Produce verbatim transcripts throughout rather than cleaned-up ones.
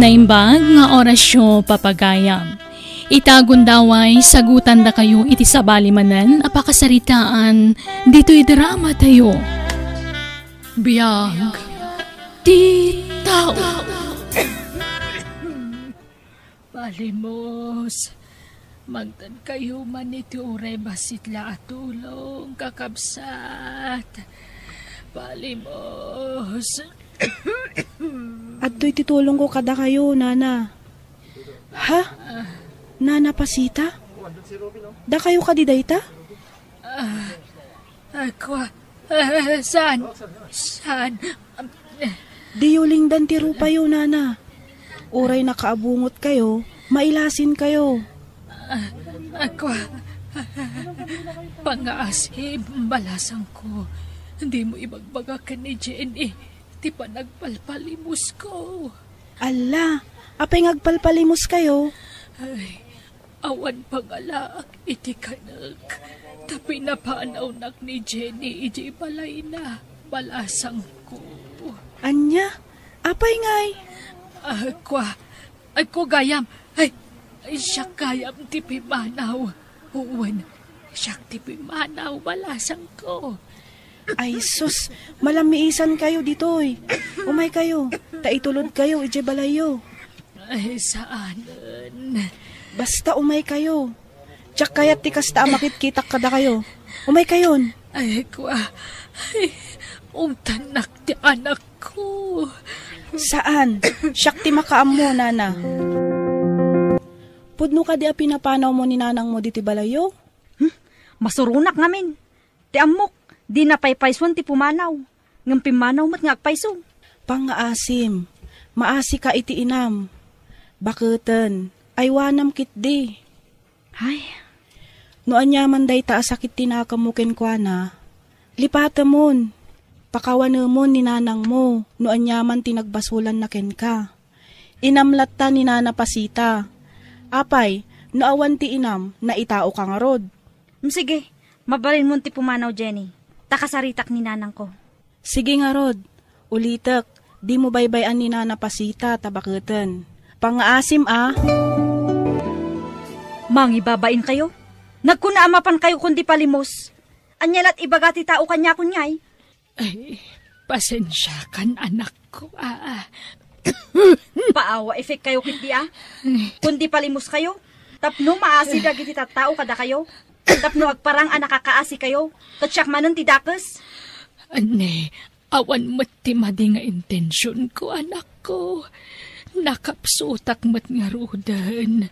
Naimbag nga orasyo, papagayam. Ita gundaway, sagutandakayo iti sabali manen a pakasaritaan ditoy drama tayo. Biag ti tao. Palimos. Mangtedkayo man iti uray bassit la a tulong, kakabsat. Palimos. Adtoy ti tulongko kadakayo, nana. Ha? Nana Pasita? Dakayo kadi dayta? Ah, ah, kua. Ah, saan? Saan? Diyo lingdan ti rupayo, nana. Uray nakaabungotkayo, mailasinkayo. Ah, ah, kua. Pangngaasim, balasangko. Dimo ibagbaga ken ni Jenny ti panagpalpalimusko. Alla, apay nga agpalpalimuskayo? Ay, awan pangalaak iti kanek, ta pinapanawnak ni Jenny idiay balayna, balasangko. Ania? Apay ngay? Ah, kua, ay, kua gayam. Ay, ay, siak gayam ti pimanaw. Wen, siak ti pimanaw, balasangko. Ay, sus, malamiisankayo ditoy. Umaykayo, ta itulodkayo idiay balayyo. Ay, saanen. Basta umaykayo. Diak kayat ti kasta a makitkitak kadakayo. Umaykayon. Ay, kua. Ay, ungtannak ti anakko. Saan? Siak ti makaammo, nana. Pudno kadi a pinapanawmo ni nanangmo ditoy balayyo? Hmm? Masuronak ngamin. Ti ammok, dina paypayson ti pumanaw, ngem pimmanaw met nga agpayso. Pangngaasim, maasika iti inam. Baketen, aywanam ketdi. Ay. No aniaman dayta a sakit ti nakemmo kenkuana, lipatemon, pakawanemon ni nanangmo no aniaman ti nagbasolanna kenka. Inam latta ni Nana Pasita. Apay, no awan ti inam, naitaoka ngarud? Mm, sige, mabalinmon ti pumanaw, Jenny. Ta kasaritak ni nanangko. Sige ngarud, ulitek, dimo baybay-an ni Nana Pasita ta baketen. Pangngaasim a. Mangibabainkayo? Nagkuna a mapankayo kundi palimos. Ania lat ibaga ti tao kaniakon ngay? Ay, pasensiakan, anakko, a. Paawa effect kayo ketdi a. Kundi palimuskayo, tapno maasi dagiti tattao kadakayo, tapno agparang a nakakaasikayo, ket siak manen ti dakes. Anne, awan met ti madi nga intensionko, anakko. Nakapsutak met ngaruden.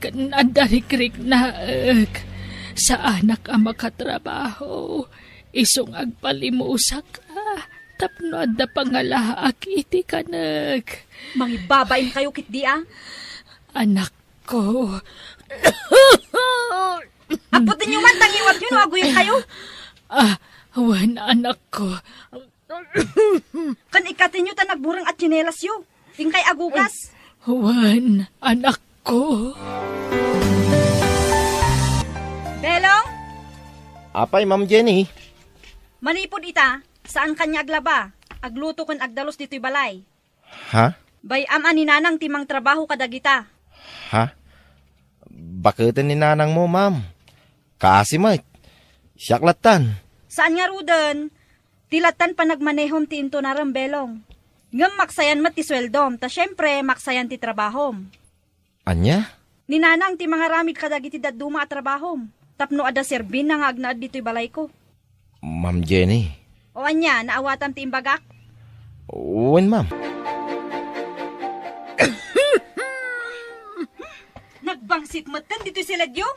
Ken adda rikriknaek. Saanak a makatrabaho. Isu nga agpalimusak a tapno adda pangalaak iti kanek. Mangibabain kayo ketdi a. Anakko. Apputenyo man, tangiwatyo no aguyod kayo. Ah, wen, anakko. Ken ikkatenyo ta nagbureng a tsinelasyo. Inkay agugas. Wen, anakko. Belong? Apay, Ma'am Jenny? Manipud ita, saan kaniak aglaba, agluto ken agdalus ditoy balay. Ha? Bay-am a ni Nanang ti mangtrabaho kadagita. Ha? Baketen ni Nanangmo, Ma'am. Kaasi met. Siak lattan. Saan ngaruden, ti lattan panagmanehom ti intunarem, Belong. Ngem maksayan met ti sueldom, ta siempre, maksayan ti trabahom. Ania? Ni Nanang ti mangaramid kadagiti dadduma a trabahom, tapno adda serbina nga agnaed ditoy balayko. Ma'am Jenny. O ania, naawatam ti imbagak? Wen, ma'am. Nagbangsit metten ditoy siledyo?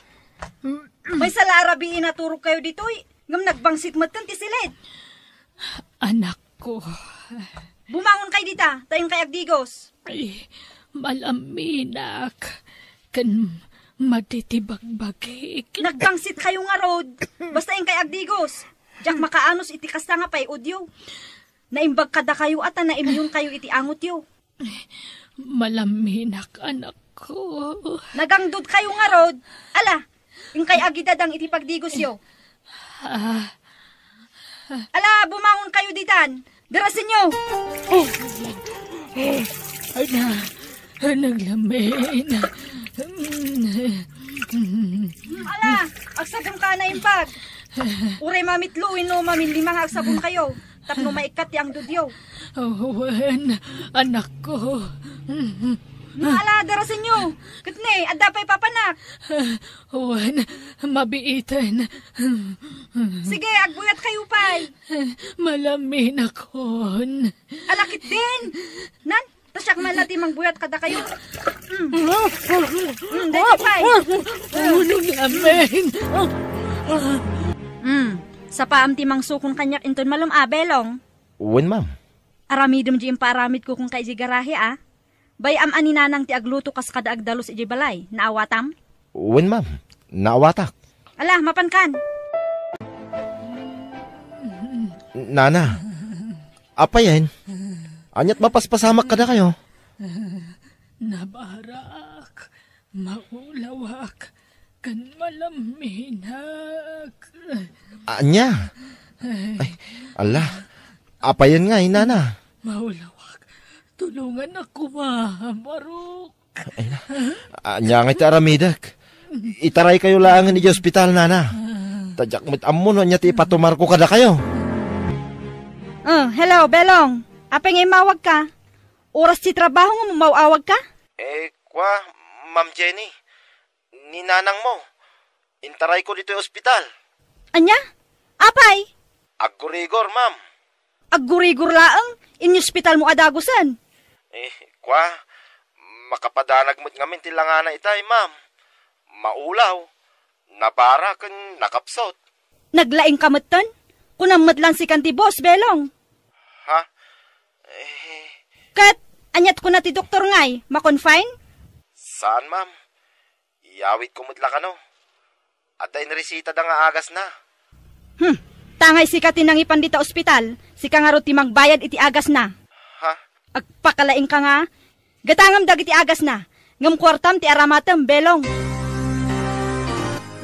Maysa la a rabii a naturogkayo ditoy, ngem nagbangsit metten ti siled. Anakko. Bumangon kay dita, ta inkay agdigos. Ay, malaminak. Ken matitibagbagik. Nagbangsit kayo ngarud. Basta inkay agdigos. Diak makaanus iti kasta nga pay-odyo. Naimbag kadakayo a ta naimyon kayo iti angotyo. Malaminak, anakko. Nagangdod kayo ngarud. Ala, inkay agidadang iti pagdigosyo. Ah. Ala, bumangon kayo ditan. Darasenyo. Ay na, Naglamin. Ala, agsabon ka na imbag. Uray mamitlo wenno maminlima nga agsabonkayo tapno maikkat ti angdudyo. Wen, anakko. Ala, darasenyo. Ket ne, adda pay papanak. Wen, mabiiten. Sige, agbuyatkayo pay. Malaminakon. Ala, ketdin. Nan, ta siak man la ti mangbuyat kadakayo. Mm. Mm, daytoy pay. Naglamin. Mm. Sapaam ti mangsukon kaniak inton malem a, Belong. Wen, ma'am. Aramidem di impaaramidko kenka idiay garahe a. Bay-am a ni Nanang ti agluto kas kada agdalus idiay balay. Naawatam? Wen, ma'am. Naawatak. Ala, mapankan. Nana, apayen? Aniat mapaspasamak kadakayo? Nabarak, maulawak, ken malaminak. Ania? Ay, ala, apayen ngay, Nana? Maulawak, tulongannak koma, Barok. Ay na, ania ngay ti aramidek? Itaraykayo laengen idiay ospital, Nana. Ta diak met ammo no ania ti ipatumarko kadakayo. Oh, hello, Belong. Apay nga immawagka? Oras ti trabaho nga maw-awagka? Eh, kwa, Ma'am Jenny, ni nanangmo, intarayko ditoy ospital. Ania? Apay? Aggurigor, ma'am. Aggurigor laeng? Inyospitalmo a dagusen? Eh, kwa, makapadanag met ngamin ti langana itay, ma'am. Maulaw, nabara ken nakapsut. Naglaingka metten? Kunam met la sikan ti boss, Belong. Ha? Eh. Ket, aniat kuna ti doktor ngay, ma-confine? Saan, ma'am. Iyawidko met la kano. Adda inresitada nga agasna. Hmm. Ta ngay sika ti nangipan dita ospital, sika ngarud ti mangbayad iti agasna. Ha? Agpakalaingka nga, gatangem dagiti agasna, ngem kuartam ti aramatem, Belong.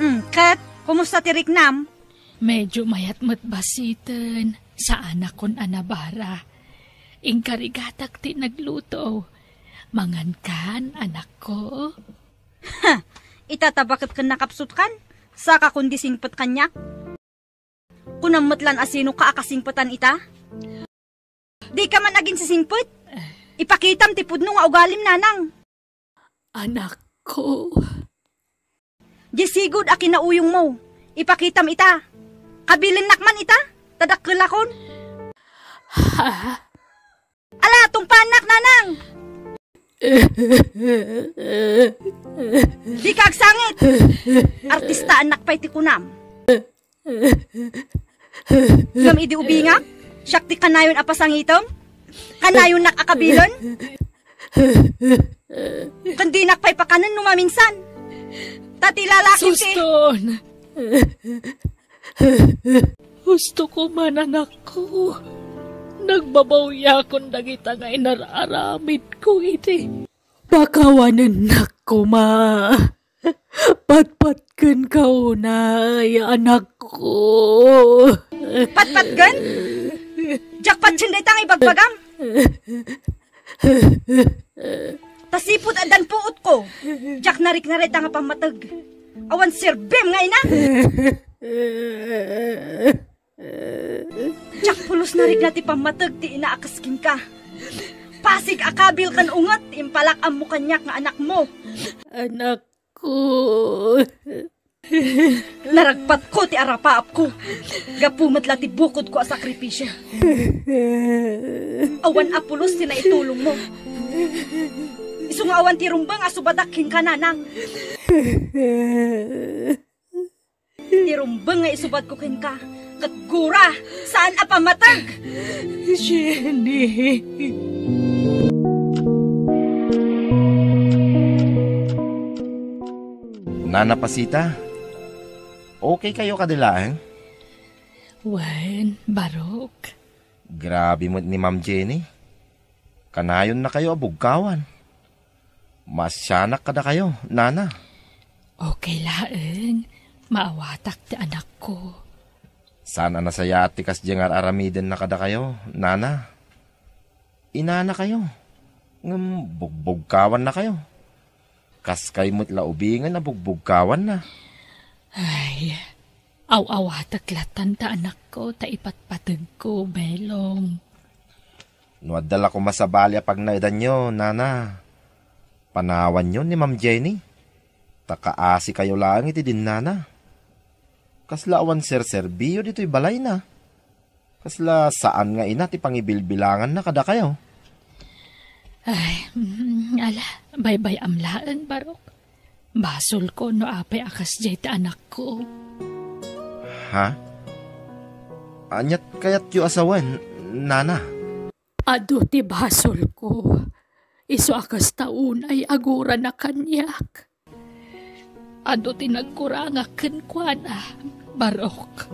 Hmm, ket, kumusta ti riknam? Medyo mayat met basiten, saanakon a nabara. Inkarigatak ti nagluto. Mangankan, anakko. Ha! Ita ta baket ken nakapsutkan, saka kundi singpet kaniak. Kunam met lan a sinoka a kasingpetan ita? Dika man aginsisingpet? Ipakitam ti pudno nga ugalim, nanang. Anakko. Diay sigud a kinauyongmo, ipakitam ita. Kabilinnak man ita, ta dakkelakon. Ha? Ala, tungpaannak, nanang! Dika agsangit! Artistaannak pay ti kunam. Ngem idi ubingak, siak ti kanayon a pasangitem? Kanayonnak a kabilen? Ken dinak pay pakanen no maminsan. Ta ti lalakim ti Suston! Husto koma, anakko. Nagbabawiakon dagita nga inar-aramidko iti. Pakawanennak koma. Patpatkenka unay, anakko. Patpatken? Diak patien dayta nga ibagbagam. Ta sipud addan puotko, diak narikna dayta nga pammateg. Awan serbim nga ina. Diak pulos narikna ti pammateg ti ina a kas kenka. Pasig a kabil ken unget ti impalak-ammo kaniak nga anakmo. Anakko. Naragpatko ti arapaapko. Gapu met la ti bukodko a sakripisio. Awan a pulos ti naitulongmo. Isu nga awan ti rumbeng a subadak kenka, nanang. Ti rumbeng nga isubadko kenka, ket gura, saan a pammateg! Jenny. Nana Pasita, okay kayo kadi laeng? Wen, Barok. Grabe met ni Ma'am Jenny. Kanayonnakayo a bugkawan. Maasianak kadakayo, Nana. Okay laeng. Maawatak ti anakko. Saan a nasayaat ti kasdiay nga ar-aramidenna kadakayo, Nana. Inanakayo. Ngem bugbugkawannakayo. Kaskay met la ubingen a bugbugkawanna. Ay, aw-awatek latan ta anakko, ta ipatpategko, Belong. No adda la koma sabali a pagnaedanyo, Nana, panawanyo ni Ma'am Jenny. Ta kaasikayo laeng iti dinnana. Kasla awan serserbiyo ditoy balayna. Kasla saan nga ina ti pangibilbilanganna kadakayo. Ay, mm, ala, baybay-am laeng, Barok. Basolko no apay a kasdiay ti anakko. Ha? Aniat kayatyo a sawen, Nana? Adu ti basolko. Isu a kasta unay agurana kaniak. Adu ti nagkurangak kenkuana, Barok.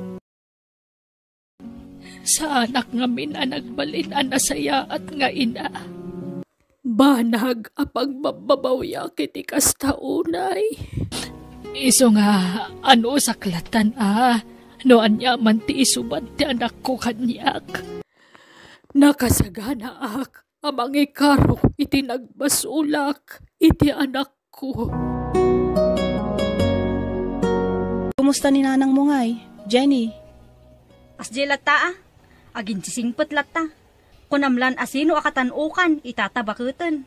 Saanak ngamin a nagbalin a nasayaat nga ina. Banag a pagbabbabawiak iti kasta unay. Isu nga, anusak latan a, no aniaman ti isubat ti anakko kaniak. Nakasaganaak a mangikarok iti nagbasolak iti anakko. Kumusta ni nanangmo ngay, Jenny? Kasdiay latta a, aginsisingpet latta. Kunam lan a sino a katan-okan, itata baketen.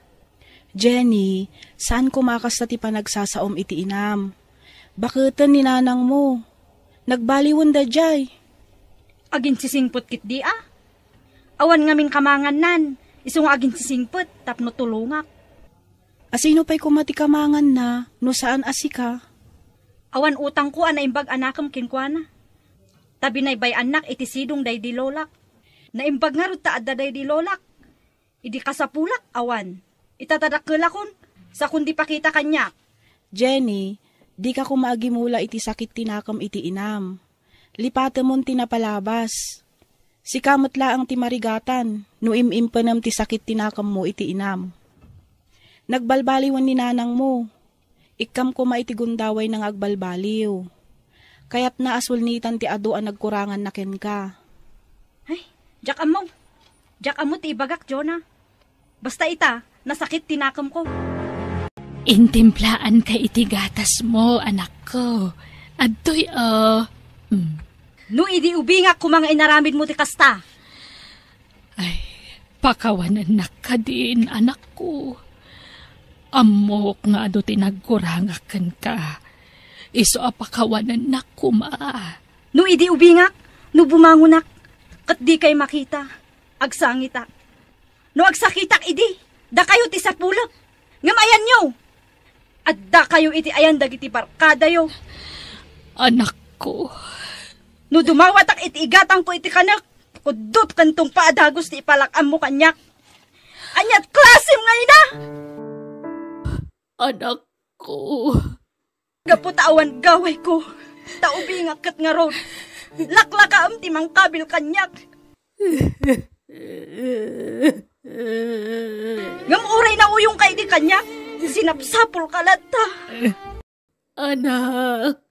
Jenny, saan koma a kasta ti panagsasaom iti inam. Baketen ni nanangmo. Nagbaliwen daydiay. Aginsisingpet ketdi a. Awan ngamin kamangannan, isu nga aginsisingpet tapno tulongak. Asino pay koma ti kamanganna no saan a sika? Awan utangko a naimbag a nakem kenkuana. Ta binaybay-annak iti sidong daydi lolak. Naimbag ngarud ta adda daydi lolak. Idi kasapulak, awan. Ita ta dakkelakon, sakon di pakita kaniak. Jenny, dika koma agimula iti sakit ti nakem iti inam. Lipatemon ti napalabas. Sika met laeng ti marigatan no im-impenem ti sakit ti nakemmo iti inam. Nagbalbaliwen ni nanangmo. Ikkam koma iti gundawayna nga agbalbaliw. Kayatna a sulnitan ti adu a nagkuranganna kenka. Ay, diak ammo. Diak ammo ti ibagak, Jonah. Basta ita, nasakit ti nakemko. Intimplaanka iti gatasmo, anakko. Adtoy, oh. Mm. No idi ubingak koma nga inaramidmo ti kasta. Ay, pakawanennak kadin, anakko. Ammok nga adu ti nagkurangak kenka. Isu a pakawanennak koma. No idi ubingak, no bumangonak, ket dikay makita, agsangitak. No agsakitak idi, dakayo ti sapulek. Ngem ayanyo, addakayo iti ayan dagiti barkadayo. Anakko. No dumawatak iti igatangko iti kanek, kuddot ken tungpa a dagus ti ipalak-ammo kaniak. Aniat klasem nga ina? Anakko. Gapu ta awan gawayko, ta ubingak ket ngarud, laklakaem ti mangkabil kaniak. Ngem uray nauyongka idi kaniak, sinapsapulka latta. Anak.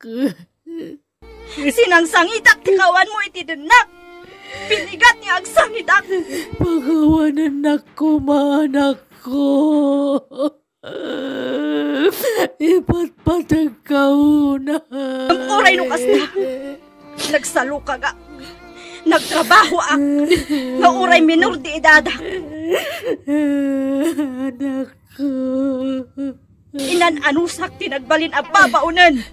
Sinangsangitak ti kawanmo iti dennak. Pinigat nga agsangitak. Pakawanennak koma, anakko. Ipatpategka unay. Ngem uray no kasta, nagsalukagak. Nagtrabahoak. Nga uray minor di edadak. Anakko. Inan-anusak ti nagbalin a babaonen.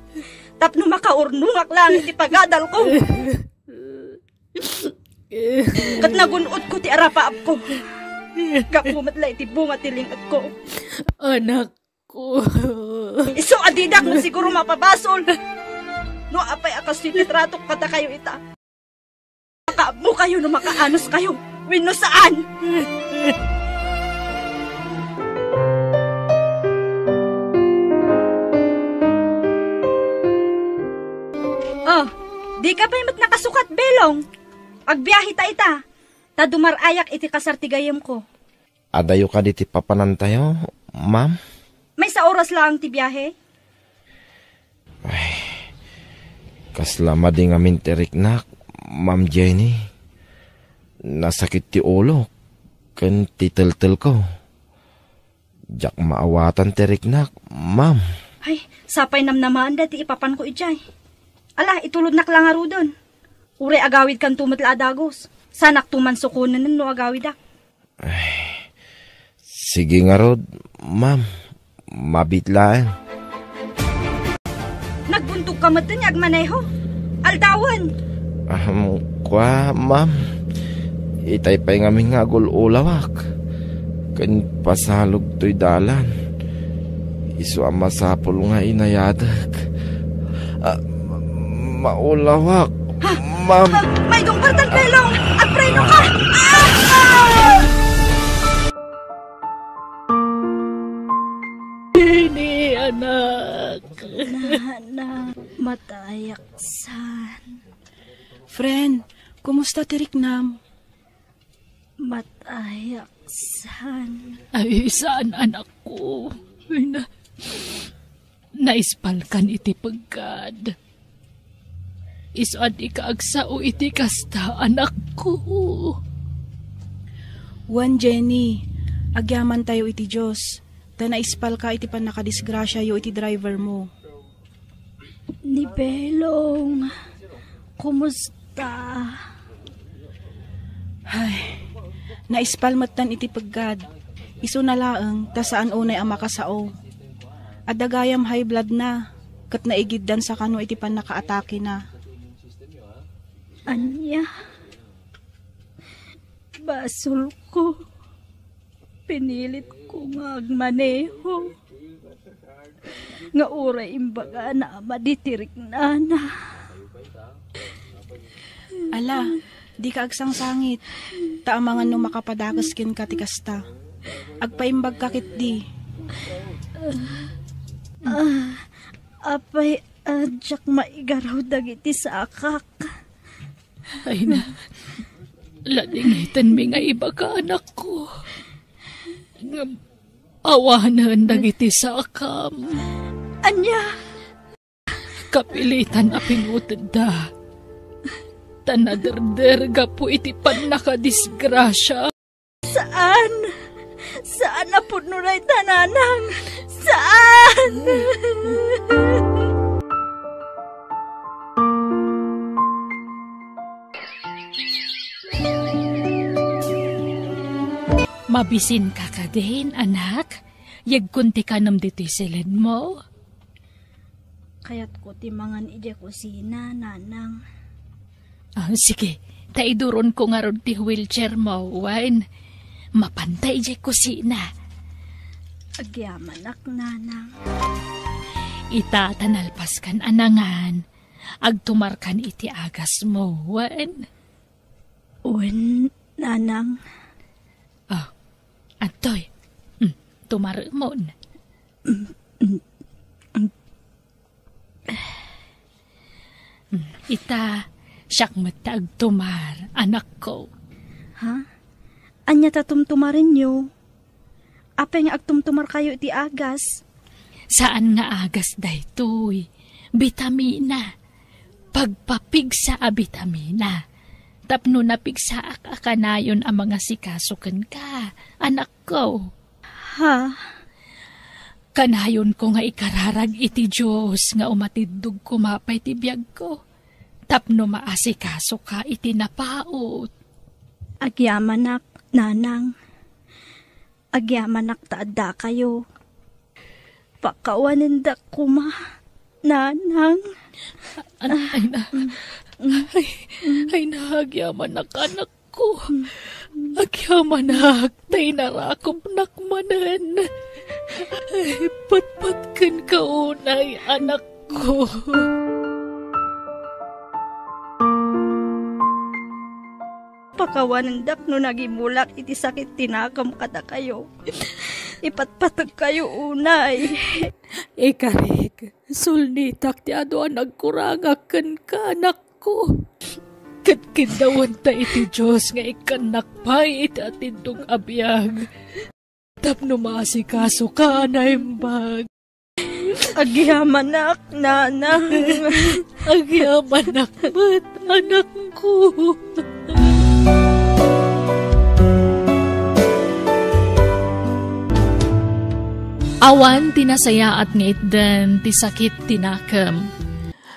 Tapno makaurnongak laeng iti pagadalko. Ket nagun-otko ti arapaapko. Gapu met la iti bunga ti ling-etko. Anakko. Isu a didak met siguro mapabasol. No apay a kastoy ti tratok kadakayo ita. Makaammokayo no makaanoskayo wenno saan. Oh, dika pay met nakasukat, Belong. Agbiahe ta ita, ta dumar-ayak iti kasar ti gayyemko. Adayo kadi ti papanantayo, ma'am? Maysa oras laeng ti biahe. Ay, kasla madi ngamin ti riknak, Ma'am Jenny. Nasakit ti ulok ken ti teltelko. Diak maawatan ti riknak, ma'am. Ay, sapay namnamaanda ti ipapanko idiay. Ala, itulodnak la ngaruden. Uray agawidkanto met la a dagus. Sanakto man sukonen no agawidak. Ay, sige ngarud, ma'am. Mabiit laeng. Nagbuntogka met nga agmaneho. Aldawen. Ahem, kua, ma'am. Itay pay ngamin nga agul-ulawak. Ken pasalog toy dalan. Isu a masapul nga inayadek. Ah, ma-, maulawak, Ha? ma'am. Ah, maidong partan, Belong! Agpreno ka! Ah! Ah! Jenny, anak. Nana, matayak san. Friend, kumusta ti riknam? Matayak san. Ay, saan, anakko. Ay, na-, naispalkan iti peggad. Isu a dika agsao iti kasta, anakko. Wen, Jenny, agyamantayo iti Dios, ta naispalka iti pannakadisgrasiayo iti driver mo. Ni Belong, kumusta? Ay, naispal metten iti peggad. Isuna laeng ta saan unay a makasao. Adda gayam high blood na, ket naigiddan sa kano iti pannakaatakena. Ania? Basolko. Pinilitko nga agmaneho. Nga uray imbagana a madi ti riknana. Ala, dika agsangsangit. Ta amangan no makapadakes kenka ti kasta. Agpaimbagka ketdi. Ah, apay, ah, diak maigaraw dagiti sakak. Ay na, ladingitenmi nga ibaka, anakko. Ngem awanen dagiti sakam. Ania? Kapilitan a pinutedda. Ta naderder gapu iti pannakadisgrasia. Saan! Saan a pudno dayta, nanang! Saan! Mabisinka kadin, anak? Yegkon ti kanem ditoy siledmo. Kayatko ti mangan idiay kusina, nanang. Ah, sige, ta iduronko ngarud ti wheelchair mo, wen. Mapanta idiay kusina. Agyamanak, nanang. Ita ta nalpaskan a nangan, agtumarkan iti agasmo, wen. Wen, nanang. Ah, antoy. Hmm, tumaremon. Hmm, ita, siak met ti agtumar, anakko. Ha? Ania ta tumtumarenyo? Apay nga agtumtumarkayo iti agas? Saan nga agas daytoy. Bitamina. Pagpapigsa a bitamina. Tapno napigsaak a kanayon a mangasikaso kenka, anakko. Ha? Kanayonko nga ikararag iti Dios nga umatiddog koma pay ti biagko, tapno maasikasoka iti napaut. Agyamanak, nanang. Agyamanak ta addakayo. Pakawanendak koma, nanang. An-, ay na. Ay, ay na, agyamanak, anakko. Agyamanak, ta inarakupnak manen. Ay, patpat kenka unay, anakko. Pakawanendak no nagimulak iti sakit ti nakam kadakayo. Ipatpategkayo unay. Ikarik, sulnitak ti adu a nagkurangak kenka, anakko. Ket kiddawenta iti Dios nga ikkannak pay iti atiddog a biag. Tapno maasikasoka a naimbag. Agyamanak, nanang. Agyamanak met, anakko. Awan ti nasayaat nga itden ti sakit ti nakem.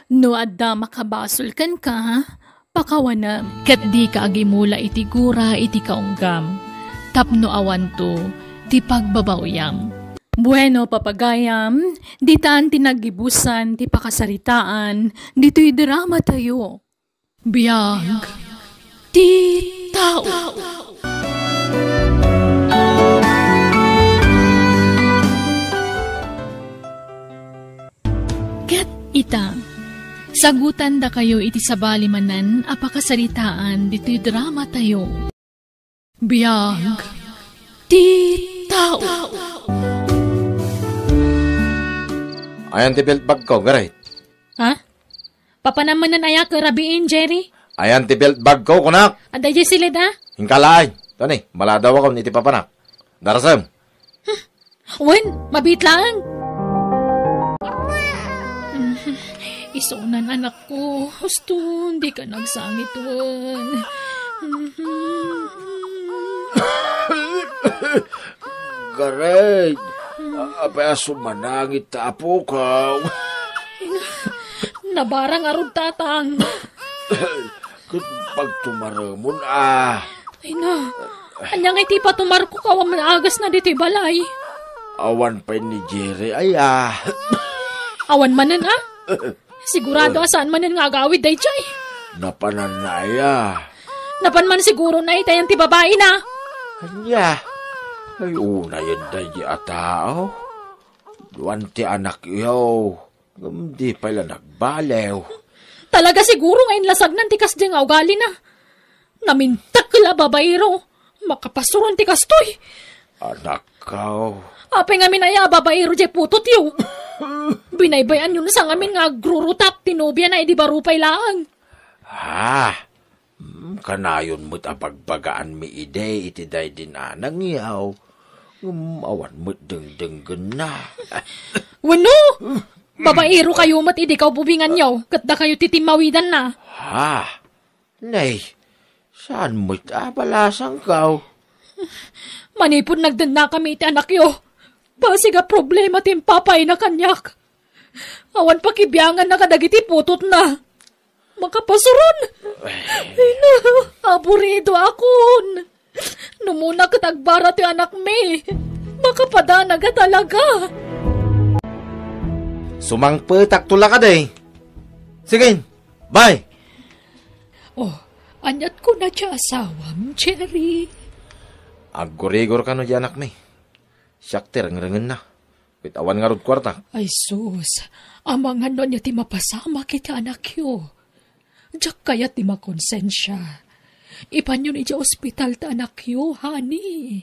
No adda makabasol kenka, pakawanem. Ket dika agimula iti gura iti kaunggam, tapno awanto ti pagbabaoyam. Bueno, papagayam, ditan ti naggibusan ti pakasaritaan ditoy drama tayo. Biag ti tao. Ket ita, sagutan dakayo iti sabali manen a pakasaritaan ditoy drama tayo. Biag ti tao. Ayan ti belt bag ko, Garay. Ha? Papanam manen aya ket rabiin, Jerry? Ayan ti belt bag ko, kunak. Adda diay silid, a? Inkalaay. Tani, maladawakon iti papanak. Darasem. Wen, mabit laeng. Isunan, anakko. Husto, dika nagsangit, wen. Garay, a-, apay a sumanangit ta apokaw? Nabarang arud, tatang. Ket pagtumaremon, a. Ay na, ania nga iti patumarko, awan man agasna ditoy balay? Awan pay ni Jerry, aya. Awan manen, a? Sigurado a saan manen nga agawid daydiay. Napananna, aya. Napan man siguro na itayan ti babaina. Ania? Ay, unayen daydi a tao. Duan ti anakyo. Ngem di pay la nagbaliw. Talaga siguro nga inlasagnan ti kasdi nga ugalina. Namintek la a babaero. Makapasuron ti kastoy. Anakko. Apay ngamin aya a babaero diay putotyo? Binaybay-anyo sa ngamin nga agrurutap ti nobiana idi baro pay laeng. Ah, Mm, kanayon met a bagbagaanmi idi iti daydi nanangyo, ngem awan met dengdenggenna. Wenno, babaero kayo met idi kaububinganyo, ket dakayo ti timmawidanna. Ha? Nay, saan met a balasangko? Manipud nagdennakami iti anakyo, basig a problema ti impapayna kaniak. Awan pakibianganna kadagiti putotna. Makapasuron! Ay, na, aburidoakon! Numuna ket agbara ti anakmi. Makapadana nga talaga. Sumangpetakto la kadi. Sige, bye! Oh, aniat kuna ti asawam, Jerry? Aggurigor kano ti anakmi. Siak ti rengrengenna. Ket awan ngarud kuartak. Ay sus, amangan no ania ti mapasamak iti anakyo. Diak kayat ti makonsensia. Ipanyon idiay ospital ti anakyo, honey.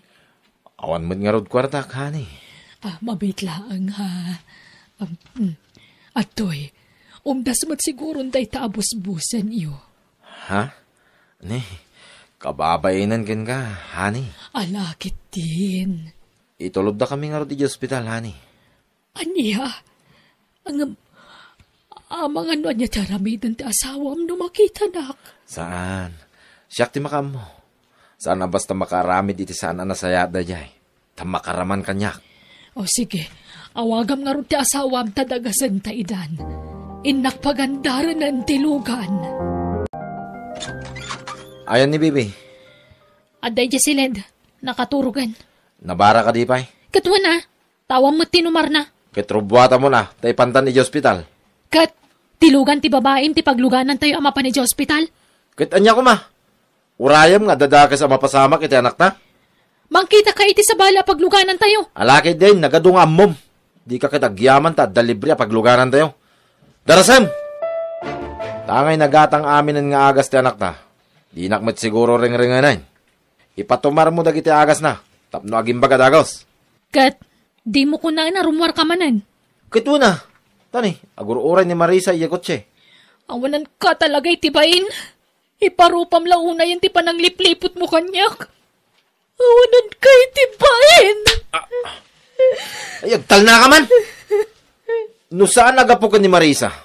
Awan met ngarud kuartak, honey. Ah, mabit laeng, ha. Um, mm. Adtoy, umdas met siguron dayta a busbusenyo. Ha? Ni, kababainen kenka, honey. Ala, ketdin. Ituloddakami ngarud idiay ospital, honey. Ania? Ngem, amangan no ania ti aramiden ti asawam no makitanak? Saan. Siak ti makaammo. Saan a basta makaaramid iti saan a nasayaat daydiay. Ta makaraman kaniak. O sige, awagam ngarud ti asawam ta dagasenta idan. Innak pagandarenen ti lugan. Ayan ni Bibi. Adda idiay siled, nakaturogen. Nabara kadi pay? Ket wen a, ta awan met ti numarna. Ket rubuatamon a, ta ipantan idiay ospital. Ket ti lugan ti babaim ti pagluganantayo a mapan idiay ospital? Ket ania koma? Urayem nga adda dakes a mapasamak iti anakta? Mangkitaka iti sabali a pagluganantayo. Ala ketdin, nagadu nga ammom. Dika ket agyaman ta adda libre a pagluganantayo. Darasem! Tangay nagatang aminen nga agas ti anakta. Dinak met siguro rengrengenen. Ipatumarmo dagiti agasna tapno agimbaga dagus. Ket dimo kunaen a rummuarka manen? Ket wen a. Tani, agur-uray ni Marisa idiay kotse. Awananka talaga iti bain. Iparupam la unayen ti panangliplipotmo kaniak. Awananka iti bain. Ah. Ay, agtalnaka man. No saan a gapu ken ni Marisa,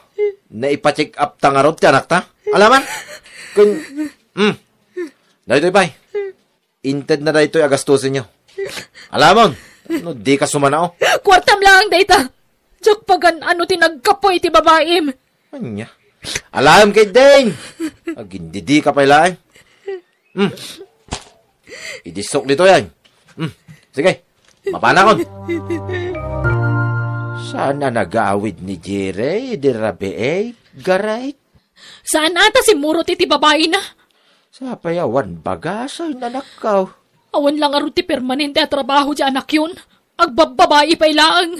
naipa-check up ta ngarud ti anakta? Alaman? Ken, hmm. Daytoy pay. Intedna daytoy a gastusenyo. Alamon, No, dika sumanao. Kuartam laeng dayta. Diak pagan-ano ti naggapu iti babaim. Ania? Alaem ketdin. Agindidika pay laeng. Hmm. Idisok ditoy, ay. Hmm. Sige. Mapanakon. Saan a nagawid ni Jerry idi rabii, Garay? Saan a ta simmurot iti babaina. Sapay awan bagas, ay, anakko. Awan la ngarud ti permanente a trabaho ti anakyon. Agbabbabai pay laeng.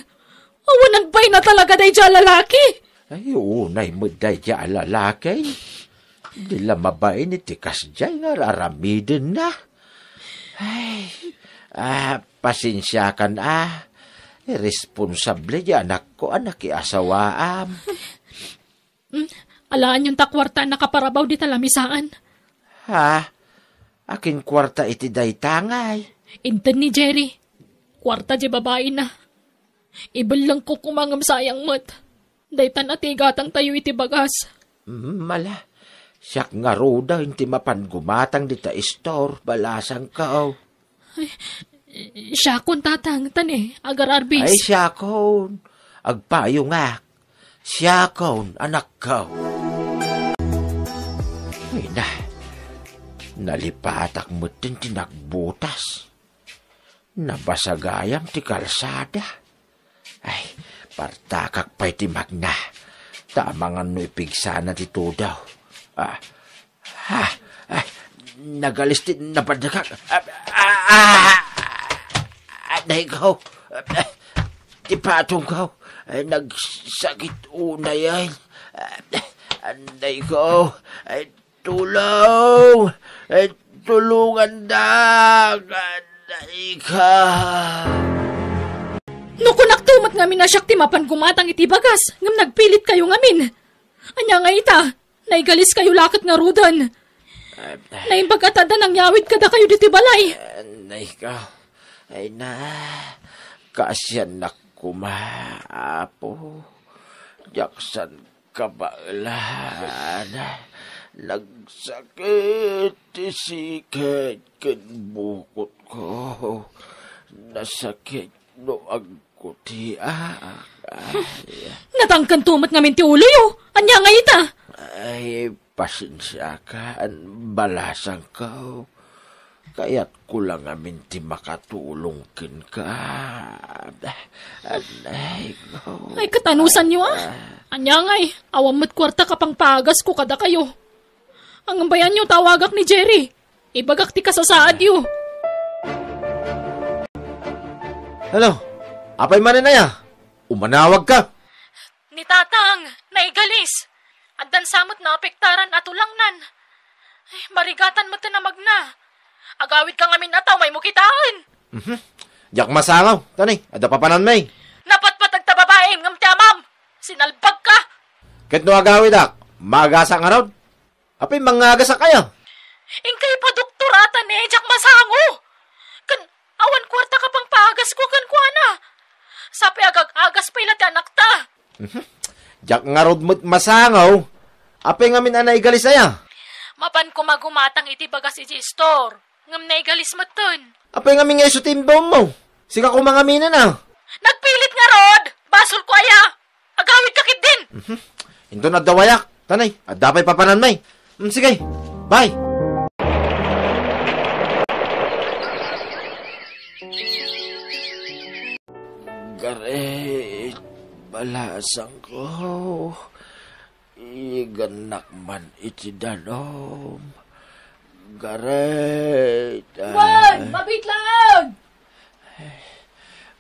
Awanan pay na talaga daydiay a lalaki. Ay, unay met daydiay a lalaki. Di la mabain iti kasdiay nga ar-aramidenna. Ay, ah, pasensiakan a. Irresponsable ti anakko a nakiasawaam. Hmm, alaenyon ta kuarta a nakaparabaw dita lamisaan. Ha? Akin kuarta iti dayta ngay? Inted ni Jerry. Kuarta ti babaina. Ibellengko koma ngem sayang met. Daytan a ti igatangtayo iti bagas. Mm, ala. Siak ngaruden ti mapan gumatang dita istor, balasangko. Ay, siakon, Tatang, ta ne, agar-arbis. Ay, siakon. Agpayongak. Siakon, anakko. Ay na, nalipatak metten ti nagbutas. Nabasa gayam ti kalsada. Ay, partakak pay ti magna. Ta amangan no ipigsana ti tudaw. Ah, ah, ah, nagalis ti napadakak. Ah, ah, ah, ah, dayko. Ah, ti patongko. Ay, nagsakit unay, ay. Ah, dayko. Ay, tulong! Ay, tulungandak! Anay ka! No kunakto met ngamin a siak ti mapan gumatang iti bagas, ngem nagpilitkayo ngamin. Ania nga ita, naigaliskayo la ket ngaruden. Naimbag a ta adda nangyawid kadakayo ditoy balay. Anay ka. Ay na, kaasiannak koma, Apo. Diak san kabaelan. Nagsakit ti sikek ken bukotko. Nasakit no agkutiak. Ay. Natangkento met ngamin ti uloyo. Ania nga ita? Ay, pasensiakan, balasangko. Kayatko la ngamin ti makatulong kenka. Anay ko. Ay, katanusanyo, a. Ania ngay, awan met kuarta a pangpaagasko kadakayo. Ngem bayanyo, tawagak ni Jerry. Ibagak ti kasasaadyo. Hello? Apay manen aya? Umanawag ka? Ni Tatang, naigalis. Addan sa met naapektaran a tulangnan. Ay, marigatan met ti namagna. Agawid ka ngamin a tao, maymo kitaen. Mhm. Diak masangaw. Tani, adda papananmi. Napatpateg ta babaim ngem ti amam. Sinalbag ka. Ket no agawidak, maagasak ngarud? Apay mangngagasak aya? Inkay padoktor a ta ne, diak masango. Ken awan kuarta a pangpaagasko kenkuana. Sapay agag-agas pay la ti anakta. Mhm. Diak ngarud met masango. Apay ngamin a naigalis aya? Mapan koma gumatang iti bagas iti istor. Ngem naigalis metten. Apay ngamin nga isu ti imbawmo? Sika koma ngaminen a. Nagpilit ngarud! Basolko aya! Agawid ka ketdin! Mhm. Inton adda wayak, tanay, adda pay papananmi. Mm, sige. Bye. Garet, balasangko. Igannak man iti danum. Garet, ah. Wen, mabitlang!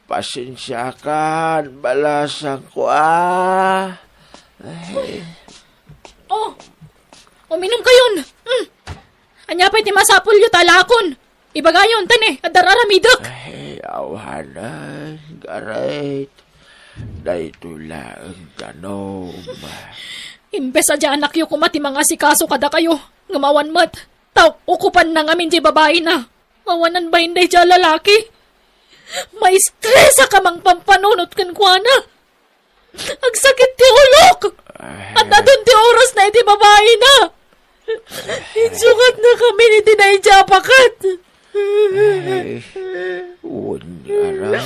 Pasensiakan, balasangko, a. Ay. Oh, uminumkayon. Mm. Ania pay ti masapulyo ta alaakon? Ibagayon, ta ne, adda ar-aramidek. Ay, awanen, Garet. Daytoy laeng danum. Imbes a diay anakyo koma ti mangasikaso kadakayo, ngem awan met. Ta okupanna ngamin diay babaina. Awanan bain daydiay a lalaki. Maistresak a mangpampanunot kenkuana. Agsakit ti ulok. Ay. Adda ti orasna iti babaina. Insungotna ngamin iti daydiay a paket. Ay, wen, ara.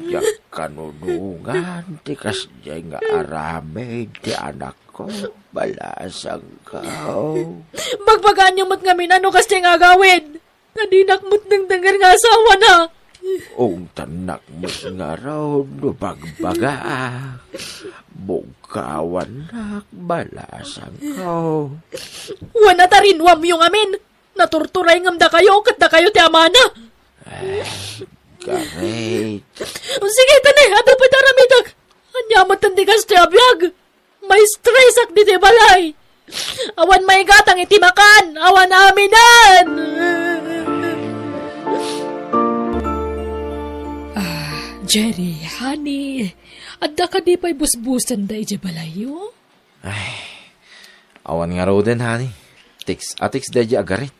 Diak kanunongan ti kasdiay nga aramid ti anakko, balasangko. Bagbagaanyo met ngamin no kasdiay nga agawid. Nga dinak met dengdenger nga asawana. Ungtannak met ngarud no bagbagaak. Bugkawannak, balasangko. Wen a ta rinuamyo ngamin. Naturturay ngem dakayo, ket dakayo ti amana. Eh, garet. Sige, tani, adu pay ti aramidek. Ania met ti kasdiay a biag? Maistresak ditoy balay. Awan maigatang iti makan, awan aminen. Ah, Jerry, honey, adda kadi pay busbusanda idiay balayyo? Ay, awan ngaruden, honey. Text a text daydi agarit.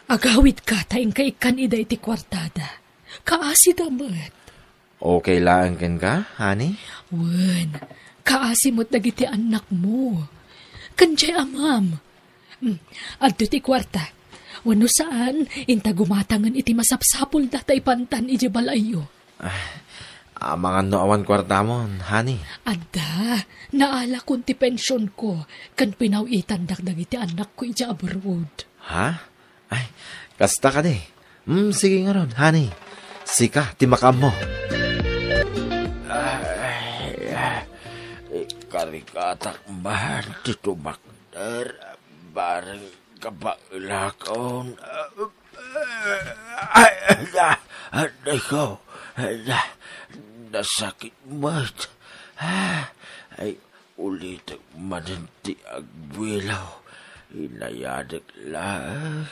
Agawidka ta inka ikkan ida iti kuartada. Kaasida met. Okay laeng kenka, honey? Wen, kaasi met dagiti annakmo. Ken diay amam. Hmm, adto ti kuarta. Wenno saan, inta gumatangen iti masapsapulda ta ipantan idiay balayyo. Ah, amangan no awan kuartamon, honey? Adda, naalakon ti pensionko, ken pinaw-itandak dagiti annakko idiay abroad. Ha? Ay, kasta kadi. Hmm, sige ngarud, honey. Sika ti makaammo. Ay, ikarigatak man ti tumakder, bareng kabaelakon. Ay, ay, ah, aray ko. Ay, ah, nasakit met. Ah, ay, ulitek manen ti agbuelo. Inayadek laeng.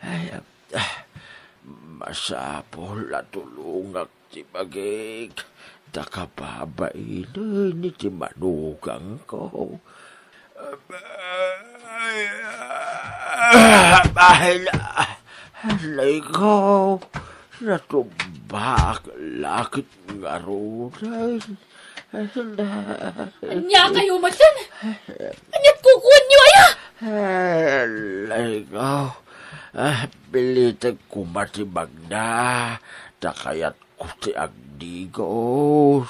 Ay, ah, masapul a tulongak ti bagik, ta kababainen iti manugangko. Ay, aray ko, natumbak la ket ngaruden. Ania kayo met yan? Aniat kukuanyo, aya? Aray ko, ah, pilitek koma ti magna, ta kayat ko ti agdigos.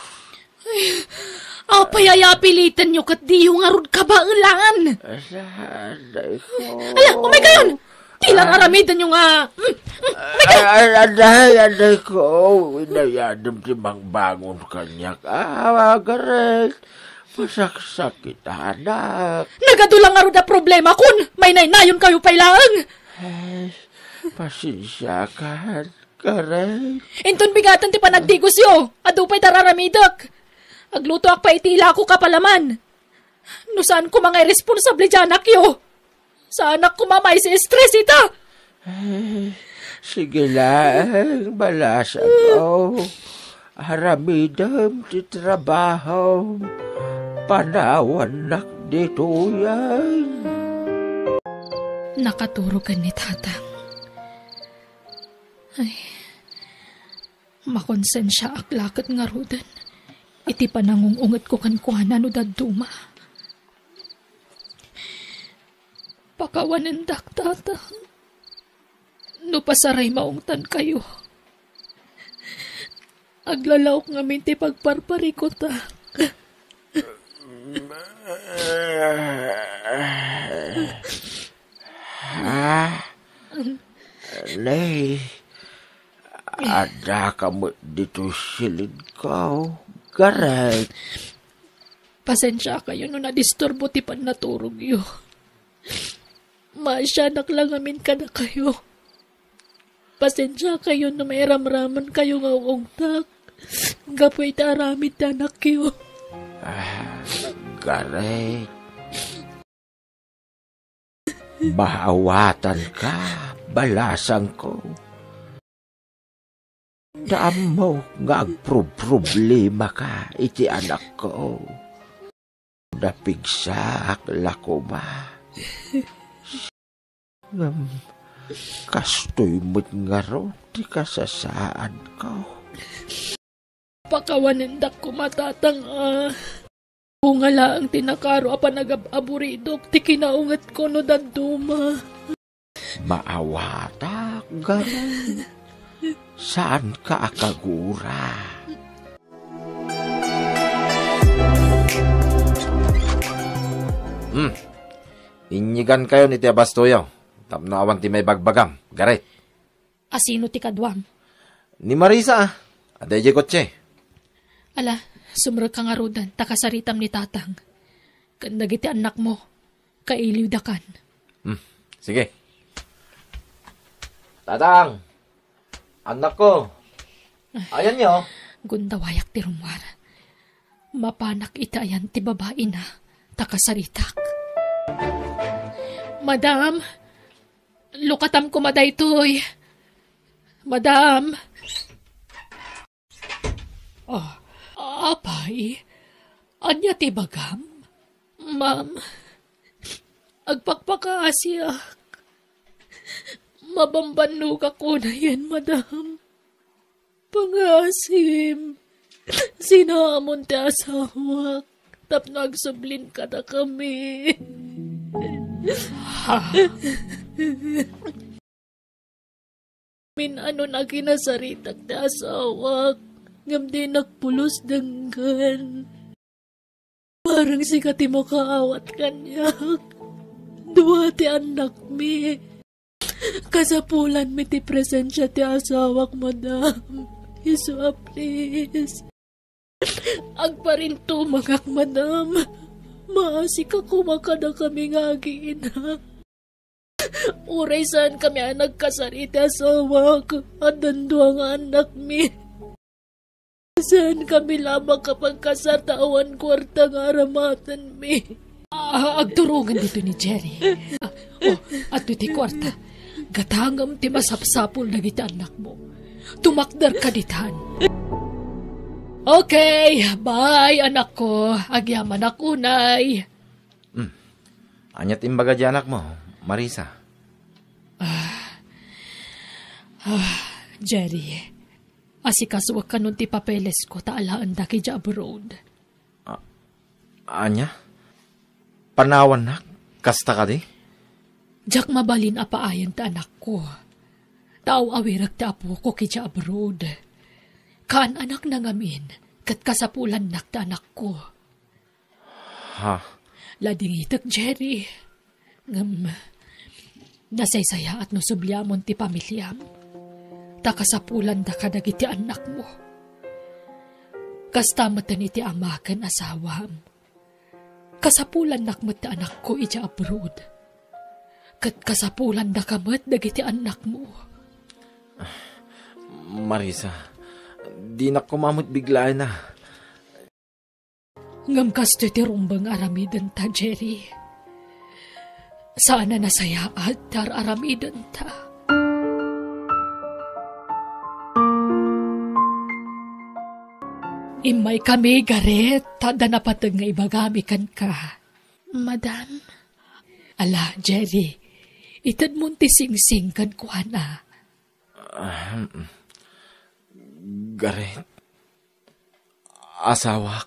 Ay, apay aya pilitenyo ket diyo ngarud kabaelan? Aray ko. Ala, umay kayon! Ti lang aramidenyo nga, mm, mm, umay kayon! Ay, aray, aray ko. Inayadem ti mangbangon kaniak. Ah, agarit. Masaksakitanak. Nagadu lang ngarud a problemakon. Mainaynayon kayo pay laeng. Ay, pasensiakan. Karay. Inton bigaten ti panagdigosyo, adu pay ti ar-aramidek. Aglutoak pay iti ilako a palaman. No saan koma nga irresponsable ti anakyo, saanak koma maisi-stress ita. Ay, sige lang, balasangko. Aramidem ti trabahom. Panawannak ditoyen. Nakaturogan ni Tatang. Ay, makonsensiaak la ket ngaruden iti panangung-ungetko kenkuana no dadduma. Pakawanendak, Tata. No pasaray maungtankayo, aglalaok ngamin ti pagparparikutak. Ha? Nay, addaka met ditoy silidko, Garret. Pasensiakayo no nadisturbo ti pannaturogyo. Maasianak la ngamin kadakayo. Pasensiakayo no mairamramankayo nga uungtak gapu iti aramid ti anakyo. Ah, Garret. Maawatanka, balasangko. Ta ammok nga agprobproblemaka iti anakko. Napigsaak la koma. Ngem kastoy met ngarud ti kasasaadko. Pakawanendak koma, Tatang, a. Bunga laeng ti nakaro a panagab-aburidok ti kinaungetko no dadduma. Maawatak, Garret. Saanka a kagura? Hmm. Inyigankayon iti abastoyo tapno awan ti maibagbagam, Gareth. Asino ti kaduam? Ni Marisa, a. Adda idiay kotse. Ala, sumrekka ngaruden, ta kasaritam ni Tatang. Ken dagiti annakmo, kailiwdakan. Hmm, sige. Tatang! Annakko! Ayanyo? Gundawayak ti rummuar. Mapanak iti ayan ti babaina, ta kasaritak. Madam! Lukatam koma daytoy. Madam! Ah, apay, ania ti ibagam? Ma'am, agpakpakaasiak. Mabambannogak unayen, madam. Pangasim, sinaamon ti asawak tapno agsublin kadakami. Min-anon a kinasaritak ti asawak, ngem dinak pulos denggen. Bareng sika ti makaawat kaniak. Dua ti annakmi. Kasapulanmi ti presensia ti asawak, madam. Isu a, please. Agparintumangak, madam. Maasika koma kadakami nga agiina. Uray saankami a nagkasar iti asawak, addan dua nga annakmi. Saankami la a makapagkasar ta awan kuarta nga aramatenmi. Ah, agturongen dito ni Jerry. Ah, oh, adtoy ti kuarta. Gatangem ti masapsapul dagiti annakmo. Tumakderka ditan. Okay, bye, anakko. Agyamanak unay. Hmm. Ania ti imbaga ti annakmo, Marisa? Ah, ah, Jerry, asikasuek kanon ti papelesko ta alaendak idiay abroad. Ah, ania? Panawannak? Kasta kadi? Diak mabalin a paayen ti anakko. Ta aw-awirek ti apokok idiay abroad. Kaan-anakna ngamin, ket kasapulannak ti anakko. Ha? Ladingitek, Jerry. Ngem, nasaysayaat no subliamon ti pamiliam. Ta kasapulanda kadagiti annakmo. Kasta met iti ama ken asawam. Kasapulannak met ti anakko idiay abroad. Ket kasapulandaka met dagiti annakmo. Marisa, dinak koma met biglaenna. Ngem kastoy ti rumbeng aramidenta, Jerry. Saan a nasayaat ti ar-aramidenta. Immaykami, Gareth, ta adda napateg nga ibagami kenka. Madam? Ala, Jerry, itedmon ti singsing kenkuana. Ahem. Gareth. Asawak.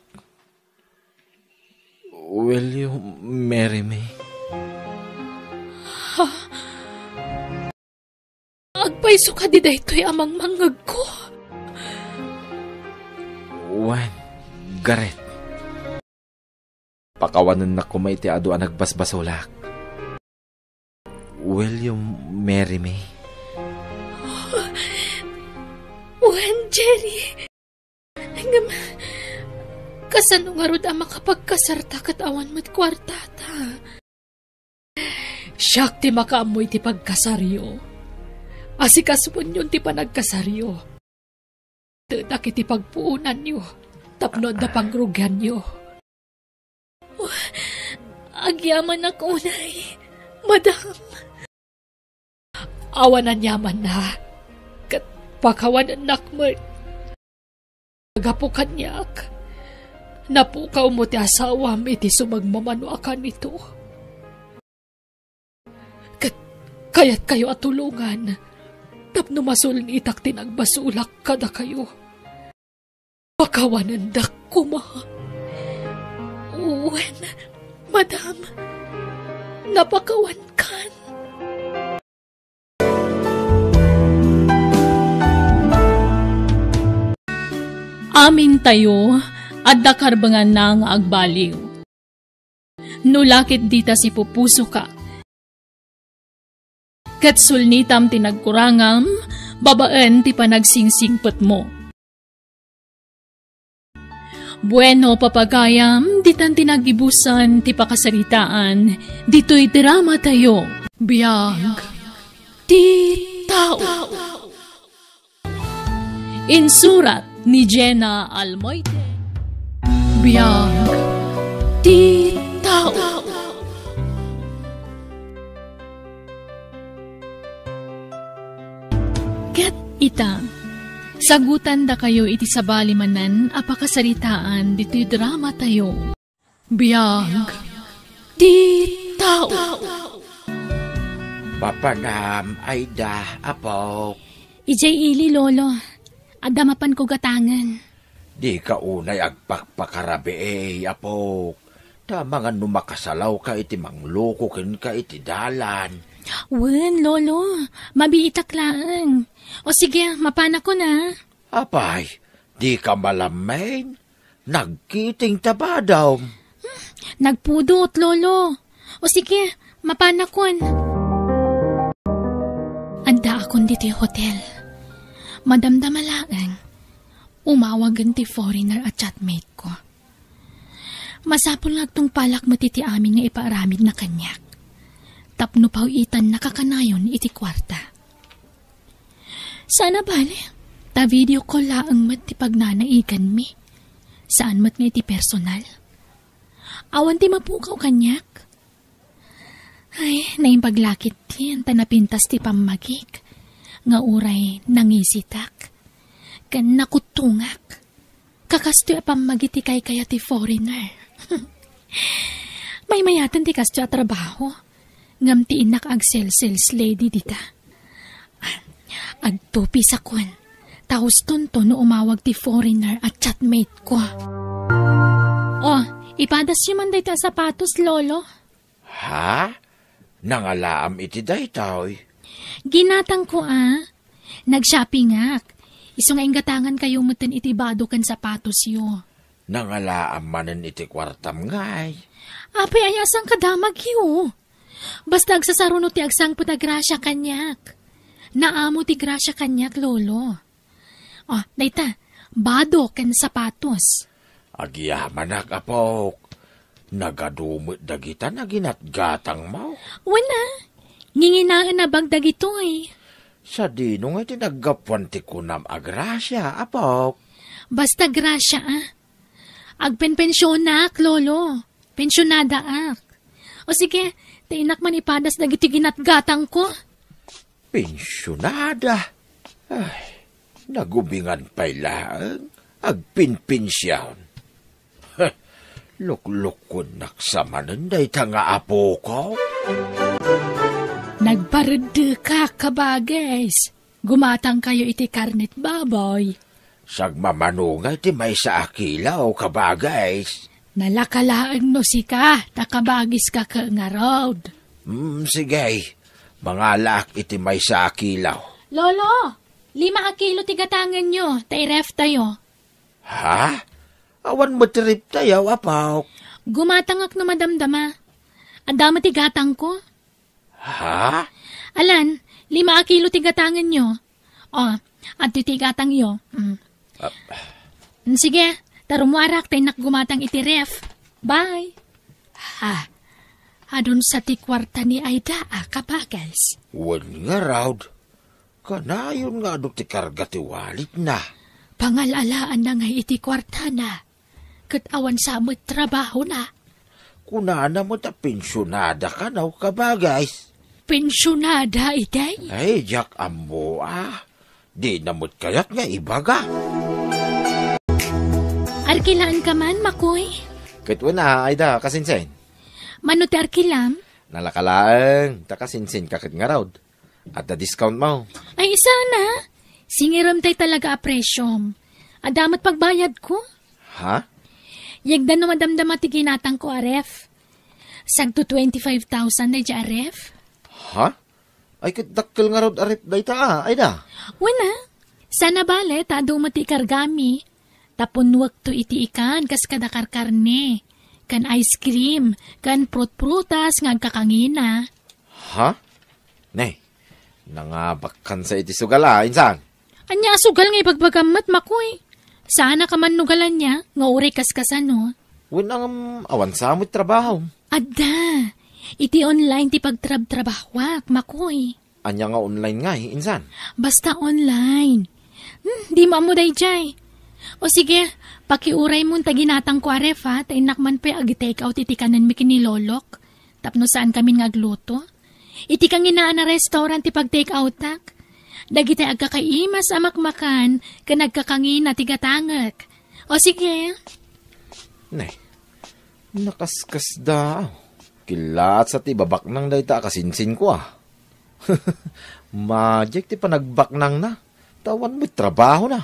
Will you marry me? Ha? Agpayso kadi daytoy a mangmangngegko? Wen, Gareth. Pakawanennak koma iti adu a nagbasbasolak. Will you marry me? Wen, Jerry. Ngem, kasano ngarud a makapagkasarta ket awan met kuartata? Siak ti makaammo iti pagkasaryo. Asikasuenyon ti panagkasaryo. Tedak iti pagpuonanyo tapno adda pangrugianyo. Agyamanak unay, madam. Awan aniamanna, ket pakawanennak met. Gapu kaniak, napukawmo ti asawam iti sumagmamano a kanito. Ket kayatkayo a tulongan tapno masulnitak ti nagbasolak kadakayo. Pakawanendak koma. Wen, madam, napakawankan. Amintayo, adda karbenganna nga agbaliw. No la ket dita sipupusoka, ket sulnitam ti nagkurangam babaen ti panagsingsigpetmo. Bueno, papagayam, ditan ti nagibusan ti pakasaritaan ditoy dramatayo. Biag ti tao. Insurat ni Jenna Almoite. Biag ti tao. Ket ita, sagutandakayo iti sabali manen a pakasaritaan ditoy dramatayo. Biag ti tao. Mapanam, Aida, apok. Idiay ili, Lolo. Adda mapanko gatangen. Dika unay agpakpakarabii, apok. Ta amangan no makasalawka iti mangloko kenka iti dalan. Wen, Lolo. Mabiitak laeng. O sige, mapanakon a. Apay, dika malammen? Nagkiting ta badom. Nagpudot, Lolo. O sige, mapanakon. Addaakon ditoy hotel. Madamdama laeng, umawagen ti foreigner a chatmate ko. Masapul nga agtungpalak met iti amin nga ipaaramidna kaniak, tapno paw-itannak a kanayon iti kuarta. Saan a bale, ta video call laeng met ti pagnanaiganmi. Saan met nga iti personal. Awan ti mapukaw kaniak. Ay, naimbag la ketdin ta napintas ti pammagik, nga uray nangisitak ken nakuttongak. Kakastoy a pammagik ti kaykaya ti foreigner. Maymayaten ti kastoy a trabaho, ngem ti innak agsel-sales lady dita. Agtupisakon, ta hustonto no umawag ti foreigner a chatmate ko. Oh, ipadasyo man dayta a sapatos, Lolo. Ha? Nangalaam iti daytoy? Ginatangko a. Nag-shoppingak. Isu nga inggatangankayo metten iti bado ken sapatosyo. Nangalaam manen iti kuartam ngay. Apay, aya saan kadamagyo? Basta agsasaruno ti agsangpet a grasia kaniak. Naamo ti grasia kaniak, Lolo. Oh, dayta, bado ken sapatos. Agyamanak, apok. Nagadu met dagita naginatgatangmo. Wen a, nginginaen a bag dagitoy. Sadino nga iti naggapuan ti kunam a grasia, apok? Basta grasia a. Agpenpensionak, Lolo. Pensionadaak. O sige, ta innak man ipadas dagiti ginatgatangko. Pensionada? Ay, nagubingan pay laeng. Agpinpension. Heh, luklukonnak sa manen dayta nga apoko. Nagpareddekak, kabagis. Gumatangkayo iti karnet baboy. Sagmamano nga iti maysa a kilo, kabagis. Nalaka laeng no sika, ta kabagiska ket ngarud. Mm, sige. Mangalaak iti maysa a kilo. Lolo, lima a kilo ti gatangenyo, ta i-ref tayo. Ha? Awan met ti ref tayo, apok. Gumatangak no madamdama. Adda met ti gatangko. Ha? Alan, lima a kilo ti gatangenyo. O, adtoy ti gatangyo. Mm. Ah. Mm, sige, ta rummuarak ta innak gumatang iti ref. Bye. Ha? Adun sa ti kuarta ni Aida a, kabagis? Wen ngarud. Kanayon nga adu ti karga ti walitna. Pangal-alaanna ngay iti kuartana. Ket awan sa met trabahona. Kunana met a pensionada kano, kabagis. Pensionada, itay? Ay, diak ammo a. Dina met kayat nga ibaga. Arkilaanka man, Makoy? Ket wen a, Aida, kasinsin. Mano ti arkilam? Nalaka laeng, ta kasinsinka ket ngarud. Adda discount mo. Ay, saan a? Singiramtay talaga a presyom. Adda met pagbayadko. Ha? Yegda no madamdama ti ginatangko a ref. Sagto twenty-five thousand daydiay a ref. Ha? Ay, ket dakkel ngarud a ref dayta a, Aida. Wen a. Saan a bale, ta adu met ti ikargami. Ta punnuekto iti ikan kas kada karkarne, ken ice cream, ken prutprutas nga agkakangina. Ha? Ne, nangabakkansa iti sugal a, insan? Ania a sugal nga ibagbagam met, Makoy? Saanak a mannugal ania nga uray kaskasano? Wen, ngem awan sa met trabaho. Adda. Iti online ti pagtrabtrabahoak, Makoy. Ania nga online ngay, insan? Basta online. Hmm, dimo ammo daydiay. O sige, pakiuray mon ta ginatangko a ref, ha, ta innak man pay ag-take out iti kanenmi ken ni Lolok. Tapno saan kamin nga agluto. Iti kanginaan a restaurant ti pag-take outak. Dagiti agkakaimas a makmakan ken agkakangina ti gatangek. O sige. Ne, nakaskasda. Killaat sa ti babaknang dayta a kasinsinko, a. Madiak ti panagbaknangna. Ta awan met trabahona.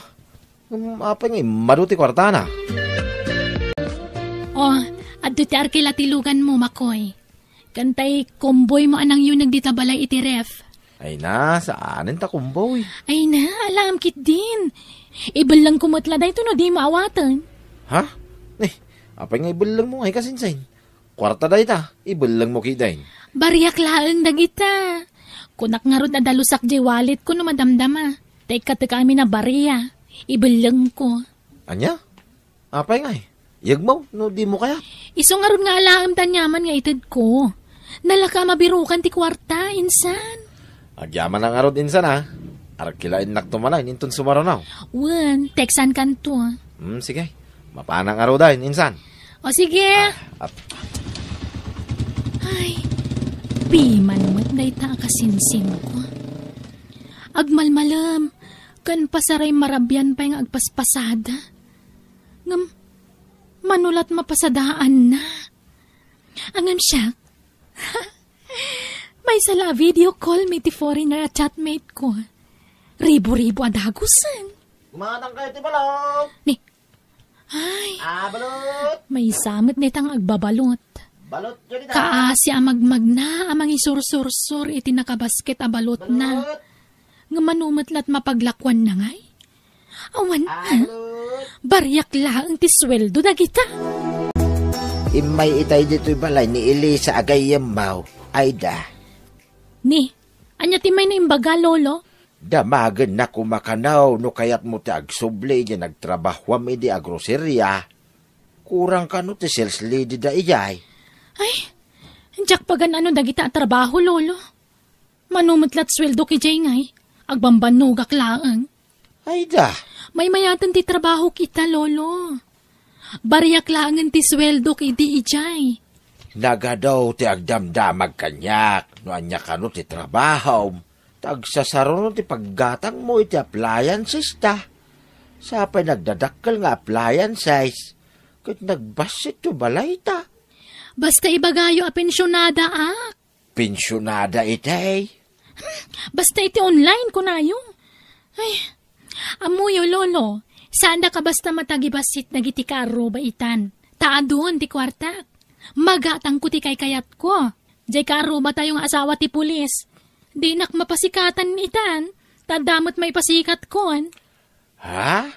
Ngem apay nga immadu ti kuartana? O, adda ti arkila ti luganmo, Makoy. Ken tay komboymo a nangyuneg dita balay iti ref. Ay na, saanen ta komboy. Ay na, alaem ketdin. Ibellengko met la daytoy no dimo awaten. Ha? Eh, apay nga ibellengmo ngay kasinsin? Kuarta dayta, ibellengmo ketdin. Bariak laeng dagita. Kunak ngarud a dalusak diay walletko no madamdama. Ta ikkatek amin a baria. Ibellengko. Ania? Apay ngay? Yegmo no dimo kayat? Isu ngarud nga alaem ti aniaman nga itedko. Nalaka a mabirukan ti kuarta, insan. Agyamanak ngarud, insan, a. Arkilaennakto manen inton sumaruno. Wen, teksankanto. Hmm, sige. Mapanak ngaruden, insan. O sige. Ah, ap- Ay, piman met dayta a kasinsinko. Agmalmalem, ken pasaray marabian pay nga agpaspasada. Ngem, mano lat mapasadaanna? Ngem siak, maysa la a video call mi ti foreigner a chatmate ko. Ribo-ribo a dagusen. Kumatang kayo ti balot. Ni, ay, Ah, balot. Maysa met dayta nga agbabalot. Balot, yun ita. Kaasi a magmagna a mangisursursur iti nakabasket a balotna. Balot. Nga mano met lat mapaglakuanna ngay? Awan, ah, bariak laeng ti sueldo dagita. Immay itay ditoy balay ni Elisa a gayyemmo, Aida. Ni, ania ti mayna imbaga, Lolo? Damagenna koma kano no kayatmo ti agsubli idiay nagtrabahuam idi a groceria. Kurang kano ti sales lady da idiay. Ay, diak pagan-ano dagita a trabaho, Lolo. Mano met lat sueldo idiay ngay, agbambannogak laeng. Ay da. Maymayaten ti trabahok ita, Lolo. Bariak laengen ti sueldok idi idiay. Nagadu ti agdamdamag kaniak no ania kano ti trabahom. Ta agsasaruno ti paggatangmo iti appliances ta. Sapay nagdadakkel nga appliances ket nagbassit ti balayta. Basta ibagayo a pensionadaak. Pensionada itay. Hmm, basta iti online, kunayo. Ay, ammoyo, Lolo, saanda ka basta matagibassit dagiti kaarruba itan. Ta adun ti kuartak. Magatangko ti kaykayatko. Diay kaarrubatayo nga asawa ti pulis. Dinak mapasikatan itan. Ta adda met maipasikatkon. Ha?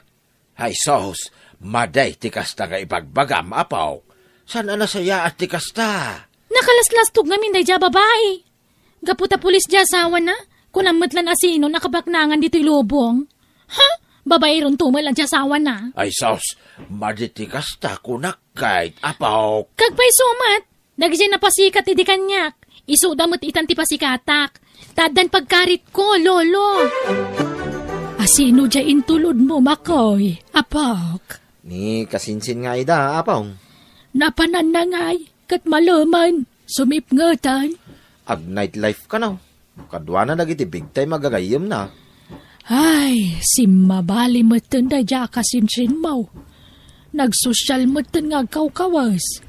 Ay sus, madi ti kasta nga ibagbagam, apok. Saan a nasayaat ti kasta? Nakalaslastog ngamin daydiay a babai. Gapu ta pulis diay asawana, kunam met lan a sino nakabaknangan ditoy lubong. Ha? Babairon tumel a diay asawana. Ay sus, madi ti kasta kunak ket, apok. Kagpayso met, dagiti napasikat idi kaniak, isuda met itan ti pasikatak. Ta addan pagkaritko, Lolo. Asino diay intulodmo, Makoy, apok? Ni kasinsin nga ida, apong. Napananna ngay, ket maleman, sumipngetan. Ag nightlife kano. Kaduana dagiti big time a gagayyemna. Ay, simmabali metten daydiay a kasinsinmo. Nagsosyal metten nga agkawkawes.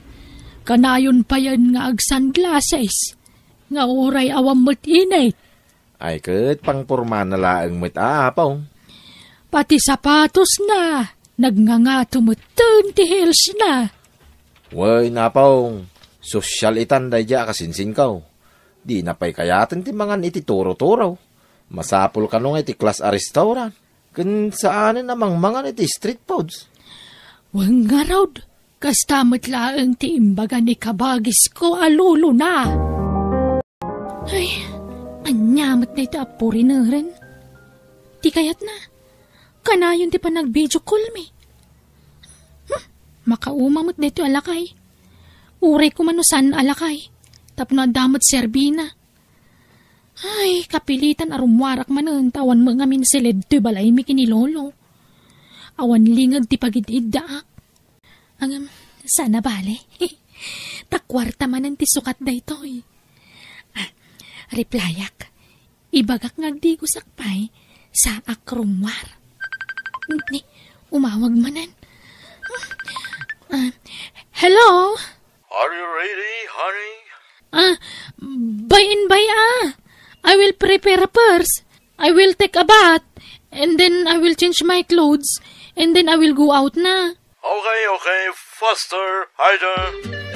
Kanayon payen nga agsunglasses. Nga uray awan met init. Ay ket pangpormana laeng met a, apong. Pati sapatosna, nagngangato metten ti heelsna. Wen, apong, sosyal itan daydiay a kasinsinko. Dina pay kayaten ti mangan iti turo-turo. Masapul kano nga iti class a restaurant. Ken saanen a mangmangan iti street foods. Wen ngarud, kasta met laeng ti imbaga ni kabagisko a lolona. Ay, ania met daytoy a foreigneren? Ti kayatna, kanayon ti panag-video call mi. Hmm, makauma met daytoy a lakay. Uray koma no saan a lakay, tapno adda met serbina. Ay, kapilitan a rummuarak manen ta awan met ngamin siled toy balaymi ken ni Lolo. Awan linged ti pagid-iddaak. Ngem, saan a bale. Ta kuarta manen ti sukat daytoy. Ah, replyak. Ibagak nga agdigosak pay, saak rummuar. Ni, umawag manen. Ah, hello? Are you ready, honey? Ah, by and by, ah. I will prepare first. I will take a bath. And then I will change my clothes. And then I will go out na. Okay, okay. Faster, Aida.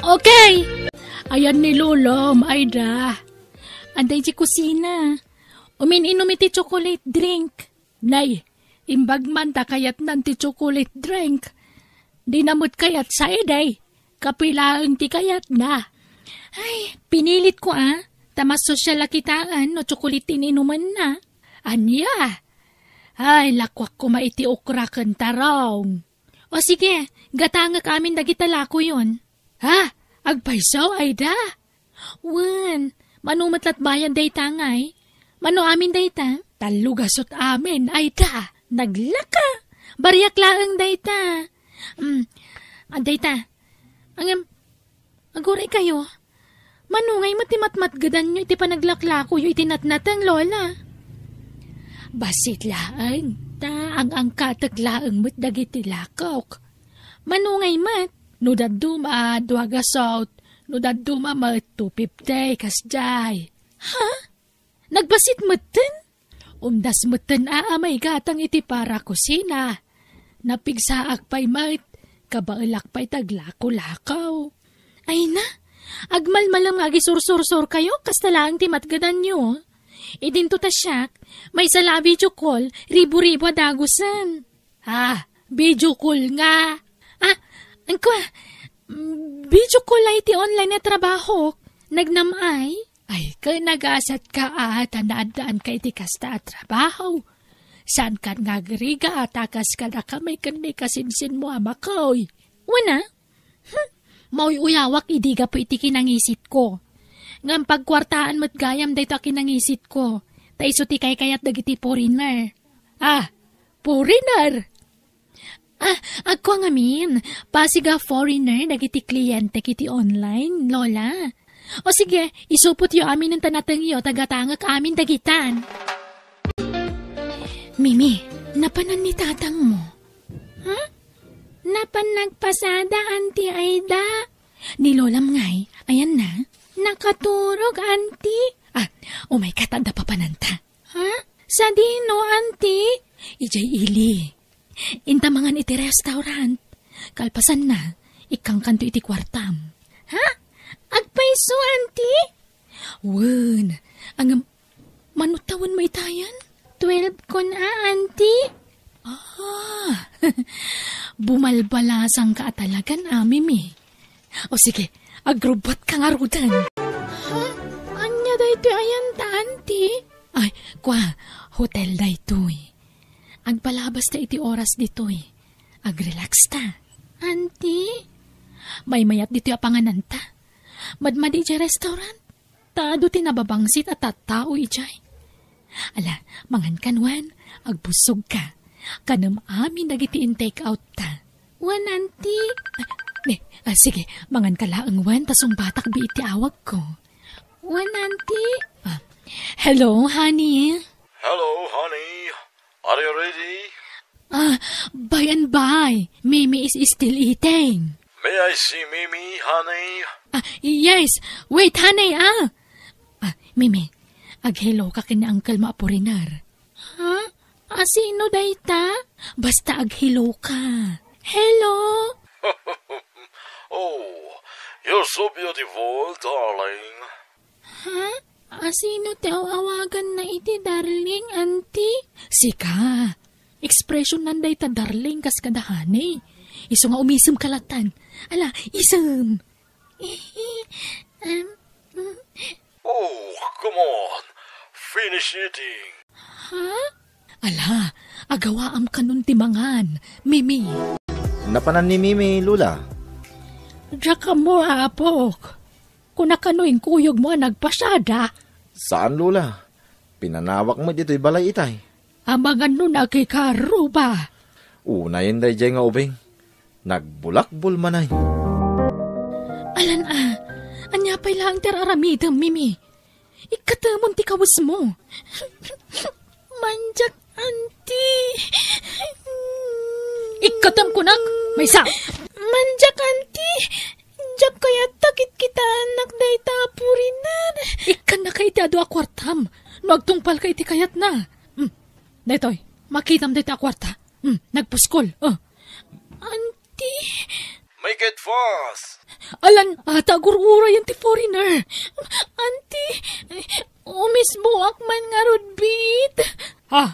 Okay. Ayan ni Lolom, Aida. Adda iti kusina. Umin-inum iti chocolate drink. Nay, imbag man ta kayatnan ti chocolate drink. Di na met kayat sa idi. Kape laeng ti kayatna. Ay, pinilit ko, ah. Ta mas sosyal a kitaen no chocolate ti inumenna. Ania? Ay, lakuak koma iti okra ken tarong. O sige, gatangek amin dagita lakoyon. Ha? Agpayso, Aida? Wen, mano met lat bayad dayta ngay? Mano amin dayta? Tallo gasut amin, Aida. Naglaka! Bariak laeng dayta. Mm, ah, dayta. Ngem, aguray kayo. Mano ngay met ti matmatgedanyo iti panaglaklakoyo iti natnateng, Lola? Bassit laeng, ta ang-angkatek laeng met dagiti lakok. Mano ngay met? No dadduma, dua gasut. No dadduma met, two fifty, kasdiay. Ha? Nagbassit metten? Umdas metten a, a maigatang iti para kusina. Napigsaak pay met, kabaelak pay taglako-lakaw. Ay na, agmalmalem nga agisursursurkayo, kasta laeng ti matgedanyo. Idinto ta siak, maysa la a video call, ribu-ribu a dagusen. Ah, video call nga. Ah, angkua, mm, video call ay ti online a trabaho. Nagnam-ay? Ay, ken nagasatka a, ta naaddaanka iti kasta a trabaho. Saankan nga agrigat, ta kas kadakami ken ni kasinsinmo a makoy. Wen a? Hmm, mauy-uyawak idi gapu iti kinangisitko. Ngem pagkuartaan met gayam daytoy a kinangisitko, ta isu ti kaykayat dagiti foreigner. Ah, foreigner! Ah, agko ngamin, pasig a foreigner dagiti klientek iti online, Lola. O sige, isupotyo amin ta natengyo, ta gatangek amin dagitan. Mimi, napanan ni tatangmo? Ha? Napan nagpasada, Auntie Aida. Ni Lolam ngay, ayan na. Nakaturog, Auntie. Ah, umay ka ta adda papananta. Ha? Sadino, Auntie? Idiay ili. Inta mangan iti restaurant. Kalpasanna, ikkangkanto iti kuartam. Ha? Agpayso, Auntie? Wen, ngem, mano tawenmo itayen? Twelve kon a, Auntie. Ah, bumalbalasangka a talagan, a, Mimi. O sige, agrubbuatka ngaruden. Ha? Ania daytoy ayan ta, Auntie? Ay, kua, hotel daytoy. Agpalabasta iti oras ditoy. Agrelax ta. Auntie? Maymayat ditoy a pangananta. Madmadi idiay restaurant. Ta adu ti nababangsit a tattao idiay. Ala, mangankan wen, agbussogka. Kanem amin dagiti in-take out ta. Wen, Auntie. Ah, ne, ah, sige, manganka laeng wen, ta sungbatak biit ti awagko. Wen, Auntie. Ah, hello, honey. Hello, honey. Are you ready? Ah, by and by. Mimi is still eating. May I see Mimi, honey? Ah, yes. Wait, honey, ah. Ah, Mimi, ag-hello ka ken ni uncle mo a foreigner. Ha? Asino dayta? Basta ag-hello ka. Hello? Oh, you're so beautiful, darling. Ha? Asino ti aw-awaganna iti darling, Auntie? Sika. Expression nan dayta darling kas kada honey. Isu nga umisem ka lattan. Ala, isem. Em, mm. Oh, come on. Finish eating. Ha? Ala, agawaam kanon ti mangan, Mimi. Napanan ni Mimi, Lola. Diak ammo, apok. Kuna kano inkuyogmo a nagpasiada? Saan, Lola. Pinanawak met ditoy balay itay. Amangan no nakikaruba. Unayen daydiay nga ubing. Nagbulakbol manen. Alan a, ania pay laeng ti ar-aramidem, Mimi? Ikkatemon ti kawesmo. Mandiak, anti. Ikkatem kunak, maysa. Mandiak, anti. Diak kayat ta kitkitaennak dayta a foreigner. Ikkannaka iti adu a kuartam no agtungpalka iti kayatna. Hmm. Daytoy, makitam dayta a kuarta. Hmm, nagpuskol. Oh. Anti. Make it fast. Alan, ata agur-urayen ti foreigner. Anti, umismoak man ngarud, bit. Ha?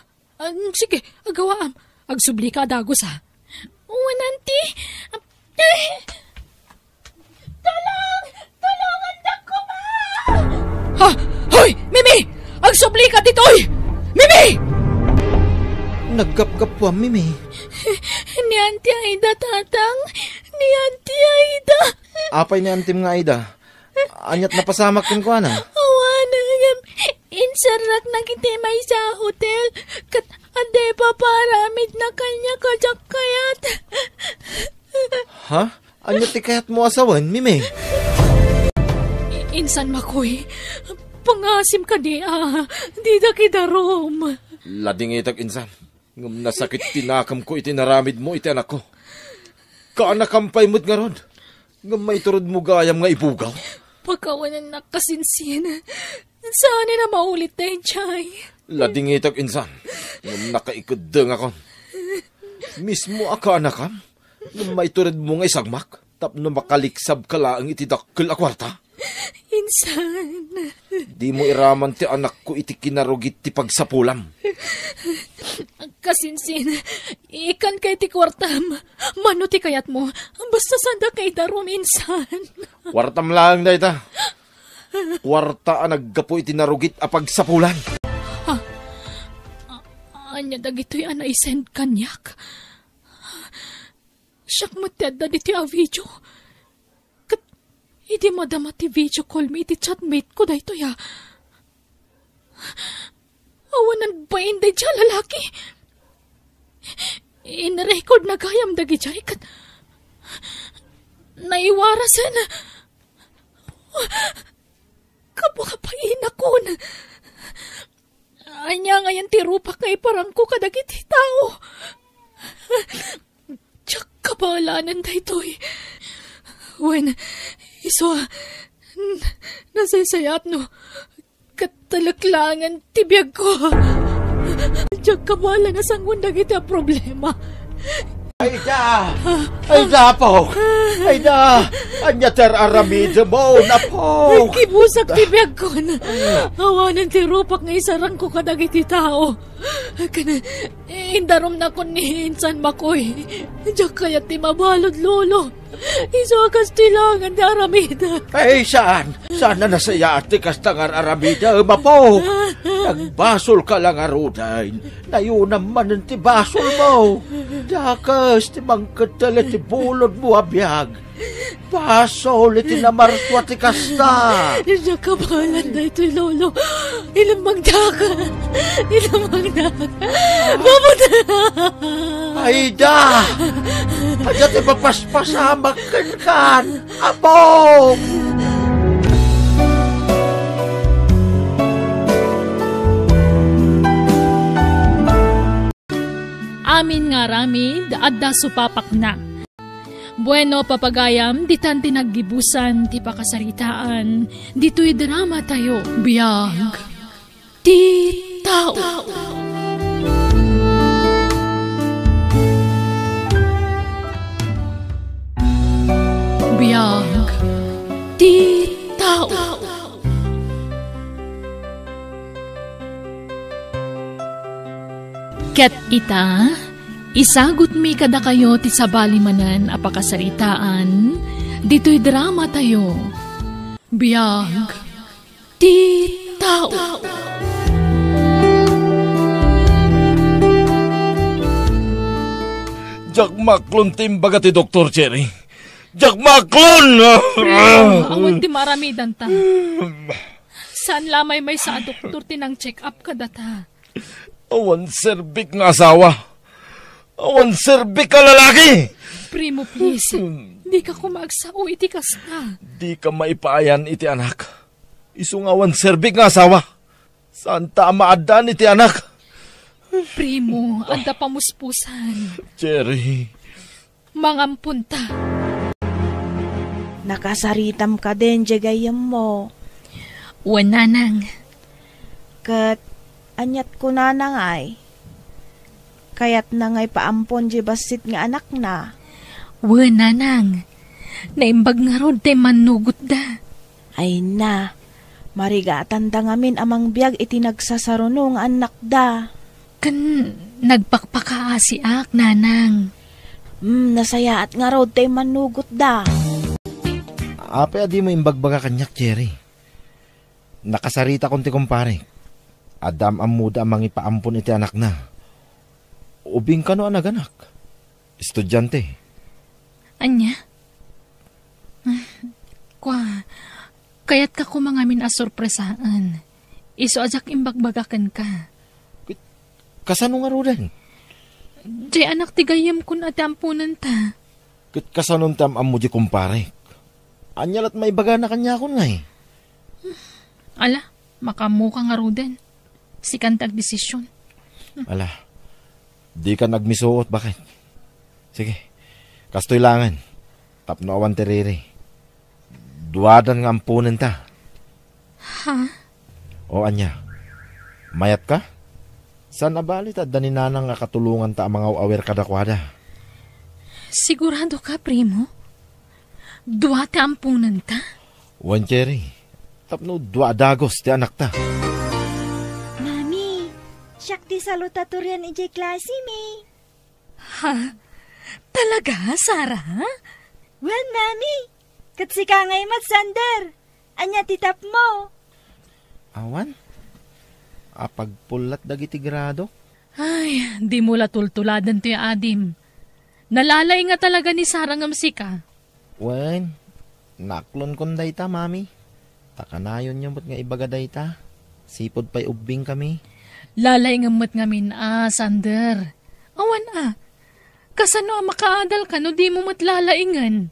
Ah, sige, agawaam. Agsublika a dagus, ha? Wen, anti. Ay! Tulong! Tulongan da koma! Ha? Hoy! Mimi! Agsublika ditoy! Mimi! Naggapgapuam, Mimi. Ni Auntie Aida, Tatang. Ni Auntie Aida. Apay ni antim nga Aida? Ania't napasamak kenkuana? Awanen, inserraknak iti maysa a hotel. Ket adda pay aramidna kaniak a diak kayat. Ha? Ania ti kayatmo a sawen, Mimi? I-, insan, Makoy, pangasim kadi a didak idarum. Ladingitek, insan. Ngem nasakit ti nakemko iti naramidmo iti anakko. Kaanakam pay met ngarud. Ngem maituredmo gayam nga ibugaw. Pakawanennak kasinsin. Saanen a maulit daydiay. Ladingitek, insan. Ngem nakaikeddengakon. Mismo a kaanakam? Ngem maituredmo nga isagmak tapno makaliksabka laeng iti dakkel a kuarta? Insan. Dimo iraman ti anakko iti kinarugit ti pagsapulam. Kasinsin, ikkanka iti kuartam. Mano ti kayatmo? Basta saanda ka idarum, insan. Kuartam laeng dayta. Kuarta a naggapu iti narugit a pagsapulan. Ha? A-, ania dagitoy a naisend kaniak? Siak met ti adda ditoy a video. Ket idi madama ti video call mi iti chatmate ko daytoy a, awanen bain daydiay a lalaki. In-recordna gayam dagidiay ket naiwarasen. Kapu-kapuinakon. Ania ngayen ti rupak nga iparangko kadagiti tao? Diak kabalanen daytoy. Wen, isu a, n-, nasaysayaat no ket talek laengen ti biagko. Diak kabala nga sangoen dagiti a problema. Aida! Aida, apok! Aida! Ania ti ar-aramidem, apok? Kibusak ti biagkon. Awanen ti rupak nga isarangko kadagiti tao. Ken indarumnakon ni insan Makoy. Diak kayat ti mabalud, Lolo. Isu a kas ti laengen ti aramid. Ay, saan. Saan a nasayaat ti kasta nga ar-aramidem, apok. Nagbasolka la ngaruden. Nayunam manen ti basolmo. Dakes ti mangkettel iti bulodmo a biag. Basol iti namarsua ti kasta. Diak kabaelan daytoy, Lolo. Ilemmengdak. Ilemmengdak. Mabuti. Aida! Ania ti mapaspasamak kenkan, apok? Amin nga aramid, adda supapakna. Bueno, papagayam, ditan ti naggibusan ti pakasaritaan ditoy drama tayo. Biag ti tao. Biag ti tao. Ket ita, Isagutmi kadakayo ti sabali manen a pakasaritaan ditoy drama tayo. Biag ti tao. Diak maklon ti imbaga ti Doktor, Cherry. Diak maklon! Awan ti maaramidanta. Saan la a maymaysa a doktor ti nang-check up kadata. Awan serbik nga asawa. Awan serbik nga lalaki. Primo, please. Dika koma agsao iti kasta. Dika maipaayan iti anak. Isu nga awan serbik nga asawa. Saanta a maaddaan iti anak. Primo, adda pamuspusan. Cherry. Mangamponta. Nakasaritam kadin diay gayyemmo. Wen, nanang. Ket aniat kunana ngay? Kayatna ngay paampon diay bassit nga anakna? Wen, nanang. Naimbag ngarud ti mannugotda. Ay na, marigatanda ngamin a mangbiag iti nagsasaruno nga annakda. Ken nagpakpakaasiak, nanang. Hmm, nasayaat ngarud ti mannugotda. Apay a dimo imbagbaga kaniak, Cherry? Nakasaritakon ti kumparek. Adda am-ammoda a mangipaampon iti anakna. Ubing kano a naganak? Estudiante. Ania? Kua, kayatka koma ngamin a sorpresaen. Isu a diak imbagbaga kenka. Ket kasano ngaruden? Diay anak ti gayyemkon a ti amponenta. Ket kasanon ti am-ammo diay kumparek? Ania lat maibagana kaniakon ngay? Ala, makaammoka ngaruden. Sikan ti agdesision. Ala, dika nagmisuot, baket. Sige, kastoy laengen. Tapno awan ti riri. Duadan nga amponenta. Ha? O ania? Mayatka? Saan a bali ta adda ni nanang a katulonganta a mangaw-awir kadakuada? Sigurado ka, primo? Dua ti amponenta? Wen, Cherry. Tapno dua a dagus ti anakta. Mami, siak ti salutatorian idiay klasemi. Ha? Talaga, Sarah? Wen, Mami. Ket sika ngay met, Sander. Ania ti tapmo? Awan. Apagpullat dagiti grado. Ay, dimo la tultuladen toy adim. Nalalaing nga talaga ni Sarah ngem sika. Wen, naklonkon dayta, Mami. Ta kanayonyo met nga ibaga dayta. Sipud pay ubbingkami. Lalaingem met ngamin a, Sander. Awan a. Kasano a makaadalka no dimo met lalaingen?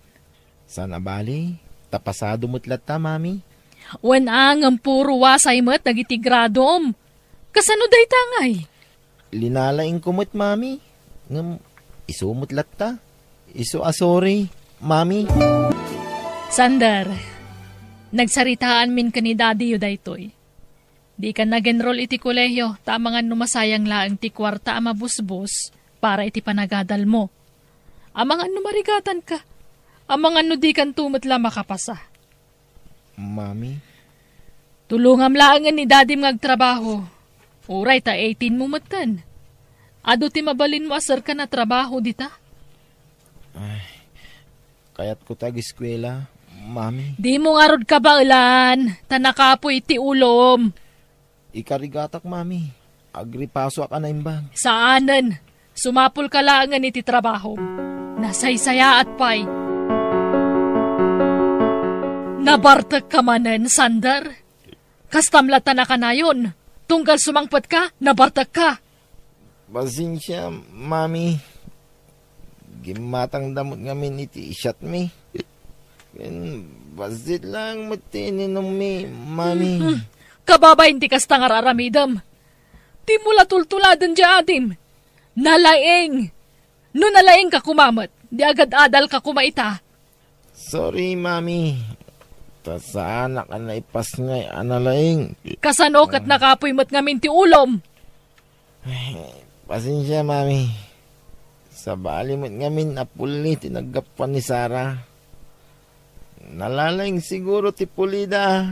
Saan a bali, ta pasado met latta, Mami. Wen a, ngem puro wasay met dagiti gradom. Kasano dayta ngay? Linalaingko met, Mami. Ngem isu met latta. Isu a sorry, Mami. Sander, nagsaritaanmin ken ni Daddy-yo daytoy. Dika nag-enroll iti kolehio, ta amangan no masayang laeng ti kuarta a mabusbos para iti panagadalmo. Amangan no marigatanka. Amangan no dikanto met la makapasa. Mami? Tulongam laengen ni Dadim nga agtrabaho. Uray ta eighteen mo metten. Adu ti mabalinmo a serkan a trabaho dita? Ay, kayatko ti ageskuela, Mami. Dimo ngarud kabaelan, ta nakapuy ti ulom. Ikarigatak, Mami. Agripasoak a naimbag. Saanen. Sumapulka laengen iti trabahom. Nasaysayaat pay. Nabartekka manen, Sander? Kastam latta a kanayon. Tunggal sumangpetka, nabartekka. Pasensia, Mami. Gimmatangda met ngamin iti siatmi. Ken bassit laeng met ti ininummi, Mami. Mhm. Kababain ti kasta nga ar-aramidem. Dimo la tultuladen diay adim. Nalaing. No nalaingka koma met, di agad-adalka koma ita. Sorry, Mami. Ta saanak a naipasngay a nalaing. Kasano ket nakapuy met ngamin ti ulom? Ay, pasensia, Mami. Sabali met ngamin a puli ti naggapuan ni Sarah. Nalalaing siguro ti pulida.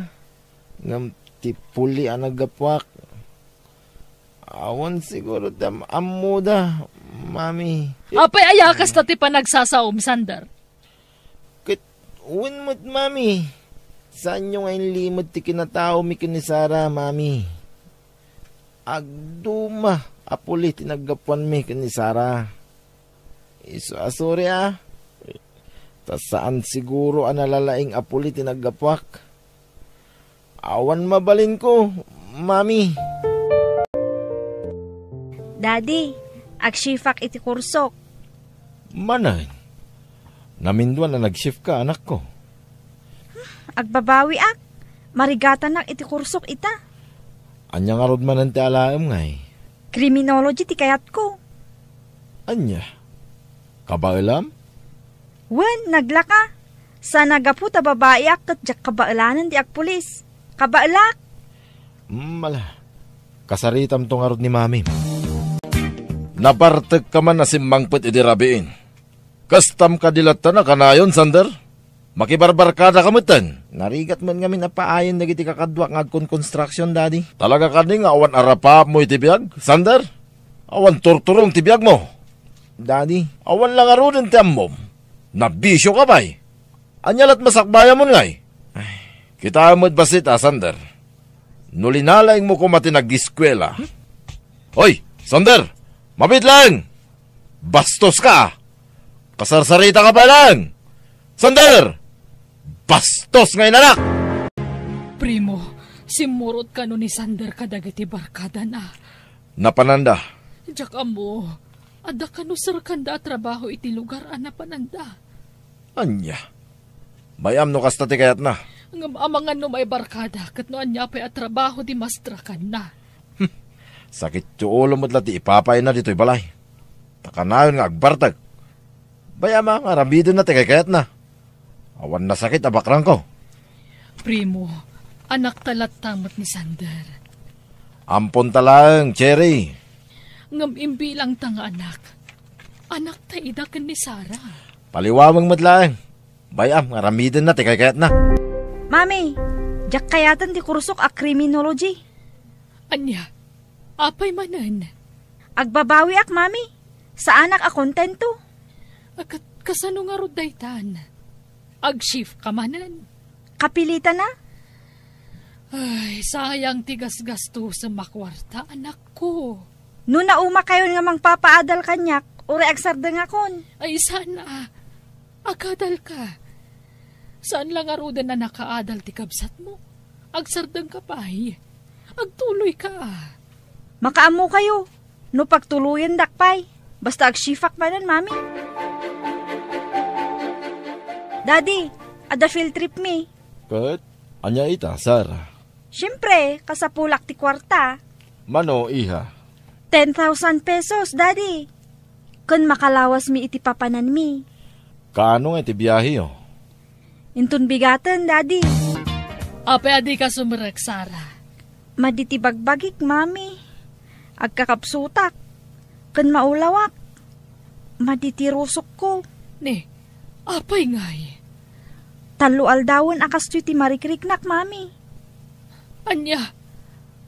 Ngem ti puli a naggapuak, awan siguro ti am-ammoda. Mami. Apay aya kasta ti panagsasaom, Sander? Ket wen met, Mami. Saanyo nga inlimed ti kinataomi ken ni Sara, Mami. Agduma a puli ti naggapuanmi ken ni Sara. Isu a sorry, a. Ta saan siguro a nalalaing a puli ti naggapuak. Awan mabalinko, Mami. Daddy, agshift-ak iti kursok. Manen, naminduan a nag-shift ka, anakko. Agbabawiak. Marigatanak iti kursok ita. Ania ngarud manen ti alaem, ngay? Criminology ti kayatko. Ania? Kabaelam? Wen, naglaka. Sa nagapu ta babaiak ket diak kabaelanen ti agpulis. Kabaelak! Mm, ala. Kasaritamto ngarud ni Mami. Nabartek ka man a simmangpet idi rabiin. Kastam kadi latta a kanayon, Sander? Makibarbarkada ka metten. Narigat met ngamin a paayen dagiti kakaduak nga agkonkonstruction, Daddy. Talaga kadi nga awan arapaapmo iti biag, Sander? Awan turturong ti biagmo? Daddy. Awan la ngaruden ti ammom. Nabisio ka pay. Ania lat masakbayamon ngay? Ay. Kitaem met bassit a, Sander. No linalaingmo koma ti nag-eskuela. Hoy, Sander! Mabiit laeng! Bastos ka! Kasarsarita ka pay laeng! Sander! Bastos nga inanak! Primo, simmurot kano ni Sander kadagiti barkadana. Napananda. Diak ammo, adda kano serkanda a trabaho iti lugar a napananda. Ania? Bay-am no kasta ti kayatna. Ngem amangan no maibarkada ket no ania pay a trabaho ti mastrakanna. Hmm. Sakit ti ulo met la ti ipapayna ditoy balay. Ta kanayon nga agbartek. Bay-am a nga aramidenna ti kaykayatna. Awan nasakit a bakrangko. Primo, anakta latta met ni Sander. Amponta laeng, Cherry. Ngem imbilangta nga anak. Anakta ida ken ni Sara. Paliwaweng met laeng. Bay-am nga aramidenna ti kaykayatna. Mami, diak kayaten ti kursok a criminology. Ania? Apay manen? Agbabawiak, Mami. Saanak a kontento. A, kat-, kasano ngarud daytan? Ag-shift ka manen? Kapilitana? Ay, sayang ti gasgastusem a kuarta, anakko. No naumakayon nga mangpapaadal kaniak, uray agsardengakon. Ay, saan a. Agadalka. Saan la ngaruden a nakaadal ti kabsatmo? Agsardengka pay. Agtuloyka. Makaammokayo. No pagtuloyendak pay, basta agshift-ak manen, Mami. Daddy, adda field trip mi. Ket ania ita, Sara? Siempre, kasapulak ti kuarta. Mano, iha? Ten thousand pesos, Daddy. Ken makalawas mi iti papanan mi. Kaano nga iti biaheyo? Inton bigaten, Daddy. Apay a dika sumerrek, Sara? Madi ti bagbagik, Mami. Agkakapsutak. Ken maulawak. Madi ti rusokko. Ne, apay ngay? Tallo aldawen a kastoy ti marikriknak, Mami. Ania?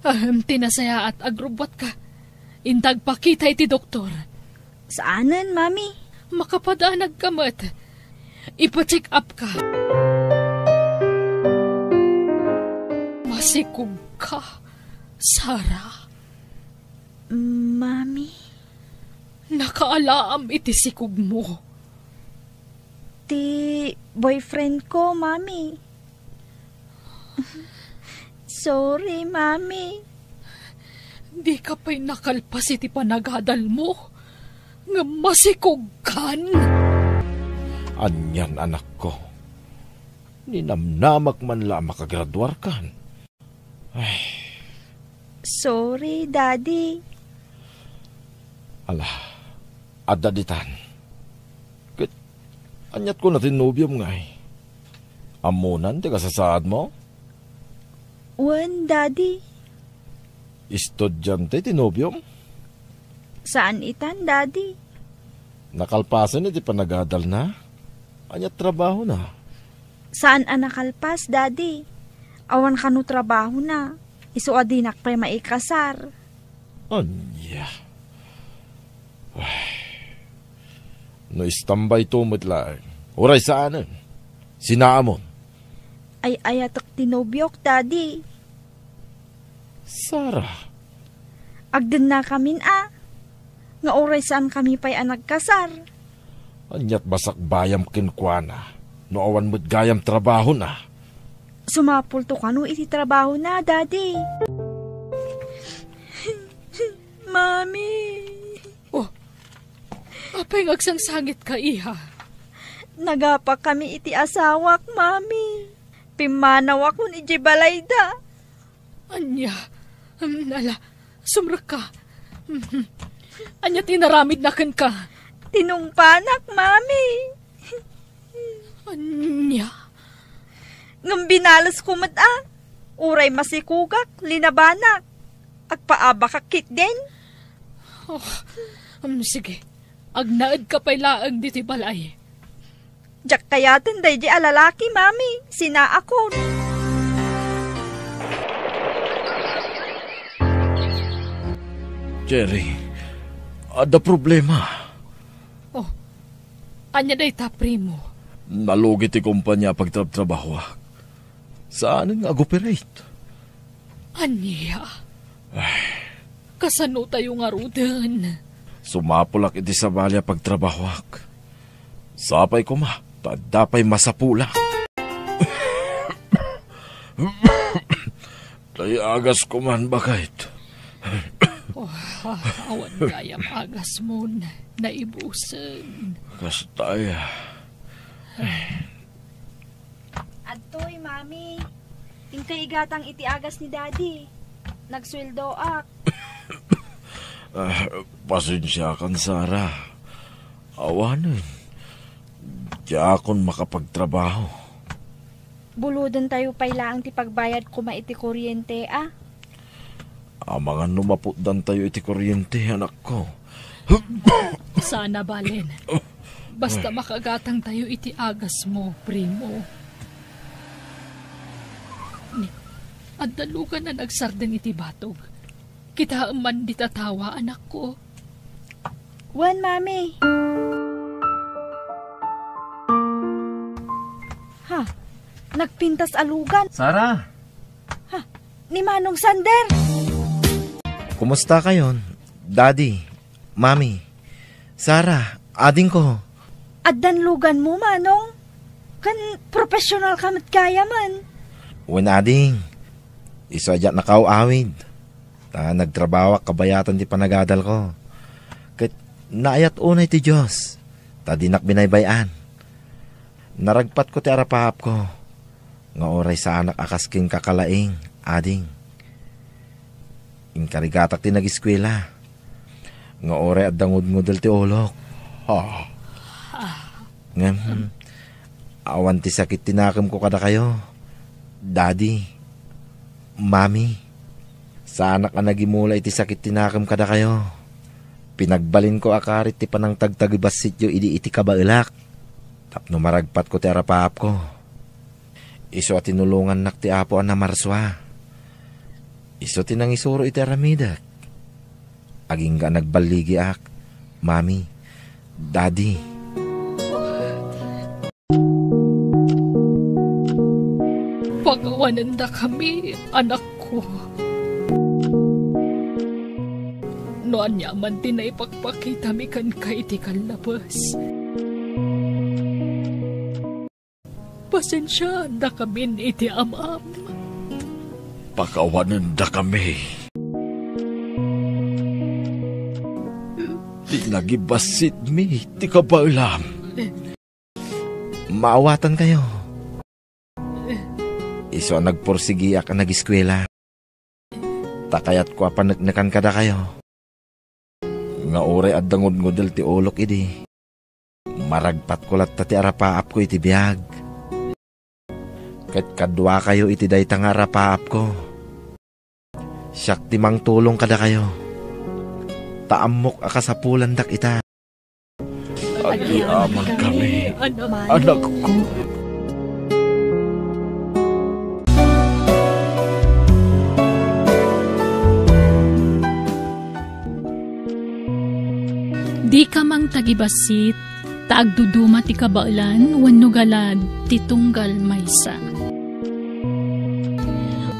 Ahem, ti nasayaat, agrubbuatka. Inta agpakita iti doktor. Saanen, Mami. Makapadanag ka met. Ipa-check up ka. Masikog ka, Sara. Mami? Nakaalaam iti sikogmo. Ti boyfriend ko, Mami. Sorry, Mami. Dika pay nakalpas iti panagadalmo, ngem masikogkan. Anian, anakko? Ninamnamak man la a makagraduarkan. Ay. Sorry, Daddy. Ala, adda ditan. Ket, aniat kuna ti nobiom ngay? Ammonan ti kasasaadmo? Wen, Daddy. Estudiante ti nobiom? Saan itan, Daddy. Nakalpasen iti panagadalna? Ania trabahona? Saan a nakalpas, Daddy. Awan kano trabahona. Isu a dinak pay maikasar. Ania? Ay, No istambayto met laeng, uray saanen. Sinaamon. Ay-ayatek ti nobiok, Daddy. Sara. Agdennakamin a, nga uray saankami pay a nagkasar. Ania't basakbayam kenkuana no awan met gayam trabahona? Sumapulto kano iti trabahona, Daddy. Mami. Oh, apay nga agsangsangitka, iha? Nagapakami iti asawak, Mami. Pimmanawakon idiay balayda. Ania? Hmm, ala, sumrekka. Mhm. Ania ti inaramidna kenka? Tinungpanak, Mami. Ania? Ngem binalesko met a. Uray masikugak, linabanak. Agpaabakak ketdin. Oh, um, sige. Agnaedka pay laeng ditoy balay. Diak kayaten daydi a lalaki, Mami. Sinaakon. Jerry, adda problema. Oh, ania dayta, primo? Nalugi ti kompania a pagtrabtrabahoak. Saanen nga ag-operate. Ania? Ay. Kasano tayo ngaruden? Sumapulak iti sabali a pagtrabahoak. Sapay koma, ta adda pay masapulak. Naiagas koman, baket. Oh, awan gayam agasmon, naibusen. Kasta aya. Adtoy, Mami. Inkay igatang iti agas ni Daddy. Nagsueldoak. Ah, pasensiakan, Sara. Awanen, diakon makapagtrabaho. Bulodentayo pay laeng ti pagbayad koma iti kuryente, a? Amangan no maputdantayo iti kuryente, anakko. Sana balen. Basta makagatangtayo iti agasmo, primo. Ni, adda lugan a nagsardeng iti batog. Kitaem man dita tawa, anakko. Wen, Mami. Ha, nagpintas a lugan. Sara! Ha, ni Manong Sander. Kumusta kayon, Daddy, Mami, Sara, adingko? Addan luganmo, Manong? Ken professional ka met gayamen. Wen, ading. Isu a diak nakaaw-awid. Ta nagtrabahoak kabayatan ti panagadalko. Ket naayat unay ti Dios, ta dinak binaybay-an. Naragpatko ti arapaapko, nga uray saanak a kas ken kakalaing, ading. Inkarigatak ti nagiskuela, nga uray adda ngudngudel ti ulok. Ha? Ngem, awan ti sakit ti nakemko kadakayo, Daddy, Mami. Saanak a nagimula iti sakit ti nakem kadakayo. Pinagbalinko a karit ti panangtagtagibassityo idi iti kabaelak, tapno maragpatko ti arapaapko. Isu a tinulongannak ti Apo a namarsua. Isu ti nangisuro iti aramidek. Agingga a nagballigiak, Mami, Daddy. Pakawanendakami, anakko. No ania man ti naipakpakitami kenka iti kallabes, pasensiaandakamin iti amam. Pakawanendakami. Ti nagibassitmi ti kabaelam. Maawatankayo. Isu a nagpursigiak a nagiskuela. Ta kayatko a paneknekan kadakayo nga uray adda ngudngudel ti ulok idi, maragpatko latta ti arapaapko iti biag. Ket kaduakayo iti dayta nga arapaapko. Siak ti mangtulong kadakayo. Ta ammok a kasapulandak ita. Agyamankami, anakko. Dika mangtagibassit, Ta agduduma ti kabaelan wenno galad ti tunggal maysa.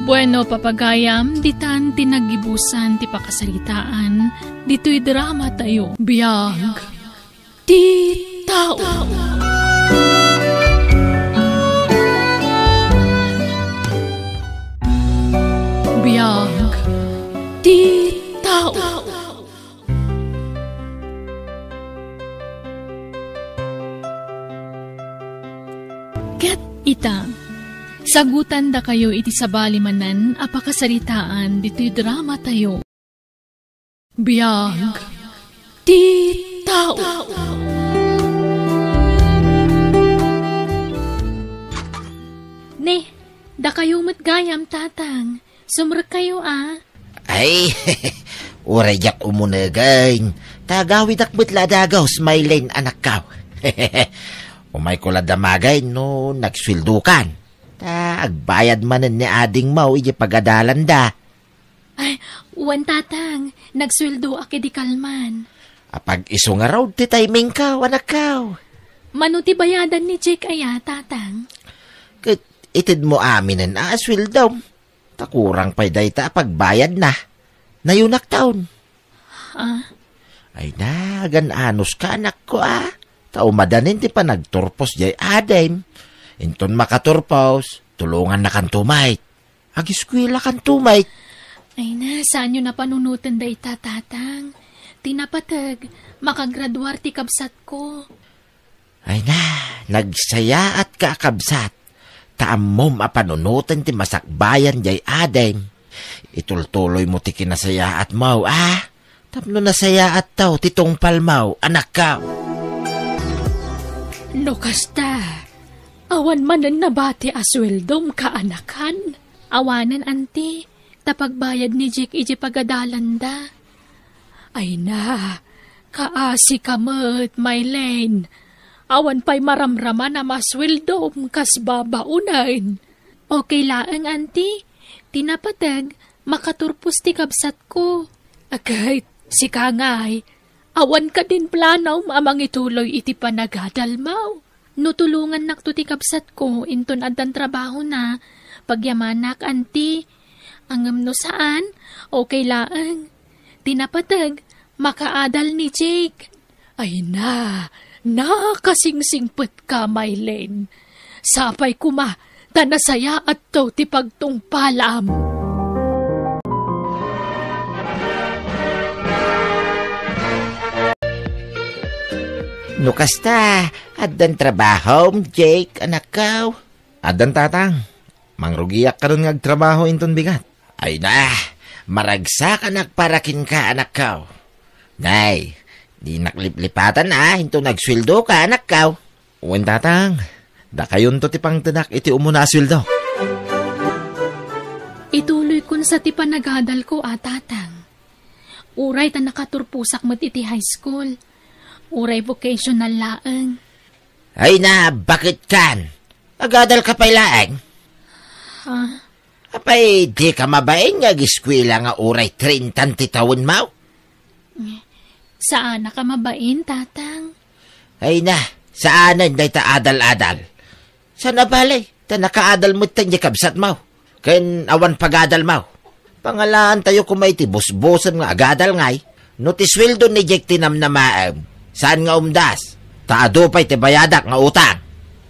Bueno, papagayam, ditan ti naggibusan ti pakasaritaan ditoy drama tayo. Biag ti tao. Biag ti tao. Ket ita, sagutan dakayo iti sabali manen a pakasaritaan ditoy drama tayo. Biag ti tao. Ne, dakayo met gayam, Tatang. Sumrekkayo, a. Ay, uray diak umunegen. Ta agawidak met la a dagus, Maylene, anakkaw. Umayko la damagen no nagsueldokan. Ta agbayad manen ni adingmo idiay pagadalanda. Ay, wen, Tatang, nagsueldoak idi kalman. Apag-isu ngarud ti timingko, anakkaw. Mano ti bayadan ni Jake aya, Tatang? Ket itedmo aminen a sueldom. Ta kurang pay dayta a pagbayadna. Nayonakton. Ah? Ay na, agan-anuska, anakko, a. Ta umadanin ti panagturpos diay adim. Inton makaturpos, tulongannakanto met. Agiskuelakanto met. Ay na, saanyo napanunoten dayta, Tatang. Ti napateg, makagraduar ti kabsatko. Ay na, nagsayaatka a kabsat. Ta ammom a panunoten ti masakbayan diay adim. Itultuloymo ti kinasayaatmo, a. Tapno nasayaatto ti tungpalmo, anakko. No kasta, awan manen nabati a sueldom, kaanakan? Awanen, anti, ta pagbayad ni Jake idiay pagadalanda. Ay na, kaasika met, Maylene. Awan pay maramraman a masueldom kas babaonen. Okay laeng, anti. Ti napateg, makaturpos ti kabsatko. Ket, sika ngay, awan kadin planom a mangituloy iti panagadalmo? No tulongannakto ti kabsatko inton addan trabahona, pagyamanak, anti. Ngem no saan, okay laeng. Ti napateg, makaadal ni Jake. Ay na, nakasingsingpetka, Maylene. Sapay koma ta nasayaatto ti pagtungpalam. No kasta, addan trabahom, Jake, anakko? Addan, Tatang. Mangrugiak kadon nga agtrabaho inton bigat. Ay na, maragsakanak para kenka, anakko. Nay, dinak liplipatan a inton agsueldoka, anakko. Wen, Tatang, dakayonto ti pangtedak iti umuna a sueldo. Ituloykon sa ti panagadalko a, Tatang. Uray ta nakaturposak met iti high school. Uray vocational laeng. Ay na, baketkan? Agadalka pay laeng? Ha? Apay, dika mabain nga agiskuela nga uray trinta ti tawenmo? Saanak a mabain, Tatang. Ay na, saanen dayta adal-adal. Saan a bale, ta nakaadal metten diay kabsatmo ken awan pagadalmo. Pangalaantayo koma iti busbusem nga agadal ngay. No ti sueldo ni Jake ti namnamaem, saan nga umdas, ta adu pay ti bayadak nga utang.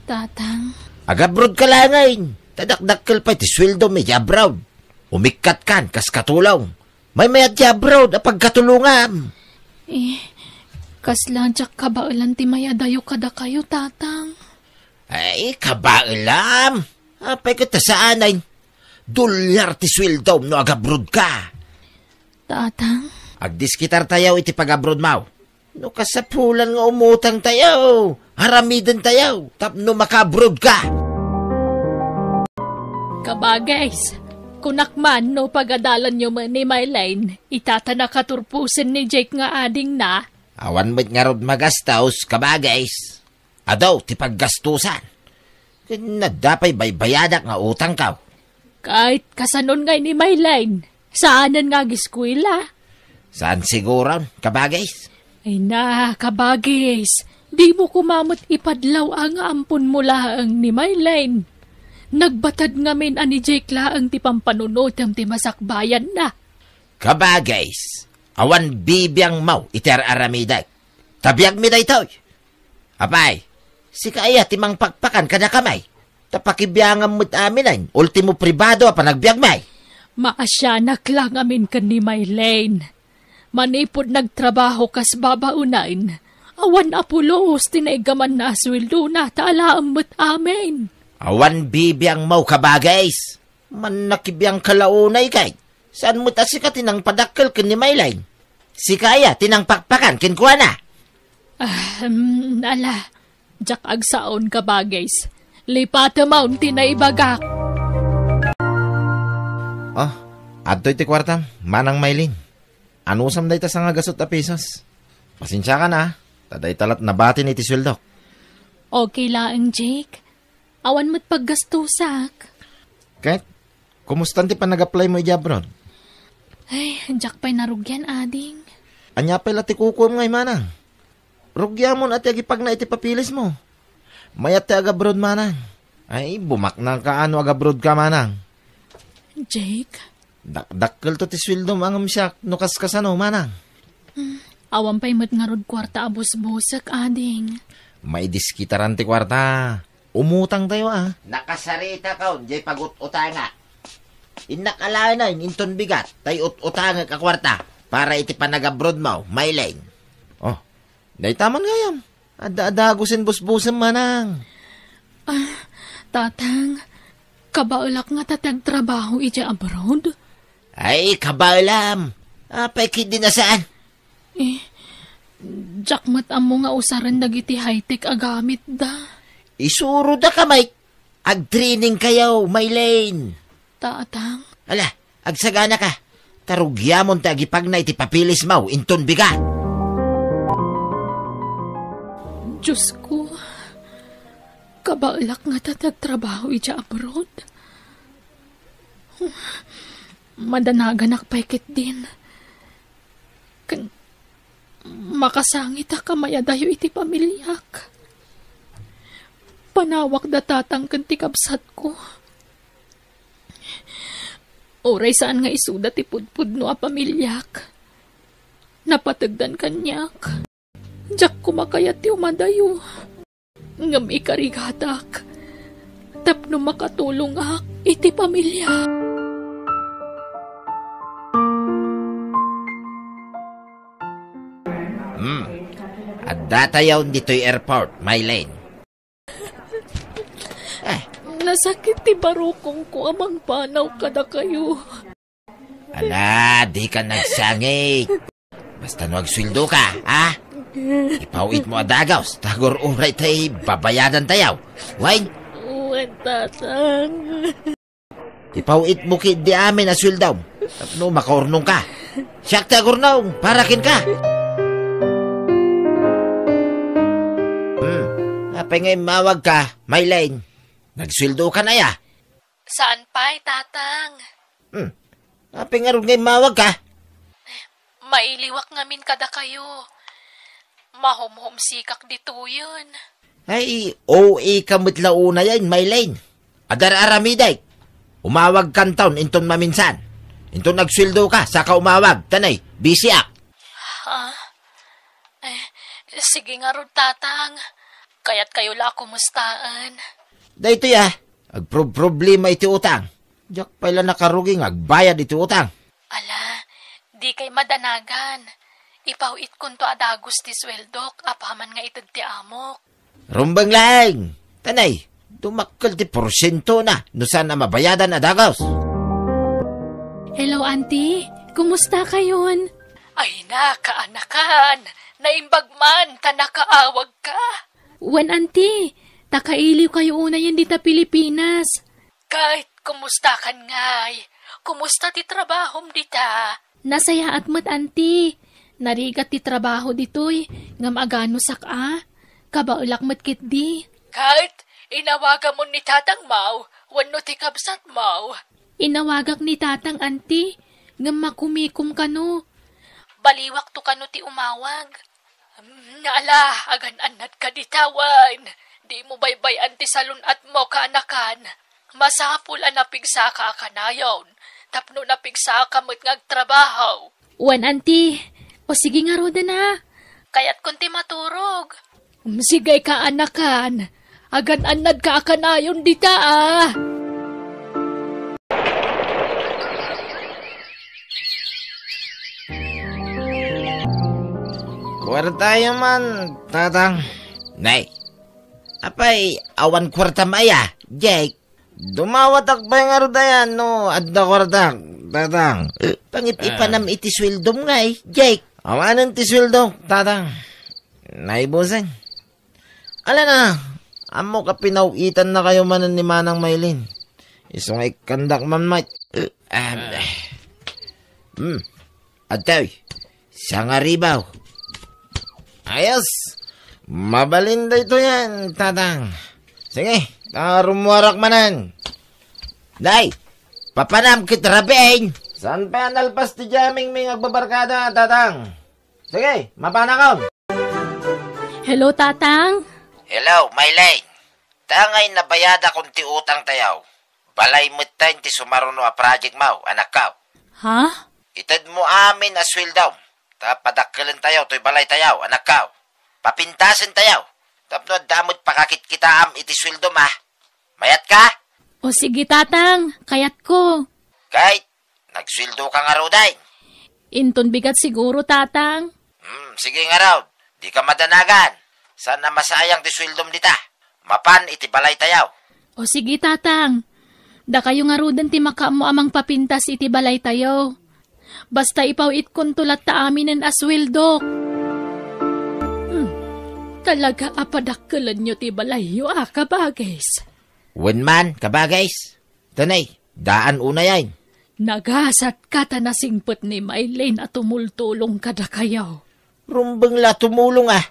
Tatang. Agabrodka laengen, ta dakdakkel pay ti sueldom iti abroad. Umikkatkan kas katulong. Maymayat ti abroad a pagkatulongam. Eh, kasla diak kabaelan ti mayadayo kadakayo, Tatang. Ay, kabaelam! Apay ket ta saanen? Dolyar ti sueldom no agabrodka. Tatang? Agdiskitartayo iti pagabrodmo. No kasapulan nga umutangtayo, aramidentayo tapno makaabrodka. Kabagis, kunak man no pagadalanyo met ni Maylene, ita ta nakaturposen ni Jake nga adingna. Awan met ngarud magastos, kabagis. Adu ti paggastusan. Ken adda pay baybayadak nga utangko. Ket kasanon ngay ni Maylene? Saanen nga agiskuela? Saan siguron, kabagis? Ay na, kabagis. Dimo koma met ipadlaw a nga amponmo laeng ni Mylene. Nagbatad ngamin a ni Jake laeng ti pampanunotem ti masakbayanna. Kabagis, awan bibiangmo iti ar-aramidek. Ta biagmi daytoy. Apay, sika aya ti mangpakpakan kadakami? Ta pakibiangam met aminen, ultimo pribado a panagbiagmi. Maasianak la ngamin ken ni Mylene. Manipud nagtrabaho kas babaonen, awan a pulos ti naiggamanna a sueldona ta alaem met amin. Awan bibiangmo, kabagis. Mannakibiangka la unay kay. Saan met a sika ti nangpadakkel ken ni Mylene? Sika aya ti nangpakpakan kenkuana? Ahem, ala, diak agsaon, kabagis. Lipatemon ti naibagak. Oh, adtoy ti kuartam, Manang Mylene. Anusam dayta sangagasut a pesos? Pasensiakan a, ta dayta lat nabatin iti sueldok. Okay laeng, Jake. Awan met paggastusak. Ket, kumusta ti panag-apply mo idiay abroad? Ay, diak pay narugian, ading. Ania pay la ti kukuem ngay, Manang? Rugiamon a ti agipagna iti papeles mo. Mayat ti ag-abroad, Manang. Ay, bumaknang ka no ag-abroad ka, Manang. Jake? Dakdakkelto ti sueldom a ngem siak no kaskasano, Manang. Hmm, awan pay met ngarud kuarta a busbusek, ading. Maidiskitaran ti kuarta. Umutangtayo a. Nakasaritakon diay pagut-utangak. Innak alaen inton bigat tay ut-utangek a kuarta para iti panag-abroad mo, Mylene. Oh, dayta man gayam. Adda adagusen busbusem, Manang. Ah, Tatang, kabaelak ngata ti agtrabaho idiay abroad? Ay, kabaelam. Apay ketdi a saan? Eh, diak met ammo nga usaren dagiti high-tech a gamitda. Isurodakami. Agtrainingkayo, Mylene. Tatang. Ala, agsaganaka. Ta rugiamon ti agipagna iti papeles mo inton bigat. Diosko, kabaelak ngata ti agtrabaho idiay abroad. Madanaganak pay ketdin. Ken makasangitak a mayadayo iti pamiliak. Panawak da Tatang ken ti kabsatko. Uray saan nga isuda ti pudpudno a pamiliak, napategdan kaniak. Diak koma kayat ti umadayo. Ngem ikarigatak tapno makatulongak iti pamiliak. Hmm. Addatayo ditoy airport, Mylene. Ah. Nasakit ti barukongko a mangpanaw kadakayo. Ala, dika nagsangit. Basta no agsueldoka, ha? Ipaw-itmo a dagus, ta agur-uray tay babayadantayo. Wen? Wen, Tatang. Ipaw-itmo ketdi amin a sueldom. Tapno makaurnongka. Siak ti agurnong, para kenka. Hmm. Apay nga immawagka, Mylene? Nagsueldokan aya? Saan pay, Tatang? Hmm. Apay ngarud nga immawagka? Mailiwak ngamin kadakayo. Mahumhumsikak ditoyen. Ay, O A ka met la unayen, Mylene. Adar-aramidek. Umawagkanton inton maminsan. Inton agsueldoka, saka umawag. Tanay, busyak. Ha? Eh, sige ngarud, Tatang. Kayatkayo la a kumustaen. Daytoy, ah. Agproproblema iti utang. Diak pay la nakarugi nga agbayad iti utang. Ala, dikay madanagan. Ipaw-itkonto a dagus ti sueldok apaman nga ited ti amok. Rumbeng laeng! Tanay, dumakkel ti porsientona no saan a mabayadan a dagus. Hello, Auntie. Kumusta kayon? Ay, nakaanakan. Naimbag man ta nakaawagka. Wen, Auntie. Ta kailiwkayo unayen dita Pilipinas. Ket, kumustakan ngay? Kumusta ti trabahom dita? Nasayaat met, Auntie. Narigat ti trabaho ditoy, ngem aganusak a. Kabaelak met ketdi. Ket, inawagamon ni tatangmo wenno ti kabsatmo? Inawagak ni tatang, Auntie, ngem makumikom kano. Baliwakto kano ti umawag. Ala, agan-annadka dita wen. Dimo baybay-an ti salun-atmo, kaanakan. Masapul a napigsaka a kanayon, tapno napigsaka met nga agtrabaho. Wen, anti. O sige ngaruden a. Kayatkon ti maturog. Mm, sige, kaanakan. Agan-annadka a kanayon dita a. Kuartayo man, tatang. Nay, apay, awan kuartam aya, Jake? Dumawatak pay ngarud aya no adda kuartak, tatang. Pangit-ipanam iti sueldom ngay, Jake. Awanen ti sueldok, tatang. Naibusen. Ala na, ammok a pinaw-itannakayo manen ni Manang Maylin. Isu nga ikkandak man met. Ah, hmm. Adtoy, sangaribaw. Ayos. Mabalin daytoyen, tatang. Sige, ta rummuarak manen. Nay, papanam ket rabiin. Saan pay a nalpas ti jamming mi nga agbabarkada, tatang? Sige, mapanakon. Hello, Tatang. Hello, Maylin. Tangay nabayadakon ti utangtayo. Balay metten ti sumaruno a project mo, anakko. Ha? Itedmo amin a sueldom, ta padakkelentayo toy balaytayo, anakko. Papintasentayo, tapno adda met pakakitkitaam iti sueldom a. Mayatka? O sige, Tatang, kayatko. Kay, nagsueldoka ngaruden? Inton bigat siguro, Tatang. Hmm, sige ngarud, dika madanagan. Saan a masayang ti sueldom dita. Mapan iti balaytayo. O sige, Tatang. Dakayo ngaruden ti makaammo a mangpapintas iti balaytayo. Basta ipaw-itkonto latta aminen a sueldok. Hmm, talaga a padakkelenyo ti balayyo a, kabagis. Wen man, kabagis. Tanay, daan unayen. Nagasatka ta nasingpet ni Maylin a tumultulong kadakayo. Rumbeng la tumulong a.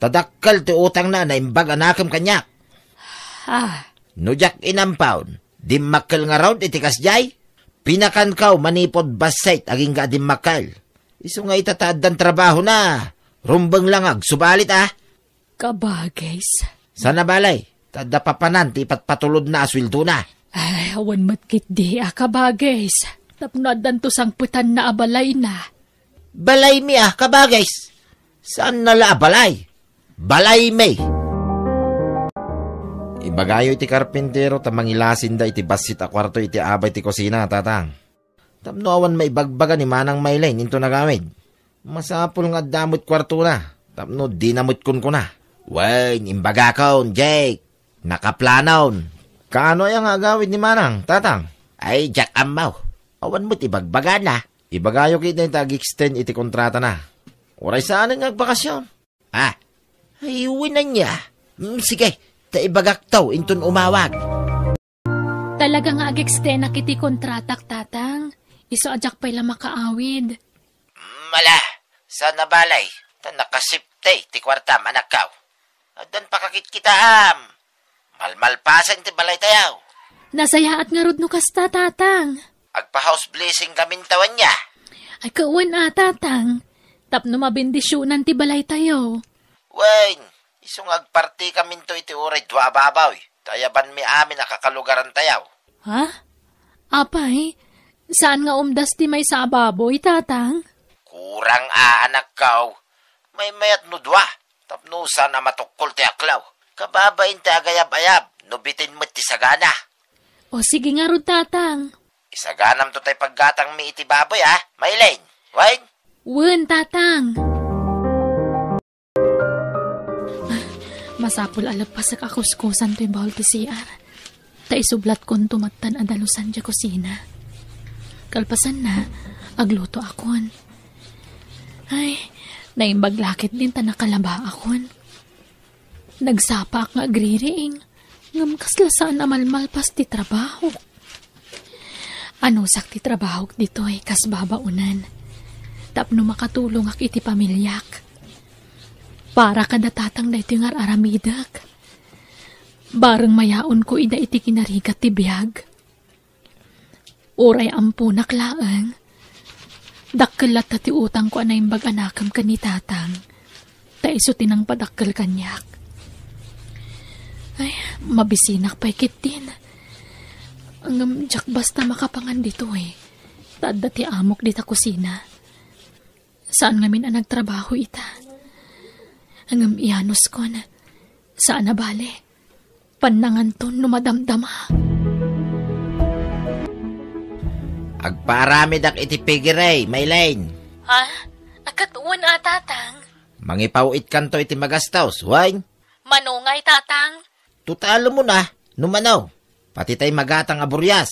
Ta dakkel ti utangna a naimbag a nakem kaniak. Ah. No diak inampaw, dimmakkel ngarud iti kasdiay? Pinakanko manipud bassit agingga a dimmakkel. Isu nga ita ta addan trabahona, rumbeng la nga agsubalit a. Kabagis. Saan a bale, ta adda papanan ti ipatpatulodna a sueldona. Ay, awan met ketdi a kabagis. Tapno addanto sangpetanna a balayna. Balaymi a kabagis. Saanna la a balay. Balaymi. Ibagayo iti karpintero ta mangilasinda iti bassit a kuarto iti abay ti kusina, tatang. Tapno awan maibagbaga ni Manang Maylin inton agawid. Masapul nga adda met kuartona, tapno dina met kunkuna. Wen, imbagakon, Jake. Nakaplanon. Kaano aya nga agawid ni Manang, Tatang? Ay, diak ammo. Awan met ibagbagana. Ibagayo ketdi ta ag-extend iti kontratana. Uray saanen nga agbakasyon. Ah, ay, wen ania. Mm, sige, ta ibagakto inton umawag. Talaga nga ag-extendak iti kontratak, Tatang. Isu a diak pay la makaawid. Mm, ala, saan a bale, ta nakasipte ti kuartam, anakko. Addan pakakitkitaam. Malmalpasen ti balaytayo. Nasayaat ngarud no kasta, Tatang. Agpa-house blessing kaminto ania. Ay, kawan a, Tatang. Tapno mabendisionan ti balaytayo. Wen, isu nga agpartikaminto iti uray dua a baboy. Ta ayabanmi amin a kakalugarantayo. Ha? Apay, saan nga umdas ti maysa a baboy, Tatang? Kurang a, anakko. Maymayat no dua, tapno saan a matukkol ti aklaw. Kababain ti agayab-ayab, no bitin met ti sagana. O sige ngarud, Tatang. Isaganamto tay paggatangmi iti baboy, a, Maylin? Wen? Wen, Tatang. Masapul a leppasek a kuskusan toy bahol ti C R. Ta isublatkonto met tan a dalusan diay kusina. Kalpasanna, aglutoakon. Ay, naimbag la ketdin ta nakalabaakon. Nagsapaak nga agririing, ngem kasla saan a malmalpas ti trabahok. Anusak ti trabahok ditoy kas babaonen, tapno makatulongak iti pamiliak. Para kada Tatang daytoy nga ar-aramidek. Bareng mayaonko ida iti kinarigat ti biag. Uray amponak laeng, dakkel latta ti utangko a naimbag a nakem ken ni Tatang. Ta Isu ti nangpadakkel kaniak. Ay, mabisinak pay ketdin. Ngem diak basta makapangan ditoy. Ta adda ti amok dita kusina. Saan ngamin a nagtrabaho ita. Ngem iyanuskon, saan a bale. Pannanganton no madamdama. Agpaaramidak iti piggery, Maylene. Ha? Ket wen a, Tatang? Mangipaw-itkanto iti magastos, wen? Mano ngay, Tatang? Totalem mo na, no mano. Pati tay magatang a burias.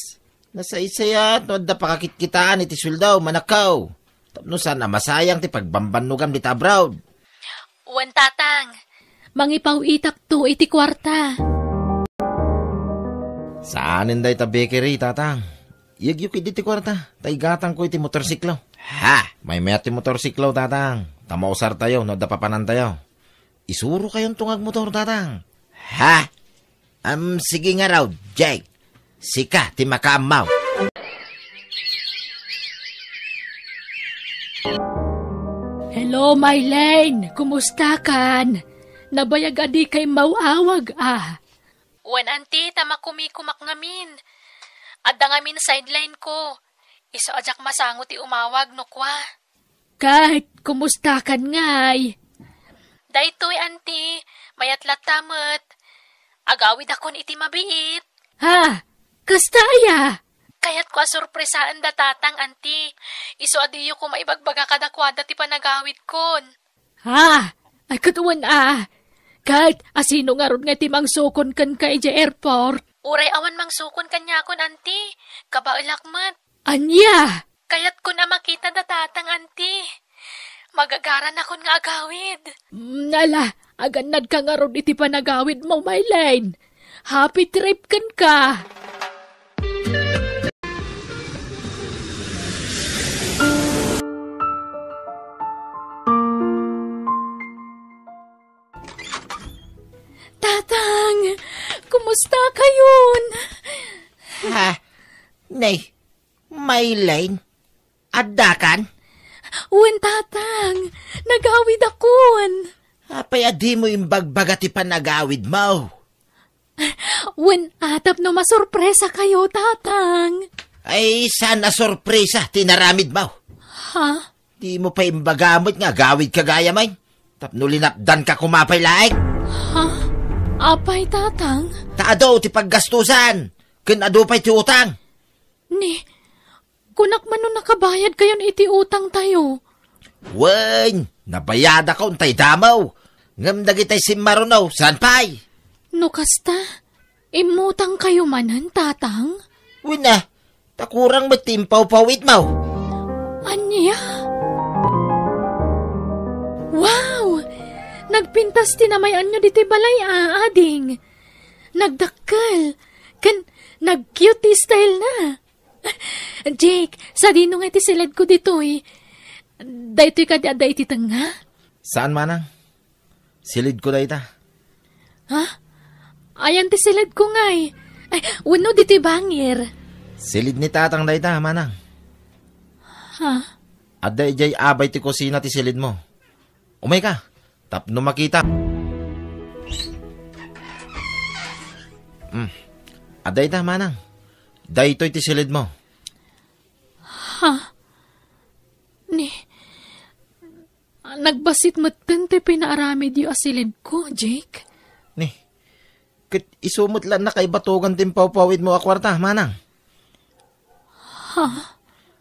Nasaysayat no adda pakakitkitaan iti sueldo, manakkaw. Tapno saan a masayang ti pagbambannogam dita abroad. Wen, Tatang. Mangipaw-itakto iti kuarta. Saanen dayta bakery, Tatang. Iyegyo ketdi ti kuarta, ta igatangko iti motorsiklo. Ha? Maymayat ti motorsiklo, Tatang. Ta mausartayo no adda papanantayo. Isurokayonto nga agmotor, Tatang. Ha? Am, sige ngarud, Jake. Sika ti makaammo. Hello, Maylene. Kumusta kan? Nabayag a dika immaw-awag, a. Wen, Auntie, ta makumikumak ngamin. Adda ngamin sideline ko. Isu a diak masango ti umawag no kua. Ket, kumusta kan ngay? Daytoy, Auntie, mayat latta met. Agawidakon iti mabiit. Ha? Kasta aya? Kayatko a sorpresaen da Tatang, Auntie. Isu a diyo koma ibagbaga kadakuada ti panagawidkon. Ha? Ay, ket wen a. Ket, asino ngarud nga ti mangsukon kenka idiay airport? Uray awan mangsukon kaniakon, Auntie. Kabaelak met. Ania? Kayatkon a makita da Tatang, Auntie. Magagaranakon nga agawid. Mm, ala, agannadka ngarud iti panagawidmo, Maylene. Happy trip kenka. Tatang, kumusta kayon? Ha? Nay, Maylene, addakan? Wen, Tatang, nagawidakon. Apay a dimo imbagbaga ti panagawidmo? Wen, a, tapno masorpresa kayo, Tatang. Ay, saan a sorpresa ti naramidmo? Ha? Dimo pay imbaga met nga agawidka gayam, tapno linapdanka koma pay laeng. Ha? Apay, Tatang? Ta adu ti paggastusan, ken adu pay ti utang. Ni, kunak man no nakabayad kayon iti utang tayo. Wen, nabayadakon tay damo. Ngem dagitay simmaruno, saan pay? No kasta, immutang kayo manen, Tatang? Wen a, ta kurang met ti impawpawitmo. Ania? Wow! Nagpintas ti namay-anyo ditoy balay a, ading. Nagdakkel. Ken nag-cute ti style na. Jake, sadino nga iti siled ko ditoy? Daytoy kadi adda iti tengnga? Saan, manang. Siled ko dayta. Ha? Ayan ti siled ko ngay. Ay, wenno ditoy bangir. Siled ni tatang dayta, manang. Ha? Adda idiay abay ti kusina ti siled mo. Umay ka, tapno makita. Hmm. Adda ita, manang. Daytoy ti siled mo. Ha? Ni, nagbassit metten ti pinaaramidyo a siledko, Jake? Ni, ket isu met la nakaibatogan ti impawpawidmo a kuarta, manang. Ha?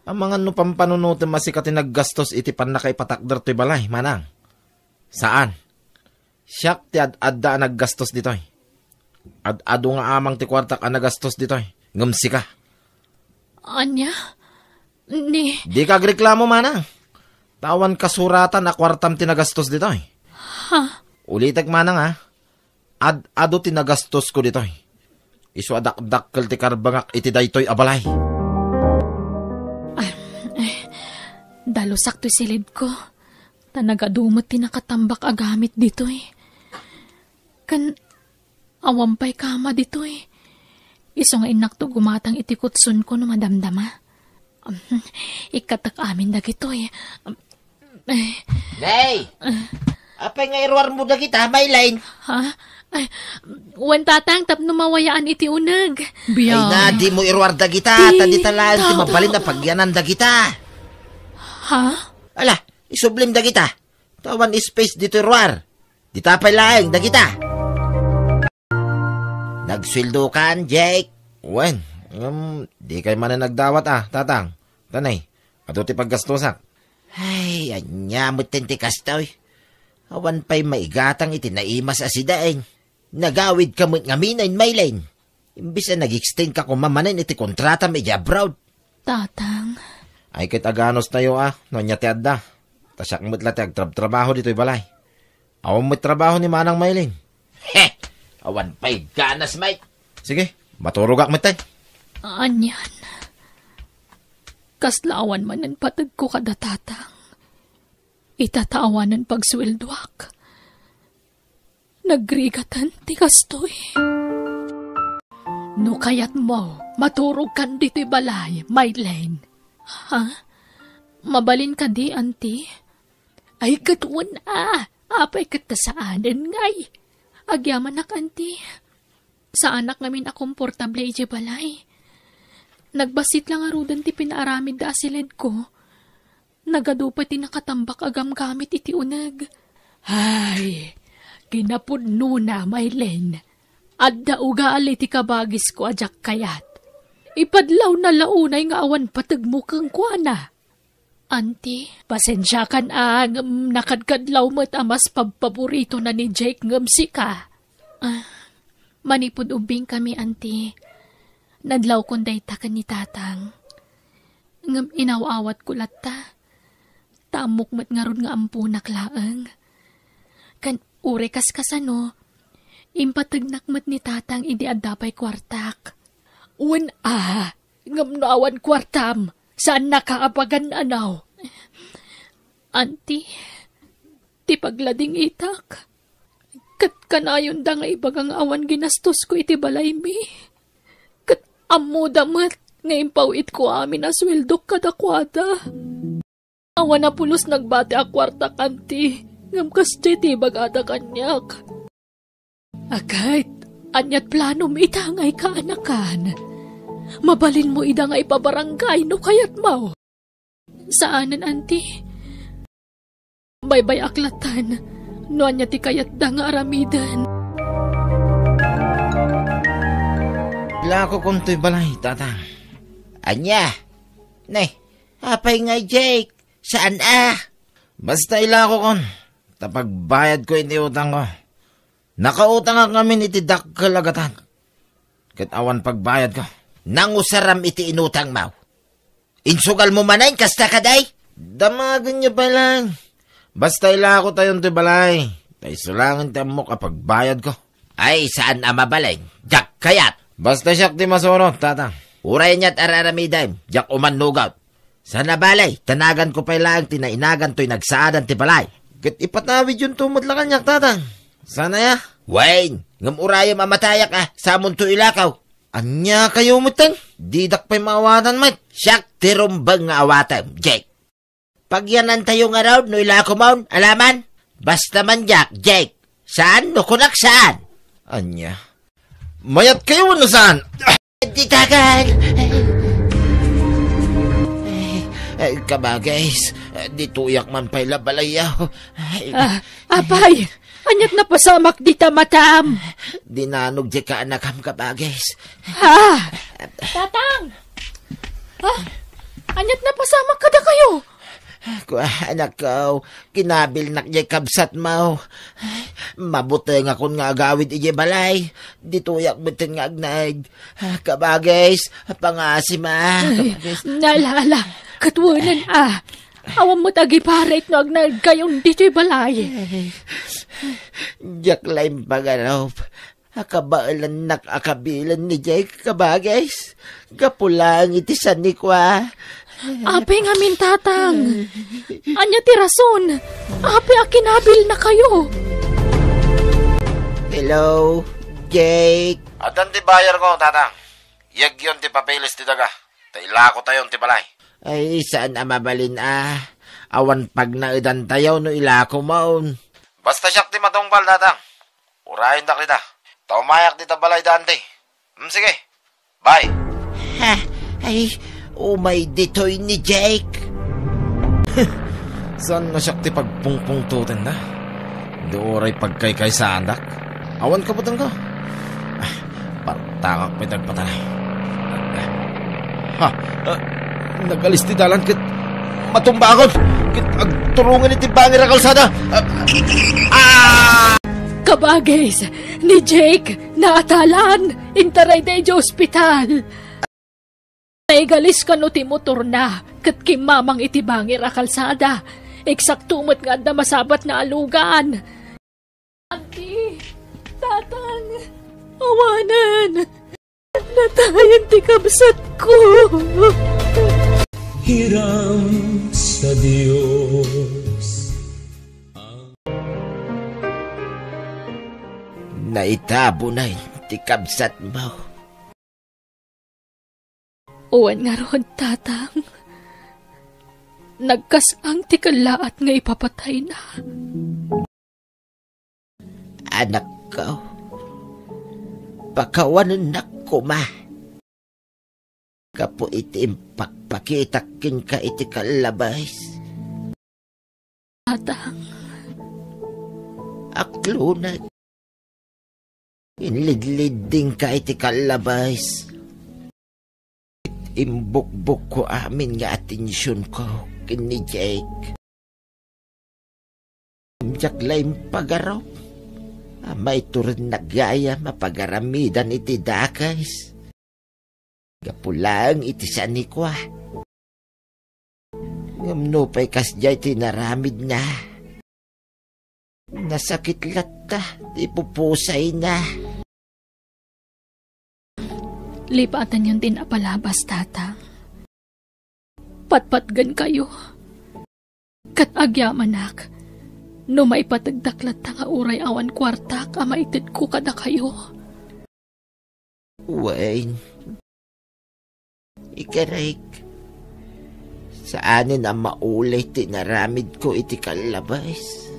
Amangan no pampanunotem a sika ti naggastos iti pannakaipatakder toy balay, manang. Saan. Siak ti ad-adda a naggastos ditoy. Ad-adu nga amang ti kuartak a nagastos ditoy. Ngem sika. Ania? Ni... Dika agreklamo, manang. Ta awan kasuratan a kuartam ti nagastos ditoy. Ha? Ulitek, manang, a. Ad-adu ti nagastosko ditoy. Isu a dakdakkel ti karbengak iti daytoy a balay. Ah, eh, dalusak toy siledko. Ta nagadu met ti nakatambak a gamit ditoy. Ken awan pay kama ditoy. Isu nga innakto gumatang iti kutsonko no madamdama. Ikkatak amin dagitoy. Eh. Nay! Apay nga iruarmo dagita, Maylene? Ha? Ay, wen, Tatang, tapno mawayaan iti uneg. Ay na, dimo iruar dagita, ta dita laeng ti mabalin a pagyanan dagita. Ha? Ala, isublim dagita. Ta awan space ditoy ruar. Dita pay laeng dagita. Nagsueldokan, Jake? Wen, ngem, dikay manen nagdawat a, Tatang. Tanay, adu ti paggastusak. Ay, ania metten ti kastoy? Awan pay maigatang iti naimas a sidaen. Nagawidka met ngamin, Maylene. Imbes a nag-extend ka koma manen iti kontratam iti abroad. Tatang. Ay, ket aganos tayo a, no ania ti adda. Ta siak met la ti agtrabtrabaho ditoy balay. Awan met trabaho ni Manang Maylene. He! Awan pay ganas, Mike. Sige, maturogak met, tay. Anian? Kasla awan manen pategko kada Tatang. Ita ta awanen pagsueldoak. Nagrigaten ti kastoy. No kayatmo, maturogkan ditoy balay, Maylene. Ha? Mabalin kadi, Auntie? Ay, ket wen a. Apay ket ta saanen ngay? Agyamanak, Auntie. Saanak ngamin a komportable idiay balay. Nagbassit la ngaruden ti pinaaramidda a siledko. Nagadu pay ti nakatambak a gamgamit iti uneg. Ay, kinapudnona, Maylene. Adda ugali ti kabagisko a diak kayat. Ipadlawna la unay nga awan pategmo kenkuana. Auntie, pasensiakan a ngem nakadkadlaw met a mas pabpaboritona ni Jake ngem sika. Ah, manipud ubbingkami, Auntie, nadlawkon dayta ken ni Tatang. Ngem inaw-awatko latta. Ta ammok met ngarud nga amponak laeng. Ken uray kaskasano, impategnak met ni Tatang idi adda pay kuartak. Wen a, ngem no awan kuartam, saannaka a pagan-anaw. Auntie, ti pagladingitak, ket kanayonda nga ibaga nga awan ginastosko iti balaymi. Ket ammoda met nga impaw-itko amin a sueldok kadakuada. Awan a pulos nagbati a kuartak, Auntie, ngem kasdiay ti ibagada kaniak. Aket, aniat planom ita nga ikaanakan? Mabalinmo ida nga ipabarangay no kayatmo. Saanen, Auntie. Baybay-ak lattan no ania ti kayatda nga aramiden. Ilakokon toy balay, Tatang. Ania? Ne, apay ngay, Jake? Saan a? Basta ilakokon, ta pagbayadko iti utangko. Nakautangak ngamin iti dakkel a gatad. Ket awan pagbayadko. Nangusaram iti inutangmo. Insugalmo manen kasta kadi? Damagenyo pay laeng. Basta ilakotayon ti balay. Ta isu laengen ti ammok a pagbayadko. Ay, saan a mabalin. Diak kayat. Basta siak ti masurot, Tatang. Uray aniat a aramidem, diak umannugot. Saan a bale, ta naganko pay laeng ti nainagan toy nagsaadan ti balay. Ket ipatawidyonto met la kaniak, Tatang. Saan aya? Wen, ngem urayem a matayak a, samonto ilakaw. Ania kayo metten? Didak pay maawatan met. Siak ti rumbeng nga awatem, Jake. Pagyanantayo ngarud no ilakomon, alaman? Basta man diak, Jake. Saan no kunak saan? Ania? Mayat kayo wenno saan? Ditagan! Ay, ay, kabagis, ditoyak man pay la balayyo. Ay, ah, apay! Aniat napasamak dita matam? Dinanog di kaanakam, kabagis. Ha? Tatang! Ha? Aniat napasamak kadakayo? Kua, anakko, kinabilnak jay kabsatmo. Mabutengakon nga agawid idiay balay. Ditoyak metten nga agnaed. Kabagis, pangasima. Ay, kabagis. Ala, ala, ket wenen a. Awan met agiparit no agnaedkayon ditoy balay. Ay, diak la impagarup. Akabaelannak a kabilen ni Jake, kabagis. Gapu laeng iti sanikua. Apay ngamin, Tatang? Ania ti rason? Apay a kinabilnakayo? Hello, Jake. Addan ti bayarko, Tatang. Yegyon ti papeles ti daga. Ta ilakotayon ti balay. Ay, saan a mabalin a. Awan pagnaedantayo no ilakomon. Basta siak ti matungpal, Tatang. Urayendak dita. Ta umayak dita balay da Anti. Hmm, sige. Bye. Ha? Ay, umay ditoy ni Jake. Saan nga siak ti pagpungpungtotenna? Di uray pagkaykaysaandak? Awan kabutanka. Ah, partangak pay dagpatay. Ha? Ah, nagalis ti dalan ket matumbaakon. Ket agturungan iti bangir a kalsada. Ah, ah! Kabagis, ni Jake, naatalan. Intarayda idiay ospital. Naigalis kano ti motorna ket kimmamang iti bangir a kalsada. Eksakto met nga adda masabatna a lugan. Anti, Tatang, awanen. Natayen ti kabsatko. Hiram sa Dios. Naitabonay ti kabsatmo. Wen ngarud, Tatang, nagkas-ang ti kellaat nga ipapatayna. Anakko, pakawanennak koma gapu iti impakpakitak kenka iti kallabes. Tatang. Akloneg. Inlidliddingka iti kallabes. Imbukbokko amin nga atensionko ken ni Jake. Diak la impagarup a maiturednak gayam a pagaramidan iti dakes. Gapu laeng iti sanikua. Ngem nupay kasdiay ti inaramidna, nasakit latta ti pupusayna. Lipatenyon ti napalabas, Tatang. Patpatgenkayo. Ket agyamanak, no maipategdak latta nga uray awan kuartak a maitedko kadakayo. Wen, ikarek, saanen a mauli ti inaramidko iti kallabes.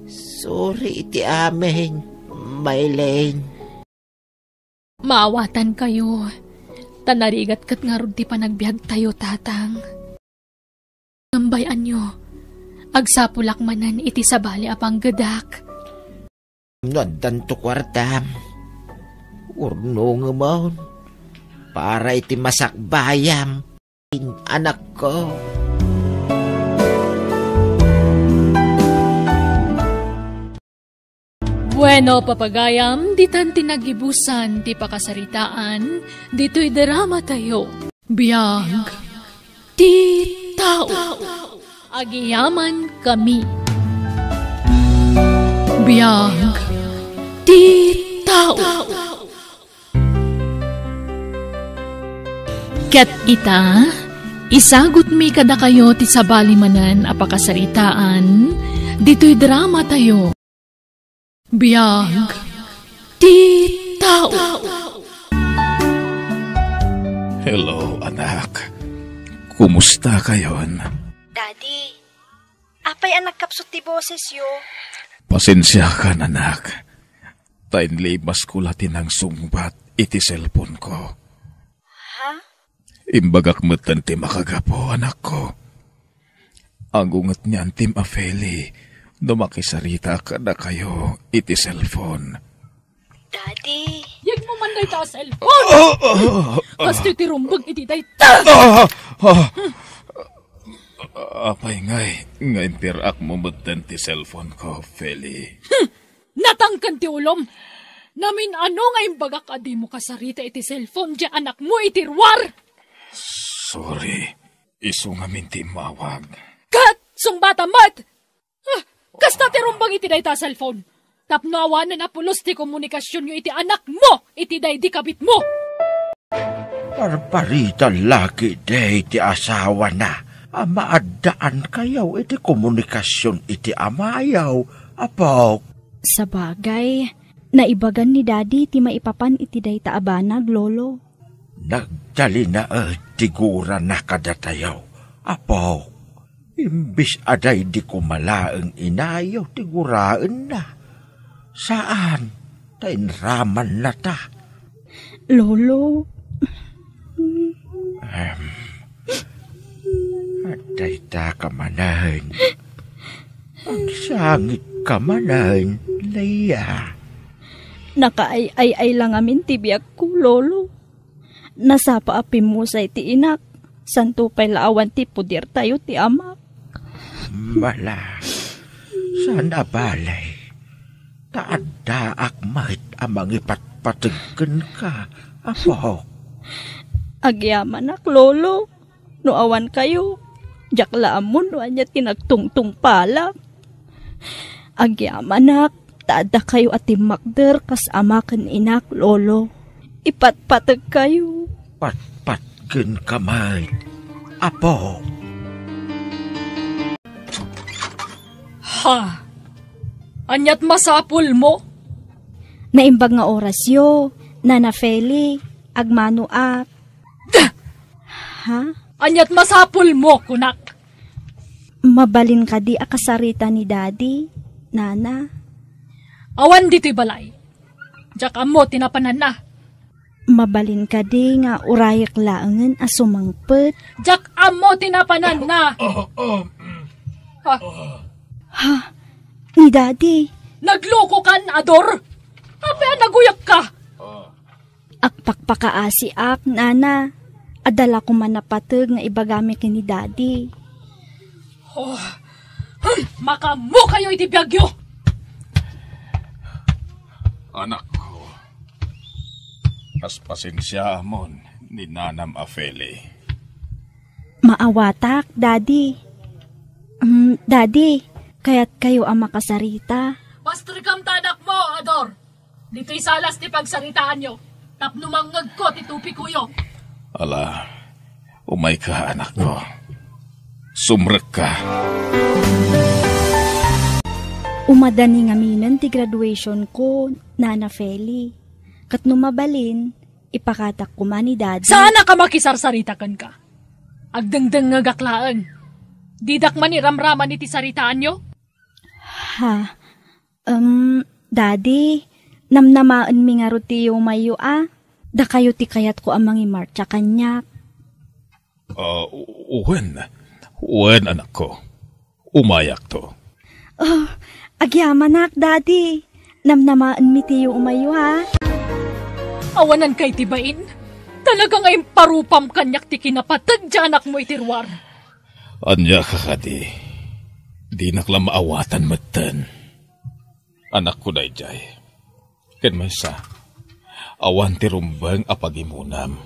Sorry iti amin, Maylene. Maawatankayo, ta narigat ket ngarud ti panagbiagtayo, Tatang. Ngem bay-anyo, agsapulak manen iti sabali a panggedak. No addanto kuartam, urnongemon para iti masakbayam, anakko. Bueno, papagayam, ditan ti nagibusan ti pakasaritaan ditoy dramatayo. Biag ti tao. Agyamankami. Biag ti tao. Ket ita, isagutmi kadakayo ti sabali manen a pakasaritaan ditoy dramatayo. Biag ti tao. Hello, anak. Kumusta kayon? Daddy, apay a nagkapsut ti bosesyo? Pasensiakan, anak. Ta inlimasko la ti nangsungbat iti cellphone-ko. Ha? Imbagak metten ti makagapu, anakko. Agunget ni Antim a Feli no makisarita kadakayo iti cellphone. Daddy. Yegmo man dayta a cellphone! Ah, ah, ah, ah. Kastoy ti rumbeng iti dayta! Ah, ah. Apay ngay nga impirak mo metten ti cellphone-ko, Feli? Hmm. Natangken ti ulom! Namin-ano nga imbagak a dimo kasarita iti cellphone diay anakmo iti ruar! Sorry. Isu ngamin ti immawag. Ket sungbatam met! Ah, kasta ti rumbeng iti dayta a cellphone. Tapno awanen a pulos ti komunikasionyo iti anakmo iti daydi kabitmo. Parparita la ketdi ti asawana a maaddaankayo iti komunikasion iti amayo, apok. Sabagay, naibagan ni Daddy ti maipapan iti dayta a banag, Lolo. Nagtalinaed ti gurana kadatayo, apok. Imbis a daydi koma laeng inayo ti guraenna. Saan, ta inramannata. Lolo. Em, adda ita ka manen. Agsangit ka manen, Leia. Nakaay-ay-ay la ngamin ti biagko, Lolo. Nasapa a pimmusay ti inak, santo pay la awan ti pudertayo ti amak. Mala, saan a bale, ta addaak met a mangipatpateg kenka, apo. Agyamanak, Lolo, no awan kayo, diak la ammo no ania ti nagtungtungpalak. Agyamanak, ta adda kayo a timmakder kas ama ken inak, Lolo. Ipatpateg kayo. Patpatgen ka met, apo. Ha? Aniat masapul mo? Naimbag nga orasyo, Nana Feli, agmanoak. Ha? Aniat masapul mo, kunak? Mabalin kadi a kasarita ni Daddy, Nana? Awan ditoy balay. Diak ammo ti napananna. Mabalin kadi nga urayek laengen a sumangpet? Diak ammo ti napananna. Ah. Ha? Ni Daddy? Nagluko kan, Ador? Apay a naguyakka? Agpakpakaasiak, Nana. Adda la koma napateg nga ibagami ken ni Daddy. Oh, hmm, makaammo kayo iti biagyo! Anakko, paspasensiaamon ni nanam a Feli. Maawatak, Daddy. Mm, Daddy, kayat kayo a makasarita? Pastrekam ta anakmo, Ador. Ditoy salas ti pagsaritaanyo, tapno mangngegko ti tupikuyo. Ala, umayka, anakko. Sumrekka. Umadani ngaminen ti graduation ko, Nana Feli. Ket no mabalin, ipakatak koma ni Daddy. Saanak a makisarsarita kenka. Agdengdengngegak laeng. Didak man iramraman iti saritaanyo? Ha? Em, Daddy, namnamaenmi ngarud ti yumayyo a. Dakayo ti kayatko a mangimartsa kaniak. Ah, u-, wen. Wen, anakko. Umayakto. Oh, agyamanak, Daddy. Namnamaenmi ti yumayyo, ha? Awanan kay ti bain? Talaga nga imparupam kaniak ti kinapateg ti anakmo iti ruar. Ania ka kadi? Dinak la maawatan metten. Anakko daydiay. Ken maysa, awan ti rumbeng a pagimonam,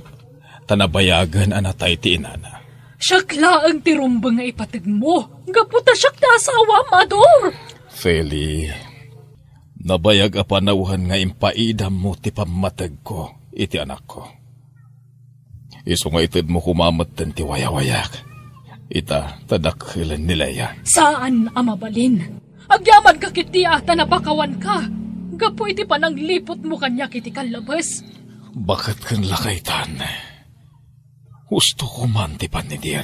ta nabayagen a natay ti inana. Siak laeng ti rumbeng nga ipategmo, gapu ta siak ti asawam, Ador! Feli, nabayag a panawen nga impaidammo ti pammategko iti anakko. Isu nga itedmo koma metten ti wayawayak. Ita, ta dakkelen ni Leia. Saan a mabalin. Agyamanka ketdi a ta napakawanka gapu iti panangliputmo kaniak iti kallabes. Baket ken lakaytan. Husto koman ti pannidir.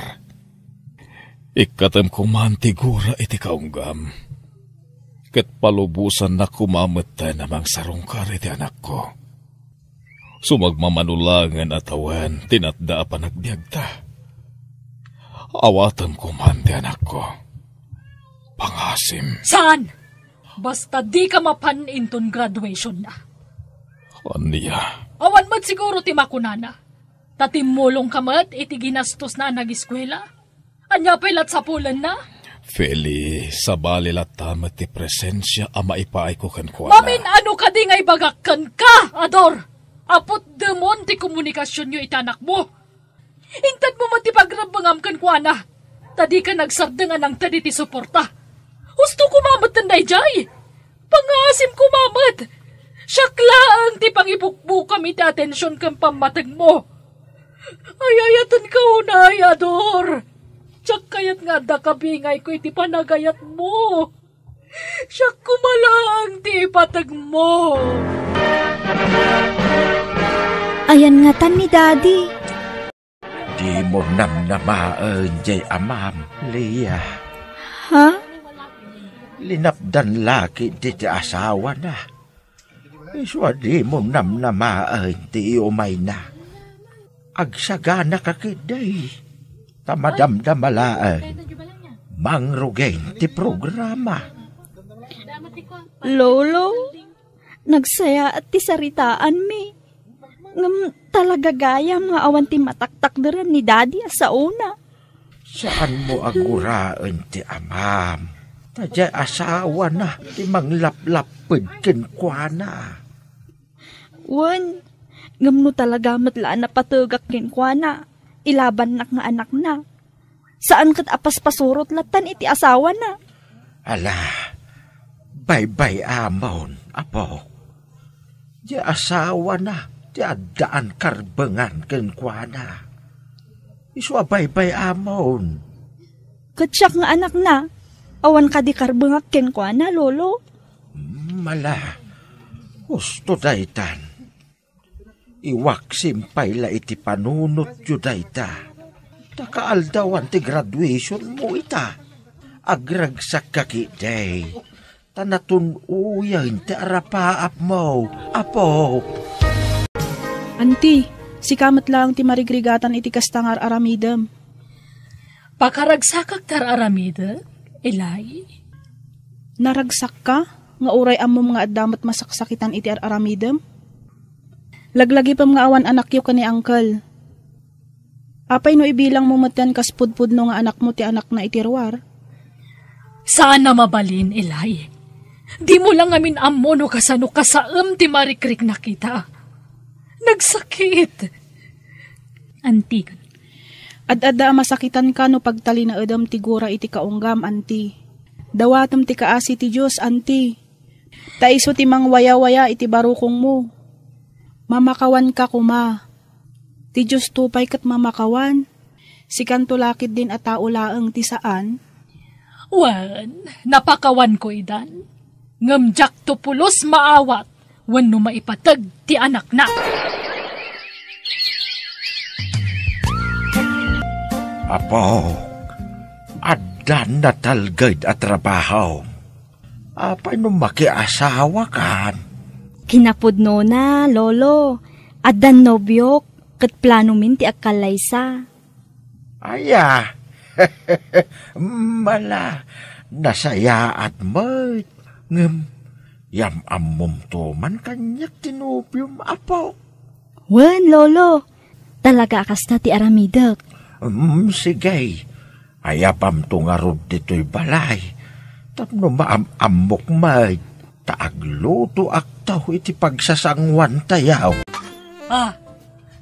Ikkatem koman ti gura iti kaunggam. Ket palubosannak koma metten a mangsarungkar iti anakko. Sumagmamano laengen a tawen ti natda a panagbiagta. Awatem koman ti anakko. Pangasim. Saan? Basta dika mapan inton graduationna. Ania? Awan met siguro ti makunana. Ta timmulongka met iti ginastosna a nagiskuela. Ania pay lat sapulenna? Feli, sabali latta met ti presensia a maipaayko kenkuana. Mamin-ano kadi nga ibagak kenka, Ador? Aputdemon ti komunikasionyo iti anakmo. Intedmo met ti pagrebbengam kenkuana, ta dika nagsardeng a nangted iti suporta. Husto koma metten daydiay. Pangaasim koma met. Siak laeng ti pangibukbukam iti atension ken pammategmo. Ay-ayatenka unay, Ador. Diak kayat nga adda kabingayko iti panagayatmo. Siak koma laeng ti ipategmo. Ayan ngatan ni Daddy. Dimo namnamaen jay amam, Leia. Ha? Linapdan la ketdi ti asawana. Isu a dimo namnamaen ti iumayna. Agsaganaka ketdi. Ta madamdama laeng. Mangrugi ti programa. Lolo, nagsayaat ti saritaanmi. Ngem talaga gayam nga awan ti mataktakderan ni Daddy a saona. Saanmo a guraen ti amam. Ta diay asawana ti manglaplapped kenkuana. Wen, ngem no talaga met la a napategak kenkuana, ilabannak nga anakna. Saan ket a paspasurot lattan iti asawana. Ala, baybay-amon, apo. Diay asawana ti addaan karbengan kenkuana. Isu a baybay-amon. Ket siak nga anakna, awan kadi karbengak kenkuana, Lolo? Mm, ala, husto daytan. Iwaksim pay la iti panunotyo dayta. Ta kaaldawan ti graduationmo ita. Agragsakka ketdi. Ta natun-oyen ti arapaapmo, apo. Anti, sika met laeng ti marigrigatan iti kasta nga ar-aramidem. Pakaragsakak ti ar-aramidek, Eli? Naragsakka nga uray ammom nga adda met masaksakitan iti ar-aramidem? Laglagipem nga awan anakyo ken ni Uncle. Apay no ibilangmo metten kas pudpudno nga anakmo ti anakna iti ruar? Saan a mabalin, Eli. Dimo la ngamin ammo no kasano kasaem ti marikriknak ita. Nagsakit. Anti. Ad-adda a masakitanka no pagtalinaedem ti gura iti kaunggam, Anti. Dawatem ti kaasi ti Dios, Anti. Ta isu ti mangwayawaya iti barukongmo. Mamakawanka koma. Ti Diosto pay ket mamakawan. Sikanto la ketdin a tao laeng ti saan? Wen, napakawanko idan. Ngem diakto pulos maawat wenno maipateg ti anakna. Apok, adda natalged a trabaho. Apay no makiasawakan? Kinapudnona, Lolo. Addan nobiok, ket planomin ti agkallaysa. Aya, mala, nasayaat met. Ngem, yam-ammomto man kaniak ti nobiom, apo. Wen, Lolo. Talaga a kasta ti aramidek. Mm, sige. Ayabamto ngarud ditoy balay. Tapno maam-ammok met, ta aglutoakto iti pagsasanguantayo. Ah,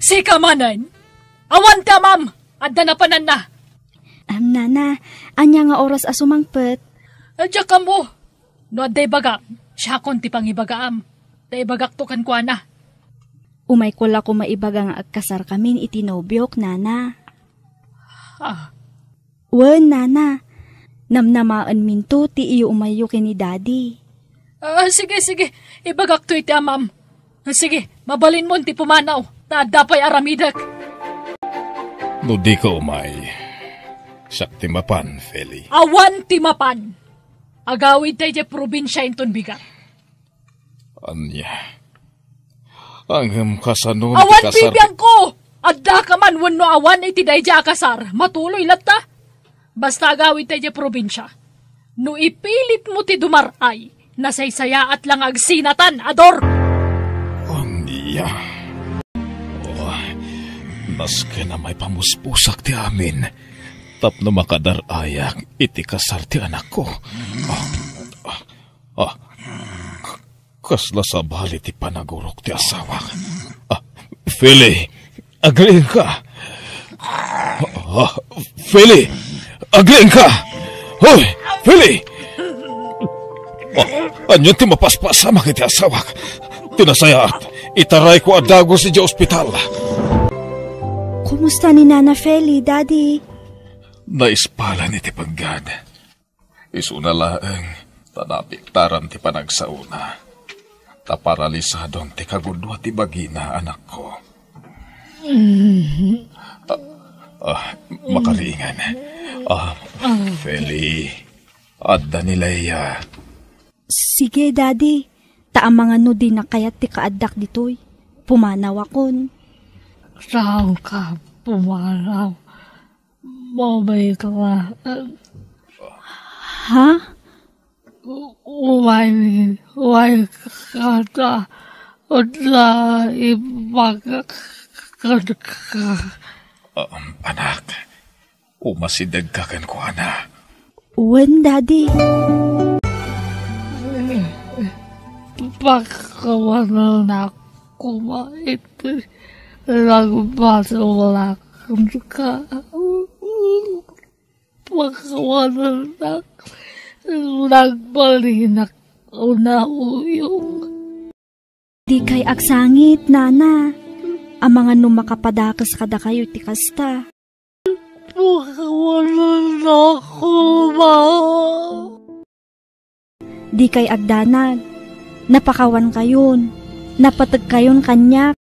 sika manen? Awan ti amam! Adda napananna! Am, nana, ania nga oras a sumangpet? Diak ammo. No adda ibagam, siakon ti pangibagaam. Ta ibagakto kenkuana. Umayko la koma ibaga nga agkasarkamin iti nobiok, nana. Ah. Wen, nana. Namnamaenminto ti iumayyo ken ni Daddy. Ah, sige, sige. Ibagakto iti amam. Ah, sige, mabalinmon ti pumanaw. Ta adda pay aramidek. No dika umay, siak ti mapan, Feli. Awan ti mapan. Agawidta idiay probinsia inton bigat. Ania? Ngem kasano ti kasar- Awan bibiangko! Addaka man wenno awan iti daydiay a kasar, matuloy latta. Basta agawidta idiay probinsia. No ipilitmo ti dumar-ay, nasaysayaat la nga agsinatan, Ador! Ania? Oh, nasken a maipamuspusak ti amin tapno makadar-ayak iti kasar ti anakko. Ah, ah, ah, kasla sabali ti panagurok ti asawak. Ah, Feli, agriingka. Ah, Feli, agriingka. Hoy, Feli! Ah, ania ti mapaspasamak iti asawak? Ti nasayaat, itarayko a dagus idiay ospital. Kumusta ni Nana Feli, Daddy? Naispalan iti peggad. Isuna laeng ta naapektaran ti panagsaona. Ta paralisadon ti kagudua ti bagina, anakko. Ah, ah, makariingan. Ah, Feli. Adda ni Leia. Sige, Daddy. Ta amangan no dina kayat ti kaaddak ditoy. Pumanawakon. Saanka pumanaw? Mabay ka. Ha? Umayni, umayni ka ta, ta ipagkadka. Um, anak, umasidegka kenkuana. Wen, Daddy. Pakawanan koma iti nagbasolakan ka. Pakawanannak, nagbalinak unayong. Dikay agsangit, Nana. Amangan no makapadakes kadakayo ti kasta. Pakawanannak koma. Dikay agdanag. Napakawankayon. Napategkayon kaniak.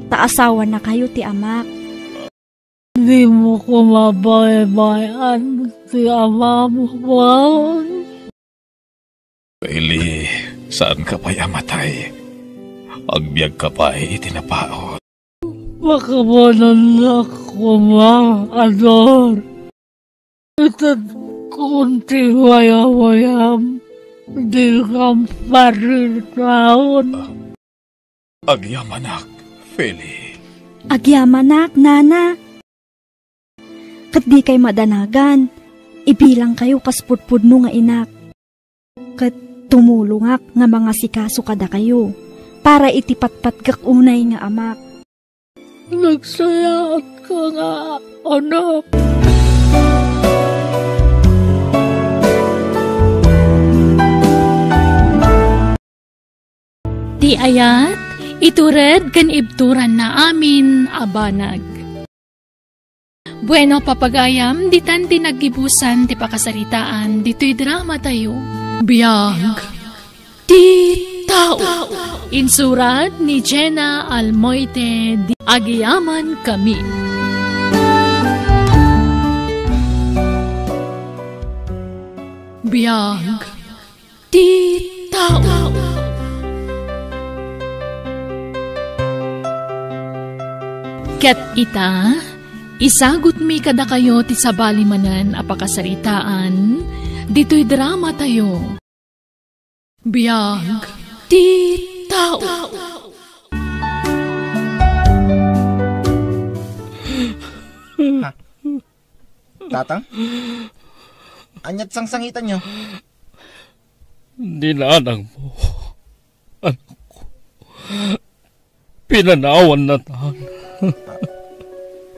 Ta asawanakayo ti amak. Dimo koma baybay-an ti amam, Juan. Eli, saanka pay a matay. Agbiagka pay iti napaut. Pakawanannak koma, Ador. Itedkon ti wayawayam, dikam paritaon. Agyamanak, Feli. Agyamanak, Nana. Ket dikay madanagan, ibilangkayo kas pudpudno nga inak. Ket tumulongak nga mangasikaso kadakayo para iti patpatgek unay nga amak. Nagsayaatka nga anak. Ti ayat, itured ken ibturanna amin a banag. Bueno, papagayam, ditan ti naggibusan ti pakasaritaan ditoy dramatayo. Biag ti tao. Insurat ni Jenna Almoite di Agiyaman Kami. Biag ti tao. Ket ita, isagutmi kadakayo ti sabali manen a pakasaritaan ditoy dramatayo. Biag ti tao. Ha? Tatang? Aniat sangsangitanyo? Ni nanangmo, anakko. Pinanawanna tan.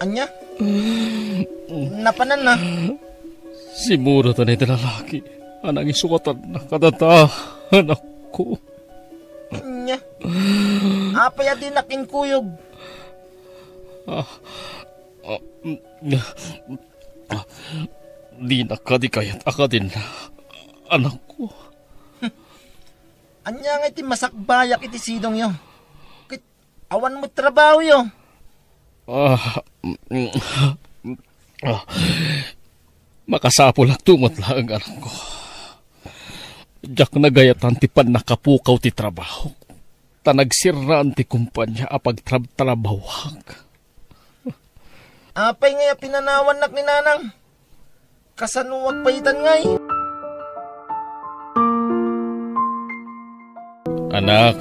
Ania? Napananna? Simmuratan iti lalaki a nangisuatanna kadata, anakko. Ania? Apay a dinak inkuyog? Ah, ah, mm, ah, dinak kadi kayat a kadinna, anakko. Ania nga iti masakbayak iti sidongyo? Ket awan met trabahoyo. Ah, mm, ah, makasapulakto met laeng, anakko. Diak nagayatan ti pannakapukaw ti trabahok. Ta nagsirraan ti kumpania a pagtrabtrabahoak. Apay ngay a pinanawannak ni nanang? Kasanoak pay itan ngay? Anak,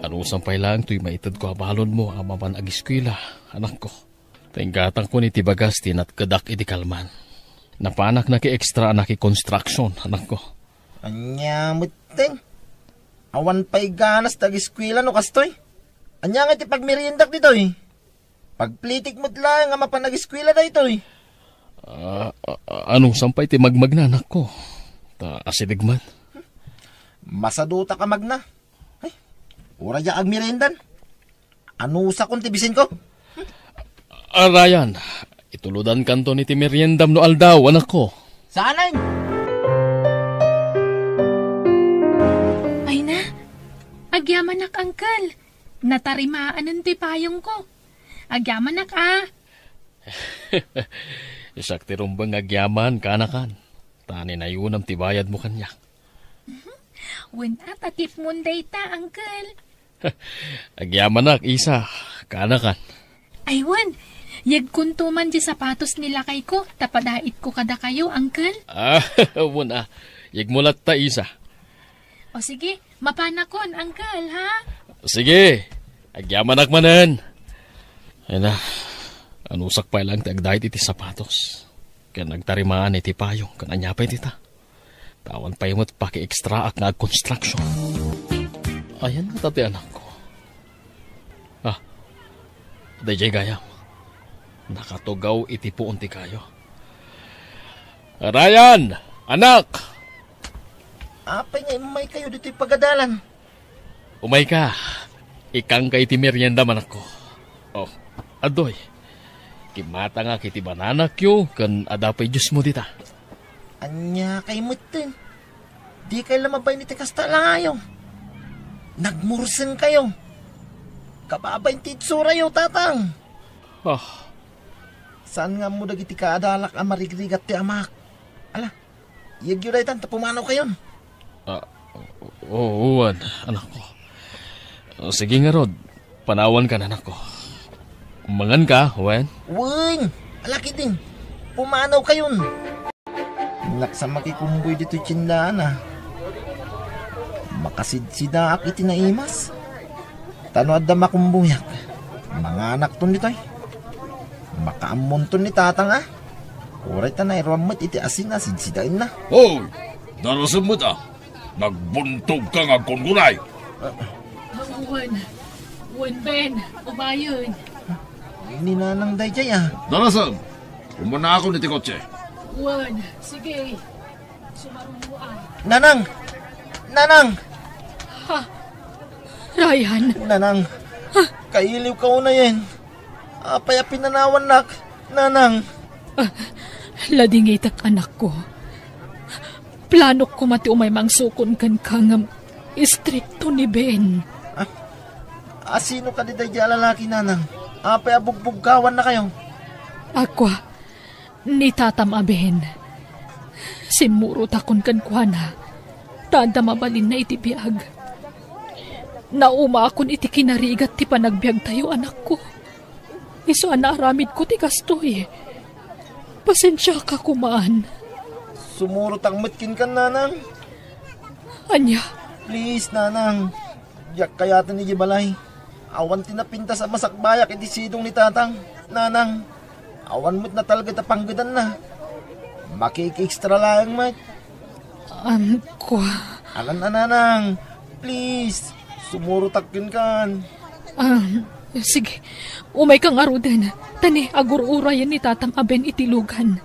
anusan pay laeng toy maitedko a balonmo a mapan agiskuela, anakko. Ta inggatangkon iti bagas ti natkedak idi kalman. Napanak naki-extra a naki-construction, anakko. Ania metten? Awan pay ganas ta agiskuela no kastoy? Ania nga iti pagmeriendak ditoy? Pagplitik met laeng a mapan agiskuela daytoy. Ah, ah, ah, anusan pay ti magmagna, anakko? Ta asideg man. Masadutak a magna. Ay, uray diak agmeriendan. Anusakon ti bisinko? Arayan, itulodankanton iti meriendam no aldaw, anakko. Saanen? Ay na, agyamanak, uncle. Natarimaanen ti payongko. Agyamanak, a. Siak ti rumbeng nga agyaman, kanakan. Ta ninayonam ti bayadmo kaniak. Wen a, ta tipmon dayta, Uncle. Agyamanak, Isa. Kaanakan. Ay, wen. Yegkonto man di sapatos ni lakayko, ta padaitko kadakayo, Uncle. Ah, wen a. Yegmo latta, Isa. O sige, mapanakon, Uncle, ha? Sige. Agyamanak manen. Ay na, anusak pay laeng ti agdait iti sapatos. Ken agtarimaan iti payong ken ania pay dita. Ta awan pay met pakiekstraak nga agkonstruksion. Ayan ta ti anakko. Ah, daydiay gayam. Nakatugaw iti puon ti kayo. Ryan! Anak! Apay nga immaykayo ditoy pagadalan? Umayka. Ikkangka iti merienda, anakko. Oh, adtoy. Kimmatangak iti bananakyo ken adda pay juicemo dita. Ania kay metten? Dikay la mabain iti kasta a langayo. Nagmursengkayo. Kababain ti itsuratayo, Tatang. Ah. Saan nga ammo dagiti kaadalak a marigrigat ti amak? Ala, iyegyo daytan ta pumanawkayon. Ah, o-, o-, wen, anakko. Sige ngarud, panawankan, anakko. Manganka, wen? Wen, ala ketdin. Pumanawkayon. Innak sa makikumboy ditoy tiendaan a. Makasidsidaak iti naimas. Ta no adda makumboyak, manganakton ditoy. Makaammonton ni Tatang a. Uray ta nairuam met iti asin a sidsidaenna. Hoy! Darasem met a. Nagbuntogka nga agkunkunay. Wen, wen, Ben, umayen. Ni Nanang daydiay a. Darasem, umunakon iti kotse. Wen, sige. Sumarunoan. Nanang! Nanang! Ha? Ryan? Nanang, kailiwka unayen. Apay a pinanawannak, Nanang? Ah, ladingitek, anakko. Planok koma ti umay mangsukon kenka ngem istrikto ni Ben. Ah, asino kadi daydiay a lalaki, Nanang? Apay a bugbugkawannakayo? Ako, ni tatam a Ben. Simmurotakon kenkuana, ta adda mabalinna iti biag. Naumaakon iti kinarigat ti panagbiagtayo, anakko. Isu a naaramidko ti kastoy. Pasensiaka koman. Sumurotak met kenka, Nanang. Ania? Please, Nanang. Diak kayaten idiay balay. Awan ti napintas a masakbayak iti sidong ni Tatang, Nanang. Awan met natalged a panggedanna. Makiki-extra laeng met. Am, kua. Alan a, Nanang. Please, sumurotak kenkan. Ah, sige. Umayka ngaruden. Ta ni, agur-urayen ni tatam a Ben iti lugan.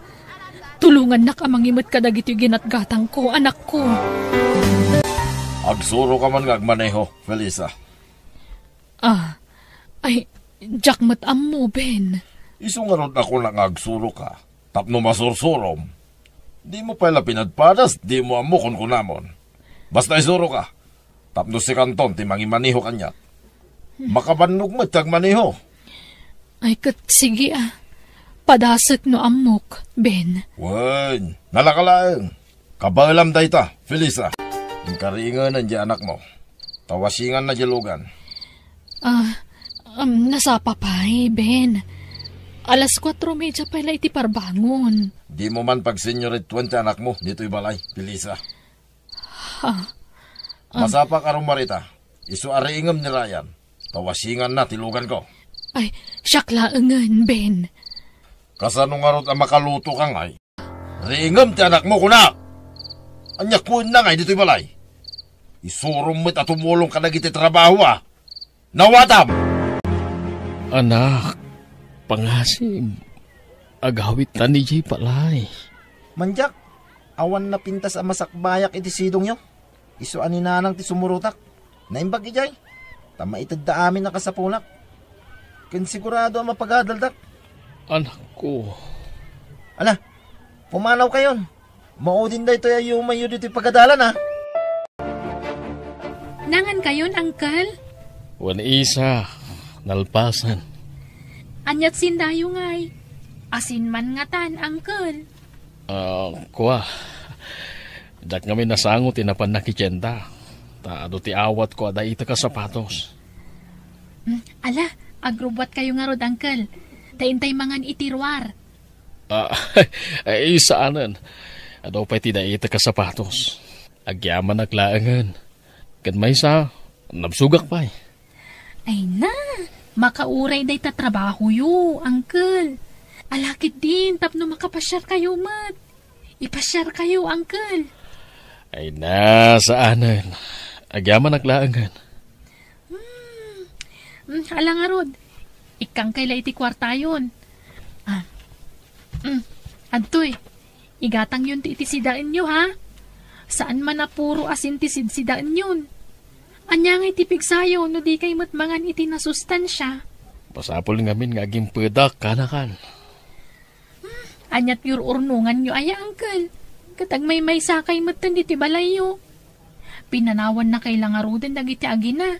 Tulongannak a mangimet kadagitoy ginatgatangko, anakko. Agsuroka man nga agmaneho, Felisa. Ah, ay, diak met ammo, Ben. Isu ngarud a kunak nga agsuroka, tapno masursurom. Dimo pay la pinadpadas, dimo ammo kunkunamon. Basta isuroka, tapno sikanton ti mangimaneho kaniak. Makabannog met ti agmaneho. Ay, ket sige a. Padasek no ammok, Ben. Wen, nalaka laeng. Kabaelam dayta, Felisa. Inkariingenen diay anakmo. Ta wasinganna diay lugan. Ah, um, nasapa pay, Ben. Alas kuatro media pay la iti parbangon. Dimo man pagseniorituen ti anakmo ditoy balay, Felisa. Ha? Am- Masapa a rumarita. Isu a riingem ni Ryan. Ta wasinganna ti luganko. Ay, siak laengen, Ben. Kasano ngarud a makalutoka ngay? Riingem ti anakmo, kunak! Ania kuenna ngay ditoy balay? Isurom met a tumulong kadagiti trabaho a. Nawatam! Anak, pangasem, agawidtan idiay balay. Mandiak, awan napintas a masakbayak iti sidongyo. Isu a ni Nanang ti sumurotak. Naimbag idiay. Ta maitedda amin a kasapunak. Ken sigurado a mapagadaldak. Anakko. Ala, pumanawkayon. Maudin daytoy a yumayyo ditoy pagadalan, a. Nangankayon, Uncle? Wen, Isa, nalpasen. Aniat sindayo ngay? Asin man ngatan, Uncle. Ah, kua. Diak ngamin nasango ti napan nakitienda. Ta adu ti awatko a daitek a sapatos. Hmm, ala, agrubbuatkayo ngarud, Uncle. Ta intay mangan iti ruar. Ah, ay, saanen. Adu pay ti daitek a sapatos. Agyamanak laengen. Ket maysa, nabsogak pay. Ay na, makauray dayta trabahoyo, Uncle. Ala ketdin tapno makapasiarkayo met. Ipasiarkayo, Uncle. Ay na, saanen. Agyamanak laengen. Hmm. Hmm, ala ngarud. Ikkangkay la iti kuartayon. Ah. Hmm. Adtoy. Igatangyon ti iti sidaenyo, ha? Saan man a puro asin ti sidsidaenyon. Ania ngay ti pigsayo no di kay met mangan iti nasustansia? Masapul ngamin nga agimpedak, kanakan. Hmm, aniat ur-urnonganyo aya, Uncle? Ket agmaymaysakay metten ditoy balayyo. Pinanawannakay la ngaruden dagiti agina.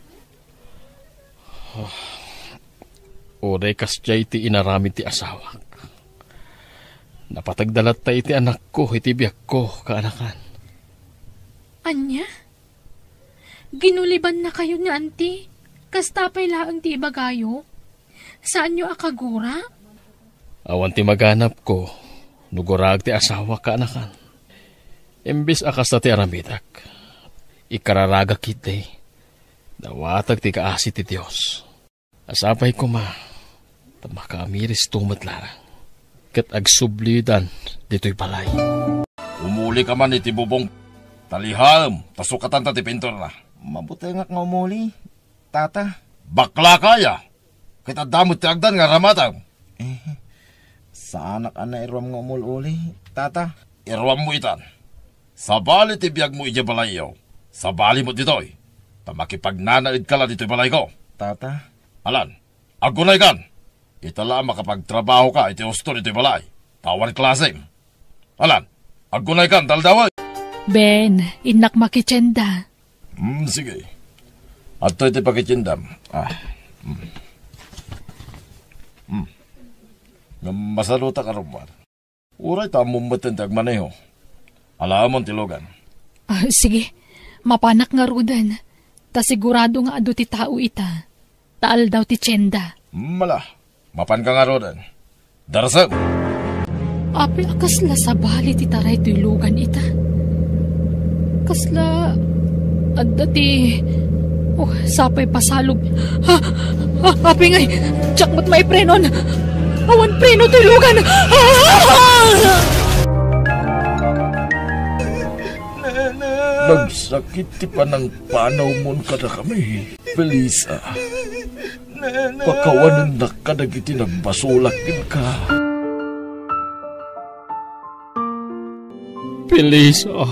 Uray kasdiay ti inaramid ti asawak. Napategda latta iti anakko iti biagko, kaanakan. Ania? Ginulibannakayo ni Auntie? Kasta pay laeng ti ibagayo? Saanyo a kagura? Awan ti maganapko no guraek ti asawak, kaanakan. Imbes a kasta ti aramidek, ikararagak ketdi. Dawatek ti kaasi ti Dios. Sapay koma, ta makaamiristo met laeng. Ket agsublidan ditoy balay. Umulika man iti bubong. Talihaem, ta sukatanta ti pinturna. Mabutengak nga umuli, Tata. Baklaka aya? Ket adda met ti agdan nga aramatem. Eh, saanak a nairuam nga umul-uli, Tata. Iruammo itan. Sabali ti biagmo idiay balayyo. Sabali met ditoy. Ta makipagnanaedka la ditoy balayko. Tata. Alan, aggunaykan. Ita la a makapagtrabahoka iti husto ditoy balay. Ta awan klasem. Alan, aggunaykan, ta aldawen. Ben, innak makitienda. Hmm, sige. Adtoy ti pakitiendam. Ah. Hmm. Hmm. Ngem masalutak a rummuar. Uray ta ammom metten ti agmaneho. Alaemon ti lugan. Ah, sige. Mapanak ngaruden. Ta sigurado nga adu ti tao ita. Ta aldaw ti tienda. Mala, mapanka ngaruden. Darasem! Apay a kasla sabali ti taray toy lugan ita? Kasla adda ti, oh, sapay pasalog. Ha? Ha? Apay ngay, diak met maiprenon. Awan preno toy lugan. Ah! Nagsakit ti panangpanawmon kadakami, Felisa. Pakawanennak kadagiti nagbasolak kenka. Felisa,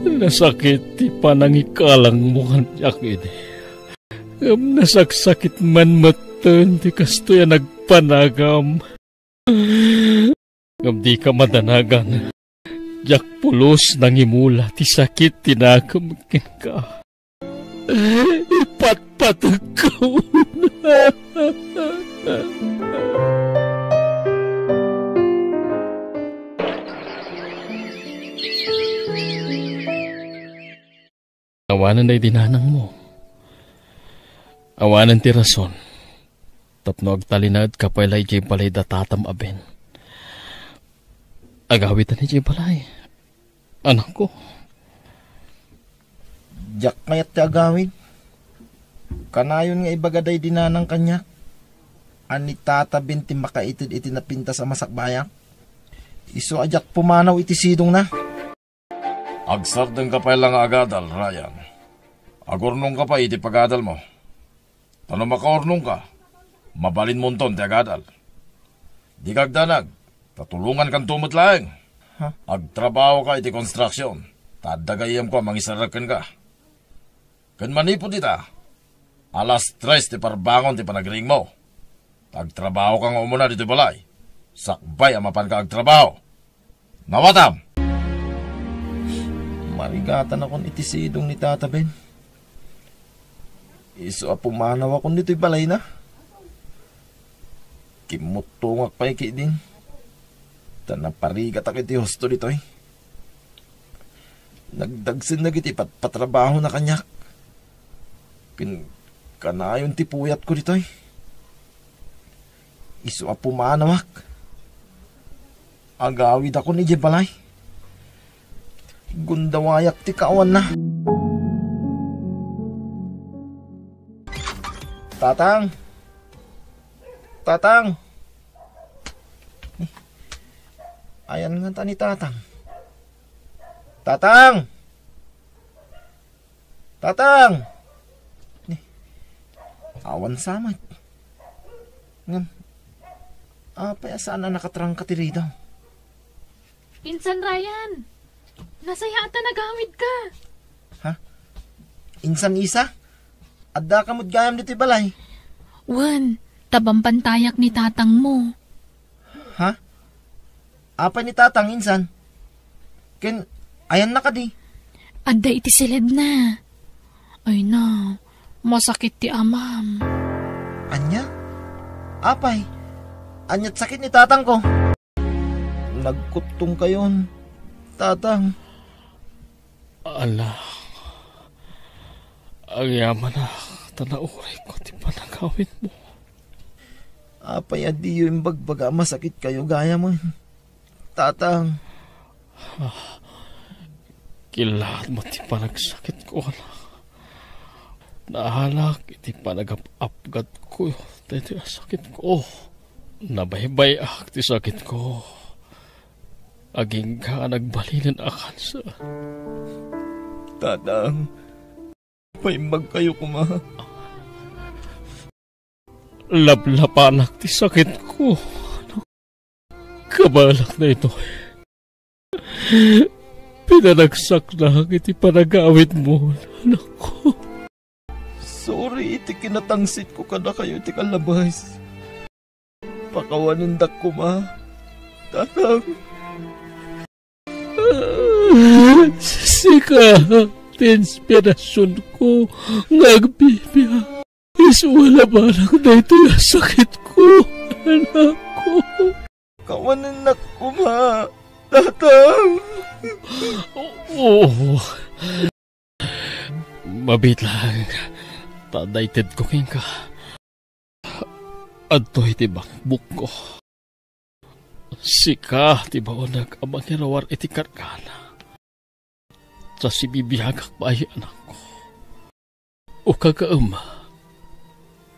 nasakit ti panangikalangmo kaniak idi. Ngem nasaksakit man metten ti kastoy a nagpanagam. Ngem dika madanagan. Diak pulos nangimula ti sakit ti nakem kenka. Ipatpategko. Awanen daydi nanangmo. Awanen ti rason tapno agtalinaedka pay la idiay balay da tatam a Ben. Agawidtan idiay balay, anakko. Diak kayat ti agawid. Kanayon nga ibaga daydi nanang kaniak a ni Tata Ben ti makaited iti napintas a masakbayak. Isu a diak pumanaw iti sidongna. Agsardengka pay la nga agadal, Ryan. Agurnongka pay iti pagadalmo. Ta no makaurnongka, mabalinmonton ti agadal. Dika agdanag, ta tulongankanto met laeng. Ha? Agtrabahoka iti construction, ta adda gayyemko a mangisarrek kenka. Ken manipud ita, alas tres ti parbangon ti panagriingmo. Ta agtrabahoka nga umuna ditoy balay, sakbay a mapanka agtrabaho. Nawatam! Marigatanakon iti sidong ni Tata Ben. Isu a pumanawakon ditoy balayna. Kimmuttongak pay ketdin. Ta naparigatak iti husto ditoy. Nagdagsen dagiti pat-, patrabahona kaniak. Ken kanayon ti puyatko ditoy. Isu a pumanawak. Agawidakon idiay balay. Gundawayak ti kaawanna. Tatang! Tatang! Ayan nga ta ni Tatang. Tatang! Tatang! Ni, awan sa met. Ngem, apay a saan a nakatrangka ti ridaw? Insan Ryan, nasayaat a nagawidka. Ha? Insan Isa? Addaka met gayam ditoy balay? Wen, ta bambantayak ni tatangmo. Ha? Apay ni Tatang, insan? Ken, ayanna kadi? Adda iti siledna. Ay na, masakit ti amam. Ania? Apay? Ania't sakit ni tatangko? Nagkuttongkayon, Tatang. Anak, agyamanak ta naurayko ti panagawidmo. Apay a diyo imbagbaga a masakitkayo gayamen, Tatang? Ah, killaatmo ti panagsakitko, anak. Naalak iti panagap-apgatko daytoy a sakitko. Nabaybay-ak ti sakitko. Agingga a nagbalinen a kanser. Tatang, maimbagkayo koma. Laplapanak ti sakitko. Kabaelak daytoy. Pinanagsaknak iti panagawidmo, anakko. Sorry iti kinatangsitko kadakayo iti kallabes. Pakawanendak koma, Tatang. Sika ti inspirasionko nga agbibiag. Isu a labanak daytoy a sakitko, anakko. Kawanennak koma, Tatang. Oo. Mabiit laeng ta adda itedko kenka. Adtoy ti bakbukko. Sika ti baoneg a mangiruar iti kargana. Ta sibibiagak pay, anakko. Ukagaem,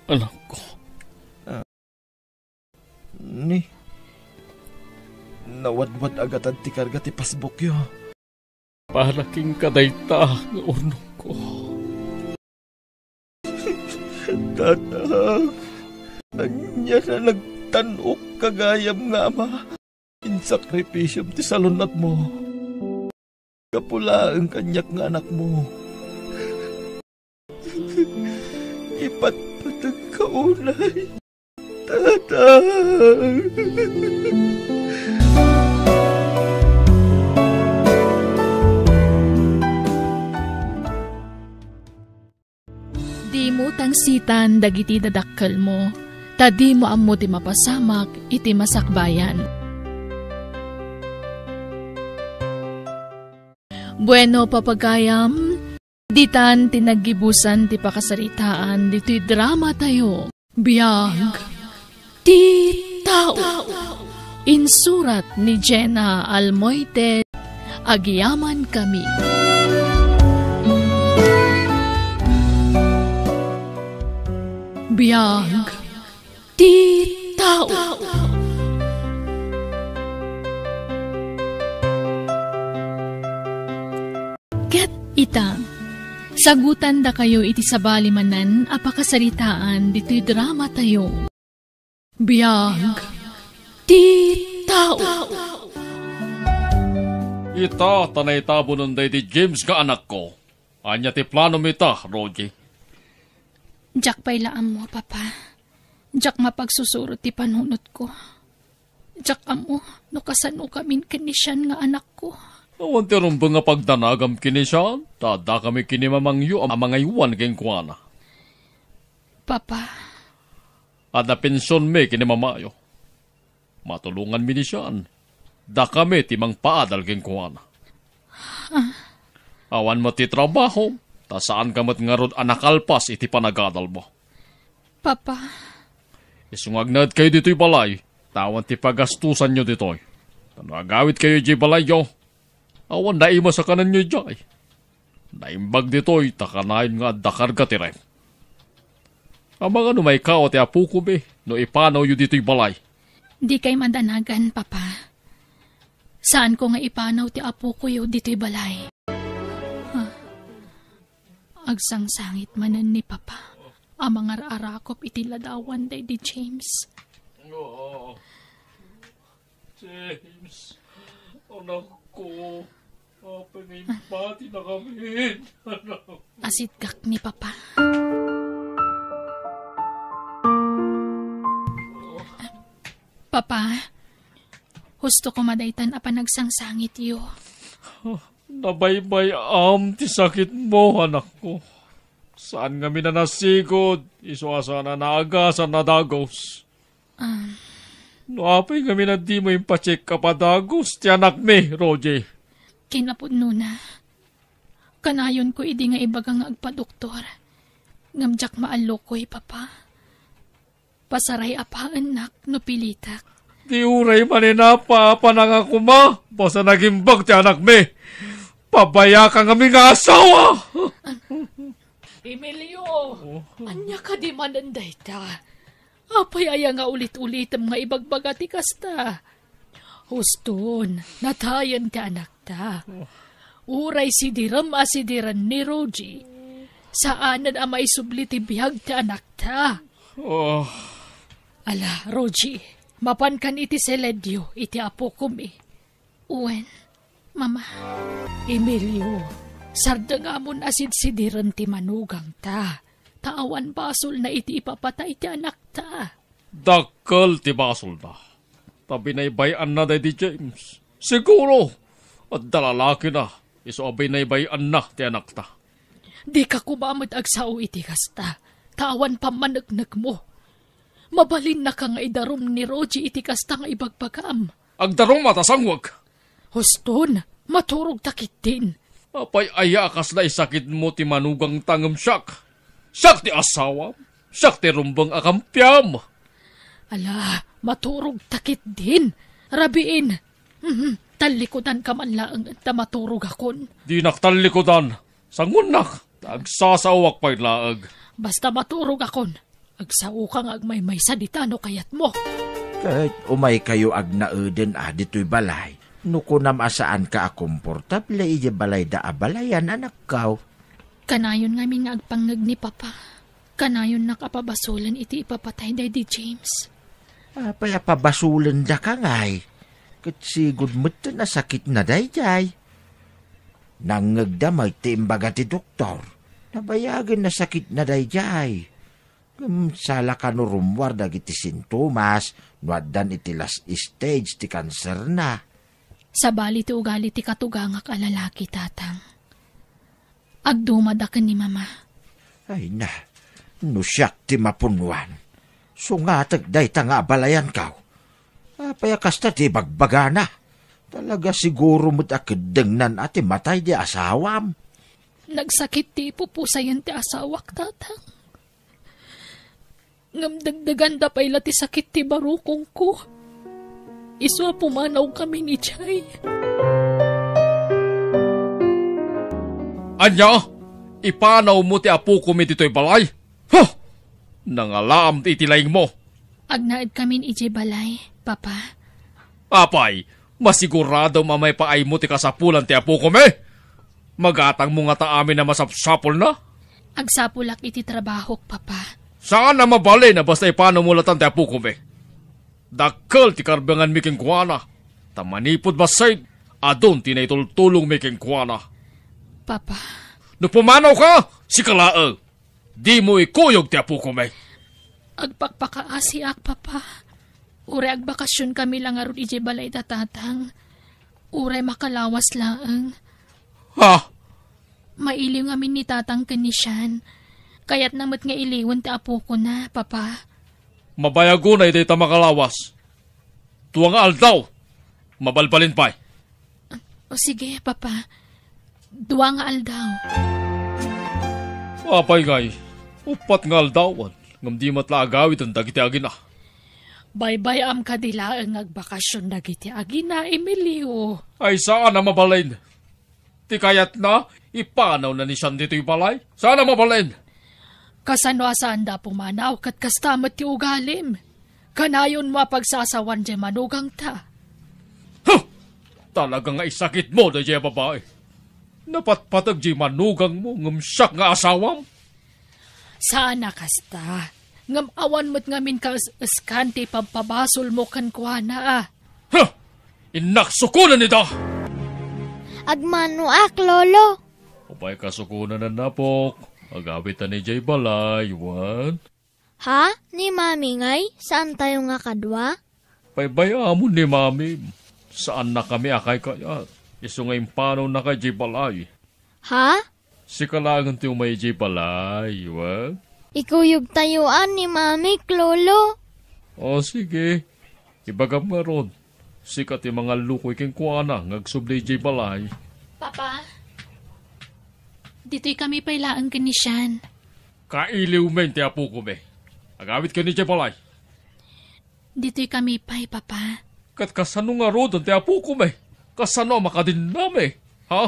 anakko. Ni, nawadwad-agatad ti karga ti pasbukyo. Para kenka dayta nga urnongko. Tatang, ania a nagtan-okka gayam nga ama? Insakripisyom ti salun-atmo. Gapu laeng kaniak nga anakmo. Ipatpateg ka unay, Tatang. Dimo tangsitan dagiti dadakkelmo, ta dimo ammo ti mapasamak iti masakbayan. Bueno, papagayam, ditan ti naggibusan ti pakasaritaan ditoy drama tayo. Biag ti tao. Insurat ni Jenna Almoite. Agyamankami. Biag ti tao. Ket ita, sagutandakayo iti sabali manen a pakasaritaan ditoy dramatayo. Biag ti tao. Ita, ta naitabonen daydi James nga anakko. Ania ti planom ita, Rogie? Diak pay la ammo, Papa. Diak mapagsusuro ti panunotko. Diak ammo no kasanokamin ken ni Sean nga anakko. Awan ti rumbeng a pagdanagam ken ni Sean, ta addakami ken ni mamangyo a mangaywan kenkuana. Papa. Adda pensionmi ken ni mamayo. Matulonganmi ni Sean. Dakami ti mangpaadal kenkuana. Ah, Awan met ti trabaho, ta saanka met ngarud a nakalpas iti panagadalmo. Papa. Isu nga agnaedkayo ditoy balay, ta awan ti pagastosanyo ditoy. Ta no agawidkayo idiay balayyo, awan naimas a kanenyo idiay. Naimbag ditoy, ta kanayon nga adda karga ti rent. Amangan no maikaaw ti apokomi no ipanawyo ditoy balay. Dikay madanagan, Papa. Saanko nga ipanaw ti apokoyo ditoy balay. Ah, agsangsangit manen ni Papa a mangar-arakop iti ladawan daydi James. James, anakko, apay nga impatinakamin, anak? Asiddek ni Papa. Papa, husto koma daytan a panagsangsangityo. Nabaybay-am ti sakitmo, anakko. Saan ngamin a nasigud, isu a saan a naagasan a dagus. Ah. No apay ngamin a dimo impacheck-up a dagus ti anakmi, Rogie? Kinapudnona, kanayonko idi nga ibaga nga agpadoktor. Ngem diak maallukoy, Papa. Pasaray-apaennak no pilitek. Di uray maninapa a panangakoma, basta nagimbag ti anakmi. Pabayaka ngamin nga asawa! Emilio, ania kadi manen dayta? Apay aya nga ulit-ulitem nga ibagbaga ti kasta? Huston, natayen ti anakta. Uray sidirem a sidiren ni Rogie, saanen a maisubli ti biag ti anakta. Oh. Ala, Rogie, mapankan iti seledio iti apokomi. Wen, Mama. Emilio, sardengamon a sidsidiren ti manugangta, ta awan basolna iti ipapatay ti anakta. Dakkel ti basolna. Ta binaybay-anna daydi James. Siguro, adda lalakina, isu a binaybay-anna ti anakta. Dika koma met agsao iti kasta, ta awan pammaneknekmo. Mabalinnaka nga idarum ni Rogie iti kasta nga ibagbagam. Agdarum a ta sangwek. Huston, maturogta ketdin. Apay aya a kasla isakitmo ti manugangta ngem siak? Siak ti asawam, siak ti rumbeng a kampiam. Ala, maturogta ketdin. Rabiin. Mhm, tallikudanka man laeng ta maturogakon. Dinak tallikudan. Sangoennak, ta agsasaoak pay laeng. Basta maturogakon, agsaoka nga agmaymaysa dita no kayatmo. Ket umaykayo agnaeden a ditoy balay, no kunam a saanka a komportable idiay balayda a balayan, anakko. Kanayon ngamin nga agpangngeg ni Papa. Kanayonnak a pabasolen iti ipapatay daydi James. Apay a pabasolendaka ngay? Ket sigud metten a sakitna daydiay. Nangngegda met ti imbaga ti doktor. Nabayagen a sakitna daydiay. Ngem sala kano rummuar dagiti sintomas no addan iti last stage ti kanserna. Sabali ti ugali ti katugangak a lalaki, Tatang. Agdumada ken ni Mama. Ay na, no siak ti mapunnuan, sungatek dayta nga abalayanko. Apay a kasta ti ibagbagana? Talaga siguro met a keddengnan a ti matay di asawam. Nagsakit ti ipupusayen ti asawak, Tatang. Ngem dagdaganda pay la ti sakit ti barukongko. Isu a pumanawkami idiay. Ania? Ipanawmo ti apokomi ditoy balay? Huh! Nangalaam ti iti laingmo. Agnaedkamin idiay balay, Papa. Apay, masiguradom a maipaaymo ti kasapulan ti apokomi? Magatangmo ngata amin a masapsapulna? Agsapulak iti trabahok, Papa. Saan a mabalin a basta ipanawmo latta ti apokomi. Dakkel ti karbenganmi kenkuana, ta manipud bassit, adun ti naitultulongmi kenkuana. Papa. No pumanawka, sika laeng. Dimo ikuyog ti apokomi. Agpakpakaasiak, Papa. Uray agbakasionkami la ngarud idiay balayda, Tatang. Uray makalawas laeng. Ha? Mailiw ngamin ni Tatang ken ni Sean. Kayatna met nga iliwen ti apokona, Papa. Mabayagona iti ta makalawas. Dua nga aldaw. Mabalbalin pay. O sige, Papa. Dua nga aldaw. Apay ngay, uppat nga aldawan, ngem di met la agawiden dagiti agina. Baybay-am kadi laeng nga agbakasyon dagiti agina, Emilio. Ay, saan a mabalin. Ti kayatna, ipanawna ni San ditoy balay. Saan a mabalin. Kasano a saanda a pumanaw ket kasta met ti ugalim? Kanayonmo a pagsasawan diay manugangta. Huh! Talaga nga isakitmo daydiay a babai. Napatpateg diay manugangmo ngem siak nga asawam? Saan a kasta. Ngem awan met ngamin kaes-eskan ti ipabpabasolmo kenkuana a. Huh! Innak sukonen ida! Agmanoak, Lolo. Apay kasukonen, apok? Agawidta idiay balay, wen? Ha? Ni Mami ngay? Saantayo nga kadua? Baybay-amon ni Mami. Saannakami a kaykayat. Isu nga impanawnaka idiay balay. Ha? Sika laengen ti umay idiay balay, wen? Ikuyogtayoan ni Mamik, Lolo. O, sige. Ibagam ngarud, sika ti mangallukoy kenkuana nga agsubli idiay balay. Papa, ditoy kami pay laeng ken ni Sian. Kailiwmi ti apokami. Agawidka idiay balay. Ditoy kami pay, Papa. Ket kasano ngaruden ti apokami? Kasano a makadinnami? Ha?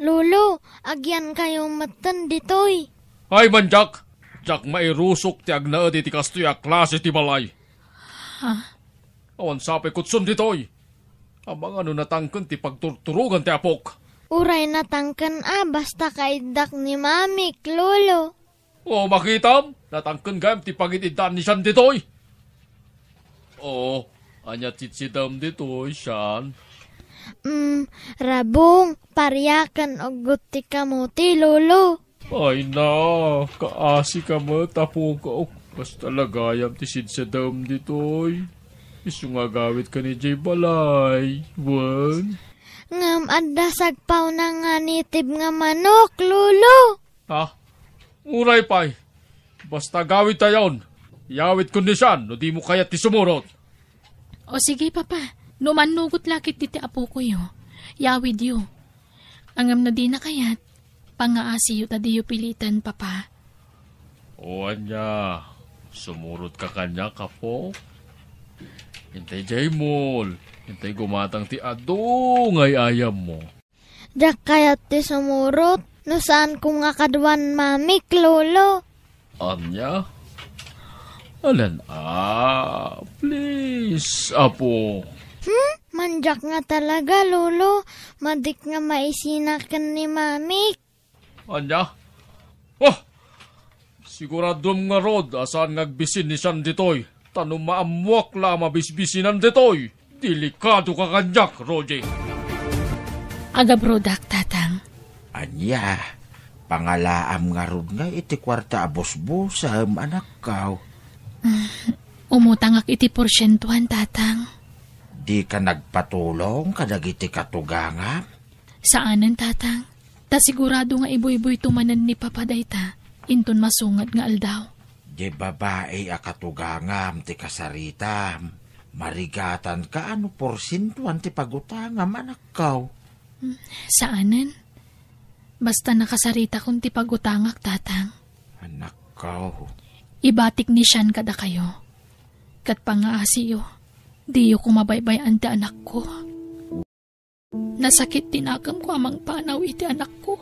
Lolo, agyankayo metten ditoy. Ay, mandiak! Diak mairusok ti agnaed iti kastoy a klase ti balay. Ha? Awan sapay kutson ditoy. Amangan no natangken ti pagturturogan ti apok. Uray natangken a, basta kaiddak ni Mamik, Lolo. O, makitam? Natangken gayam ti pangid-iddaan ni Sian ditoy. O, ania ti sidsidem ditoy, Sian? Mm, rabong, paria ken uggot ti kamote, Lolo. Ay na, kaasika met, apok. Basta la gayam ti sidsidem ditoy. Isu nga agawidka idiay balay, wen? Ngem adda sagpawna nga native nga manok, Lolo. Ha? Uray pay. Basta agawidtayon. Iyawidkon ni Sian no dimo kayat ti sumurot. O sige, Papa. No mannugot la ketdi ti apokoyo, yawidyo. Ngem no dina kayat, pangaasiyo ta diyo piliten, Papa. O ania, sumurotka kaniak, apo? Intay diay mall. Intay gumatang ti adu nga ay-ayammo. Diak kayat ti sumurot no saanko nga kaduan Mamik, Lolo. Ania? Alan a, please, apo. Hmm? Mandiak nga talaga, Lolo. Madik nga maisina ken ni Mamik. Ania? Oh! Siguradom ngarud a saan nga agbisin ni Sian ditoy, ta no maammoak la a mabisbisinan ditoy, delikadoka kaniak, Roger. Agabrodak, Tatang. Ania, pangalaam ngarud nga iti kuarta a busbusem, anakko? Umutangak iti porsientuan, Tatang. Dika nagpatulong kadagiti katugangam? Saanen, Tatang. Ta sigurado nga ibuybuyto manen ni Papa dayta inton masunget nga aldaw. Diay babai a katugangam ti kasaritam. Marigatanka a no porsientuan ti pagutangam, anakko. Hmm, saanen. Basta nakasaritakon ti pagutangak, Tatang. Anakko. Ibatik ni Sian kadakayo. Ket pangaasiyo, diyo koma baybay-an ti anakko. Nasakit ti nakemko a mangpanaw iti anakko.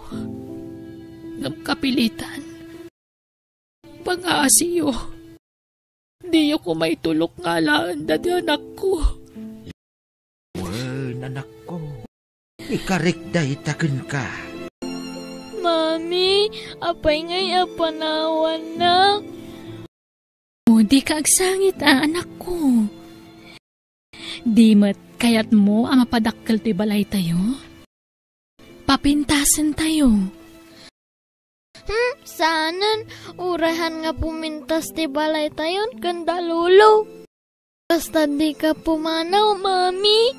Ngem kapilitan. Pangaasiyo. Diyo koma itulok nga alaen daydi anakko. Wen, anakko. Ikarik dayta kenka. Mami, apay ngay a panawanna? O, dika agsangit a, anakko. Di met kayatmo a mapadakkel ti balaytayo? Papintasentayo. Hmm, saanen, uray han nga pumintas ti balaytayon ken da Lolo. Basta dika pumanaw, Mami.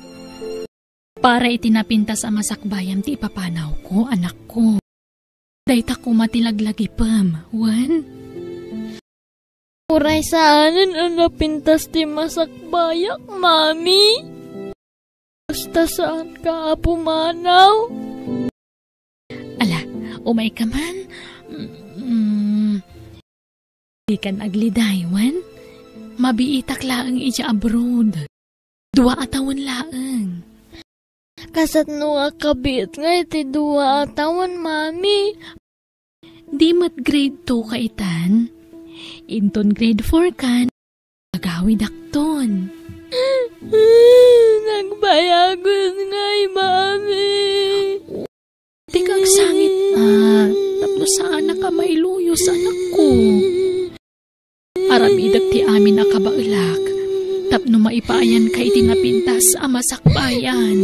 Para iti napintas a masakbayam ti ipapanawko, anakko. Dayta koma ti laglagipem, wen? Uray saanen a napintas ti masakbayak, Mami. Basta saanka a pumanaw. Umayka man. Mm, dikan agliday, wen? Mabiitak laeng idiay abroad. Dua a tawen laeng. Kasano nga kabiit nga iti dua a tawen, Mami? Di met grade two ka itan? Inton grade four kan, agawidakton. Nagbayag ngay, Mami. Dika agsangit, a, tapno saanka mailuyos, anakko. Aramidek ti amin a kabaelak tapno maipaayanka iti napintas a masakbayan.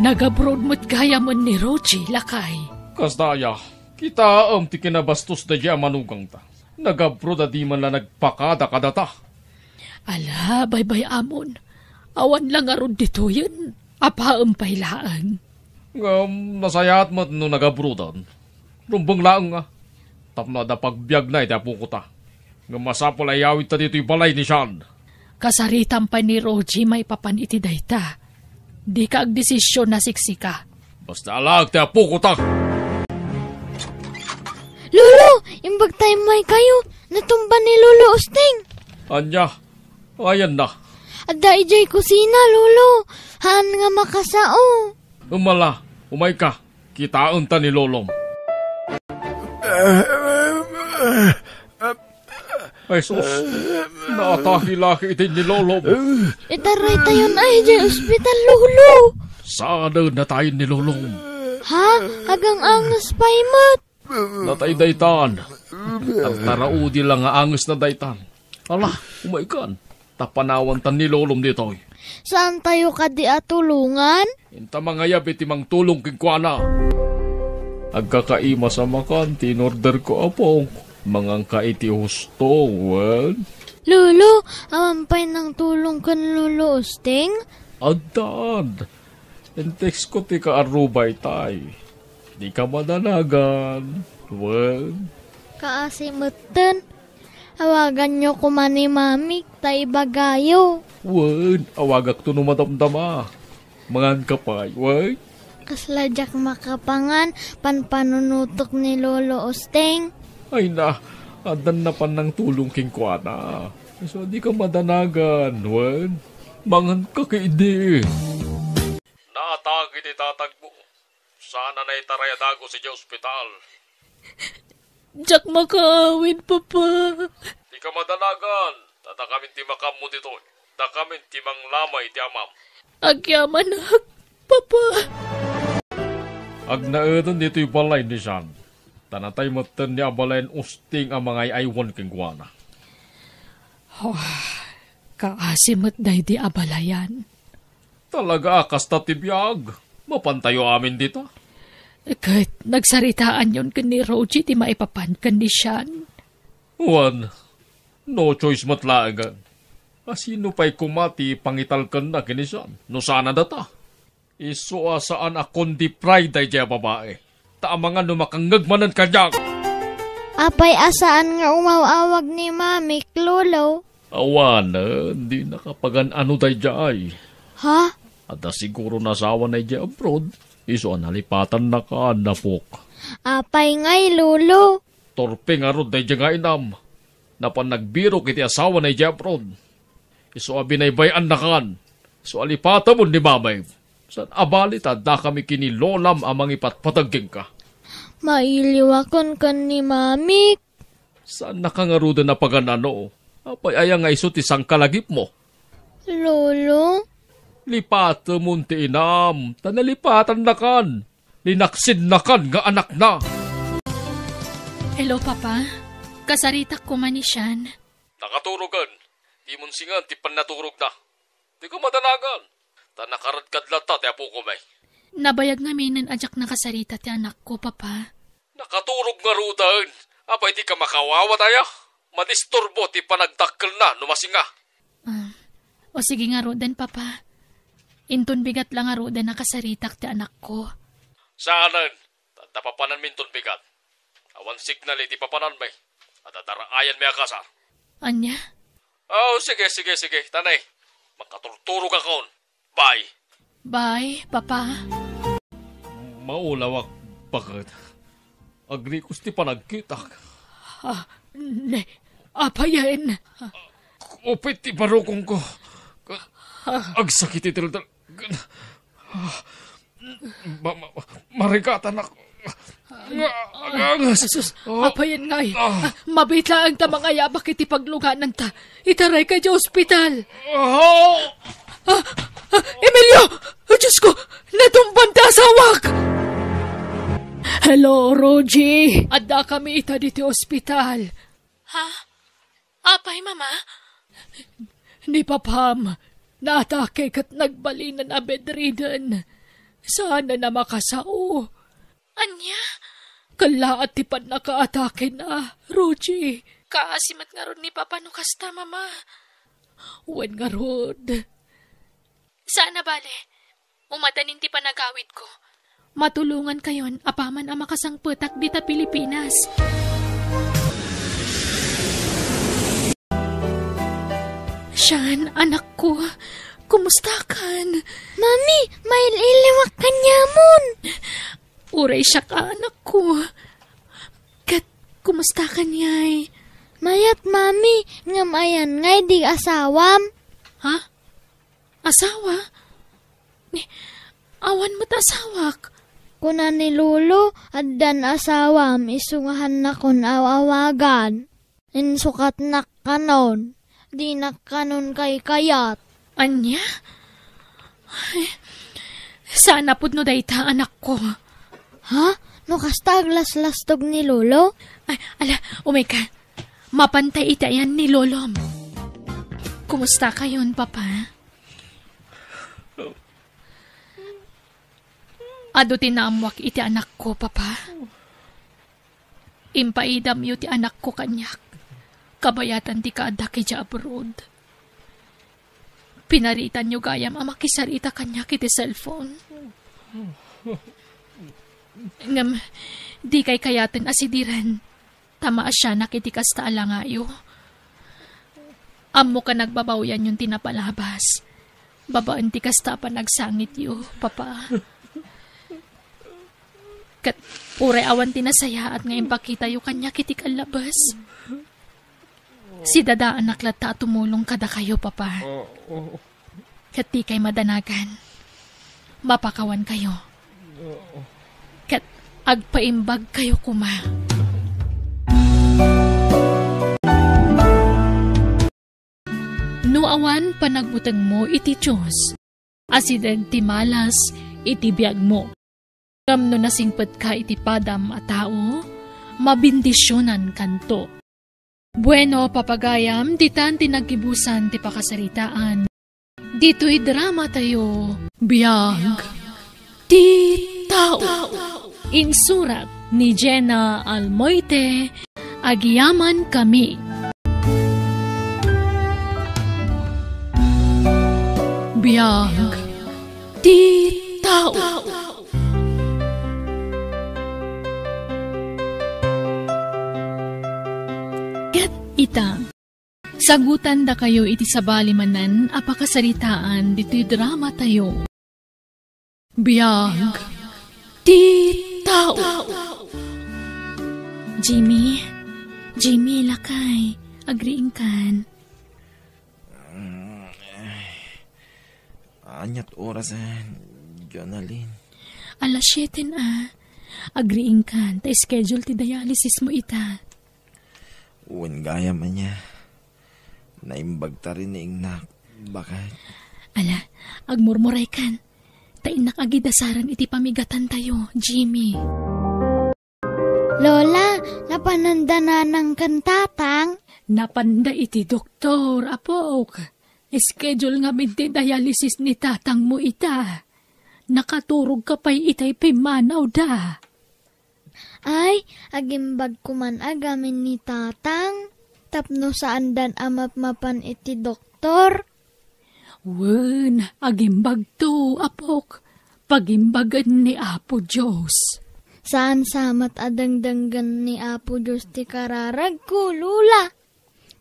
Nagabroad met gayamen ni Rogie, lakay. Kasta aya, kitaem ti kinabastos daydiay a manugangta. Nagabroad a di man la nagpakada kadata. Ala, baybay-amon. Awan la ngarud ditoyen. Apaem pay laeng. Ngem nasayaat met no nagabroaden. Rumbeng laeng nga. Tapno adda pagbiagna iti apokota. Ngem masapul a iyawidta ditoy balay ni Sean. Kasaritam pay ni Rogie maipapan iti dayta. Dika agdesisyon a siksika. Basta alaek ti apokota. Lolo, imbag ta immaykayo, natumba ni Lolo Usting. Ania? Ayanna? Adda idiay kusina, Lolo. Haan nga makasao. Umala, umayka. Kitaenta ni Lolom. Ay, sus. Naatake la iti ni Lolom. Itaraytayon ay idiay ospital, Lolo. Saan a natayen ni Lolom? Ha? Agang-anges pay met. Natay daytan. Agtaraudi la nga angesna daytan. Ala, umaykan. Ta panawantan ni Lolom ditoy. Saantayo kadi a tulongan? Inta mangayab iti mangtulong kenkuana. Agkakaimas a makan ti in-order ko, apok. Manganka iti husto, wen? Lolo, awan pay nangtulong ken Lolo Usting? Addan. In-text ko ti kaarrubay tay. Dika madanagan, wen? Kaasi metten. Awaganyo koma ni Mamik ta ibagayo. Wen, awagakto no madamdama. Manganka pay, wen? Kasla diak makapangan panpanunutok ni Lolo Usting. Ay na, addan napan nangtulong kenkuana. So, dika madanagan, wen? Manganka ketdi. Naatake ti tatagmo. Saan a naitaray a dagus idiay ospital. Diak makaawid, Papa. Dika madanagan, ta dakamin ti makaammo ditoy. Dakamin ti manglamay iti amam. Agyamanak, Papa. Agnaeden ditoy balay ni Sean. Ta natay metten ni abalayan Usting a mangay-aywan kenkuana. Oh, kaasi met daydi abalayan. Talaga a kasta ti biag. Mapantayo amin dita. Ket nagsaritaanyon ken ni Rogie ti maipapan ken ni Sean. Wen, no choice met laengen. A sino pay koma ti pangitalkenna ken ni Sean no saan a data? Isu a saan a kundi pride daydiay a babai. Ta amangan no makangngeg manen kaniak. Apay a saan nga umaw-awag ni Mamik, Lolo? Awanen, di nakapagan-ano daydiay. Ha? Adda siguro nasawana idiay abroad, isu a nalipatannakan, apok. Apay ngay, Lolo? Torpe ngarud daydiay nga inam. Napan nagbirok iti asawana idiay abroad. Isu a binaybay-annakan. Isu a lipatemon ni Mamay. Saan a bali ta addakami ken ni Lolam a mangipatpateg kenka. Mailiwakon ken ni Mamik. Saannaka ngaruden a pagan-ano? Apay aya nga isu ti sangkalagipmo? Lolo? Lipatemon ti inam, ta nalipatannakan. Linaksidnakan nga anakna. Hello, Papa. Kasaritak koma ni Sean. Nakaturogen. Di mon singan ti pannaturogna. Dika madanagan. Ta nakaredkad latta ti apokon. Nabayag ngaminen a diak nakasarita ti anakko, Papa. Nakaturog ngaruden. Apay dika makawawa daya? Madisturbo ti panagdakkelna no masinga. Ah, o sige ngaruden, Papa. Inton bigat la ngaruden a kasaritak ti anakko. Saanen, ta adda papananmi inton bigat. Awan signal iti papananmi. Adda daraayanmi a kasar. Ania? Oh, sige, sige, sige. Tanay, makaturturogakon. Bye. Bye, Papa. Maulawak, baket. Agrikos ti panagkitak. Ah, ne, apayen. Kupit ti barukongko. Agsakit ti daldal. Ma-, ma-, marigatanak. Nga, agangas. Asus, apayen ngay. Ah, mabit laeng ta mangayabak iti paglugananta. Itaray ka iti ospital. Ah! Ah, ah, Emilio! Diyos ko! Natumban ti asawak! Hello, Rogie! Adda kami ita diti ospital. Ha? Apay, Mama? Ni Papam, naatake ket nagbalinen a bedridden. Saan a makasao. Ania? Kellaat ti pannakaatakena, Rogie. Kaasi met ngarud ni Papa no kasta, Mama. Wen ngarud. Saan a bale. Umadanin ti panagawidko. Matulongankayon apaman a makasangpetak dita Pilipinas. Sian, anakko, kumustakan? Mami, mail-iliwak kaniamon. Uray siak, anakko. Ket kumustakan ngay? Mayat, Mami, ngem ayan ngay di asawam? Ha? Asawa? Ni, awan met asawak. Kuna ni Lolo, addan asawam, isu nga hannakon aw-awagan. Insukatnak kanon, dinak kanon kaykayat. Ania? Ay, saan a pudno dayta, anakko. Ha? No kasta aglaslastog ni Lolo? Ay, ala, umay ka. Mapantay iti ayan ni Lolom. Kumusta kayon, Papa? Adu ti naammuak iti anakko, Papa. Impaidamyo ti anakko kaniak, kabayatan ti kaaddak idiay abroad. Pinaritanyo gayam a makisarita kaniak iti cellphone. Ngem, dikay kayaten a sidiren. Ta maasianak iti kasta a langayo. Ammok a nagbabawianyon ti napalabas babaen ti kasta a panagsangityo, Papa. Ket uray awan ti nasayaat nga impakitayo kaniak iti kallabes, sidadaanak latta a tumulong kadakayo, Papa. Ket dikay madanagan. Mapakawankayo. Ket agpaimbagkayo koma. No awan panagbutengmo iti Dios, asideg ti malas iti biagmo. Ngem no nasingpetka iti padam a tao, mabendisionankanto. Bueno, papagayam, ditan ti naggibusan ti pakasaritaan. Ditoy drama tayo, Biag ti Tao. Insurat ni Jenna Almoite, Agyaman Kami. Biag ti Tao. Ket ita, sagutandakayo iti sabali manen a pakasaritaan ditoy drama tayo. Biag ti Tao. Jimmy, Jimmy, lakay, agriingkan. Aniat oras, eh, Jonalyn? Alas siete na. Agriingkan, ta schedule ti dialysis mo ita. Wen gayam ania. Naimbag ta rin ni ingnak. Baket? Ala, agmurmuraykan. Ta innak agidasaran iti pamigatantayo, Jimmy. Lola, napananda nanang ken tatang? Napanda iti doktor, apok. Schedule ngamin ti dialysis ni tatangmo ita. Nakaturogka pay itay pimmanawda. Ay, agimbag koman a gamin ni tatang, tapno saandan a mapmapan iti doktor. Wen, agimbagto, apok. Pagimbagen ni Apo Dios. Saan sa met a dengdenggen ni Apo Dios ti kararagko, Lola.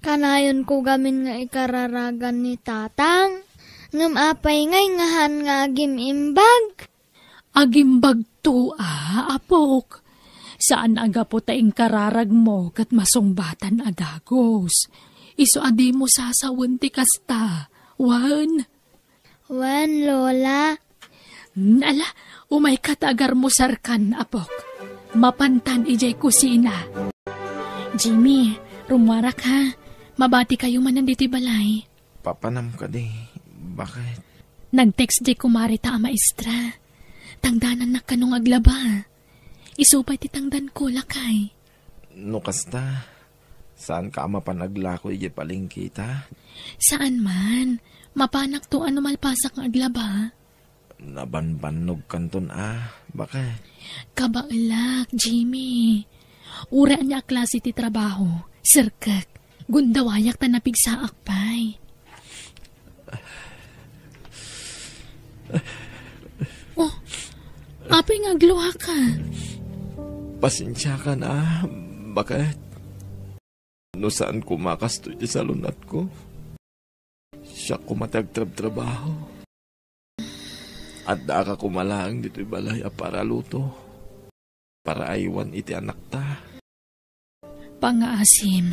Kanayonko gamin nga ikararagan ni Tatang. Ngem apay ngay nga haan nga agim-imbag? Agimbagto a, apok. Saan a gapu ta inkararagmo ket masungbatan a dagus. Isu a dimo sasawen ti kasta. Wen? Wen, Lola. Ala, umayka ta agarmusarkan, apok. Mapantan idiay kusina. Jimmy, rummuarak ha. Mabatikayo manen ditoy balay. Papanam kadi, baket? Nag-text diay kumare ta a maestra. Tangdanannak kano nga aglaba. Isu pay ti tangdanko, lakay. No kasta, saanka a mapan aglako idiay palengke ta? Saan man. Mapanakto a no malpasak nga aglaba. Nabanbannogkanton a, baket? Kabaelak, Jimmy. Uray ania a klase ti trabaho, serkek. Gundawayak ta napigsaak pay. Oh, apay nga agluaka? Pasensiakan a, baket? No saan koma kastoy ti salun-atko, siak koma ti agtrabtrabaho. Addaaka koma laeng ditoy balay a para luto, para aywan iti anakta. Pangaasim,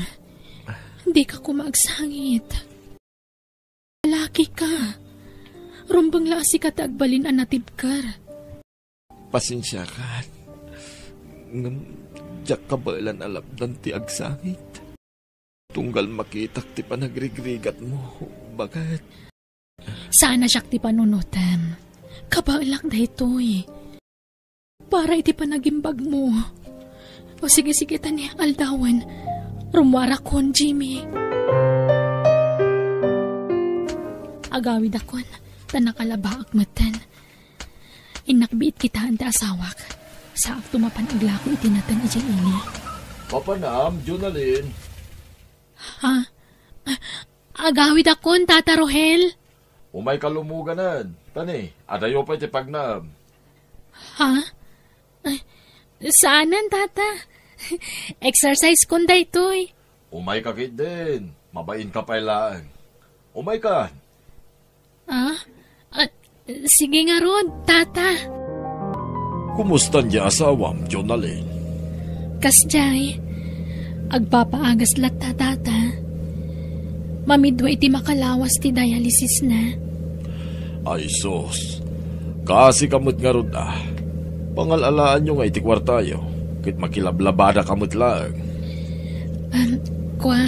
dika koma agsangit. Lalaki ka. Rumbeng la a sika ti agbalin a natibker. Pasensiakan. Ngem diak kabaelan a lapdan ti agsangit. Tunggal makitak ti panagrigrigatmo, baket? Saan a siak ti panunotem. Kabaelak daytoy. Para iti panagimbagmo. O sige, sige, ta ni aldawen. Rummuarakon, Jimmy. Agawidakon, ta nakalabaak metten. Innak biit kitaen ti asawak. Saakto mapan aglako iti nateng idiay ili. Papanam, Jonalyn. Ha? Agawidakon, Tata Rohel. Umayka lumuganen. Ta ni, adayo pay ti pagnaem. Ha? Ay, saanen, Tata. Exercise kon daytoy. Umayka ketdin. Mabainka pay laeng. Umaykan. Ah? Ah, sige ngarud, Tata. Kumusta ni asawam, Jonalyn? Kasdiay, agpapaagas latta, Tata. Mamidua iti makalawas ti dialysisna. Ay sus, kaasika met ngarud a. Pangal-alaanyo nga iti kuartayo, ket makilablabadaka met laeng. Am, kua,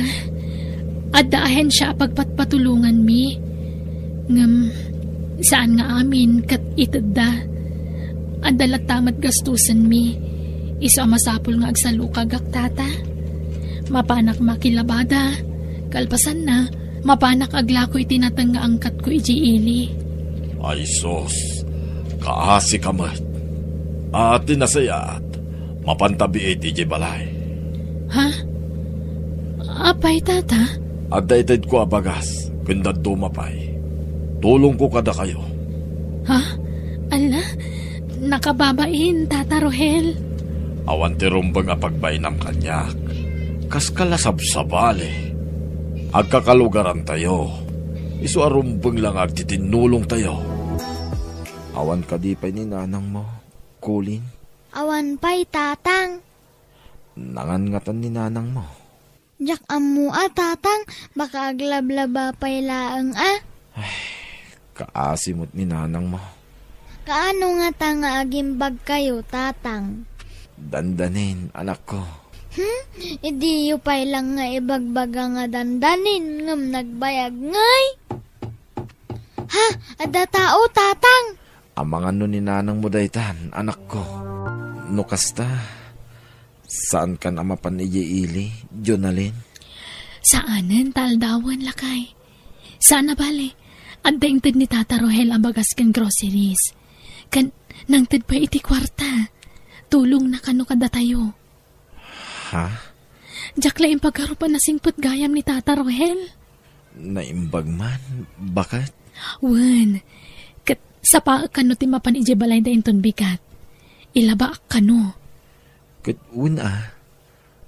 adda ahensia a pagpatpatulonganmi. Ngem saan nga amin ket itedda. Adda latta met gastusenmi. Isu a masapul nga agsalukagak, Tata. Mapanak makilabada. Kalpasanna, mapanak aglako iti nateng nga angkatko idiay ili. Ay sus, kaasika met. A, ti nasayaat, mapanta biit idiay balay. Ha? Apay, Tata? Adda itedko a bagas, ken dadduma pay. Tulongko kadakayo. Ha? Ala, nakababain, Tata Rohel. Awan ti rumbeng a pagbainam kaniak. Kaska la sabsabali. Agkakalugarantayo. Isu a rumbeng la nga agtitinnulongtayo. Awan kadi pay ni nanangmo, Colin? Awan pay, Tatang. Nangangatan ni nanangmo? Diak ammo a, Tatang, baka aglablaba pay laeng a. Ay, kaasi met ni nanangmo. Kaano ngata nga agimbagkayo, Tatang? Dandanin, anakko. Hmm? Idiyo pay lang nga ibagbaga nga dandanin, ngem nagbayag ngay? Ha? Adda tao, Tatang? Amangan no ni nanangmo daytan, anakko. No kasta, saankan a mapan idiay ili, Jonalyn? Saanen ta aldawen, lakay. Saan a bale, adda inted ni Tata Rohel a bagas ken groceries. Ken nangted pay iti kuarta. Tulongna kano kadatayo. Ha? Diak la impagarup a nasingpet gayam ni Tata Rohel. Naimbag man, baket? Wen, ket sapaek kano ti mapan idiay balayda inton bigat. Ilabaak kano. Ket wen a,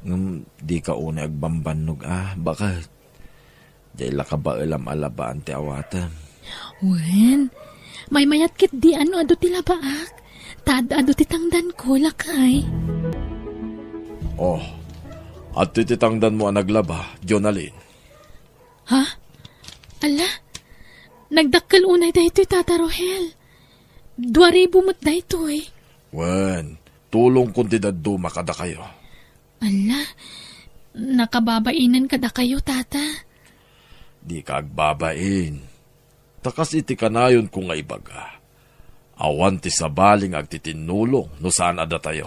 ngem dika unay agbambannog a, baket? Diay la kabaelam a labaan ti awatem. Wen, maymayat ketdi no adu ti labaak. Ta ad-adu ti tangdanko, lakay. Oh, adtoy ti tangdanmo a naglaba, Jonalyn. Ha? Ala, nagdakkel unay daytoy, Tata Rohel. Dua ribu met daytoy. Wen, tulongkon ti dadduma kadakayo. Ala, nakababainen kadakayo, Tata. Dika agbabain. Ta kas iti kanayonko nga ibaga, awan ti sabali nga agtitinnulong no saan a datayo.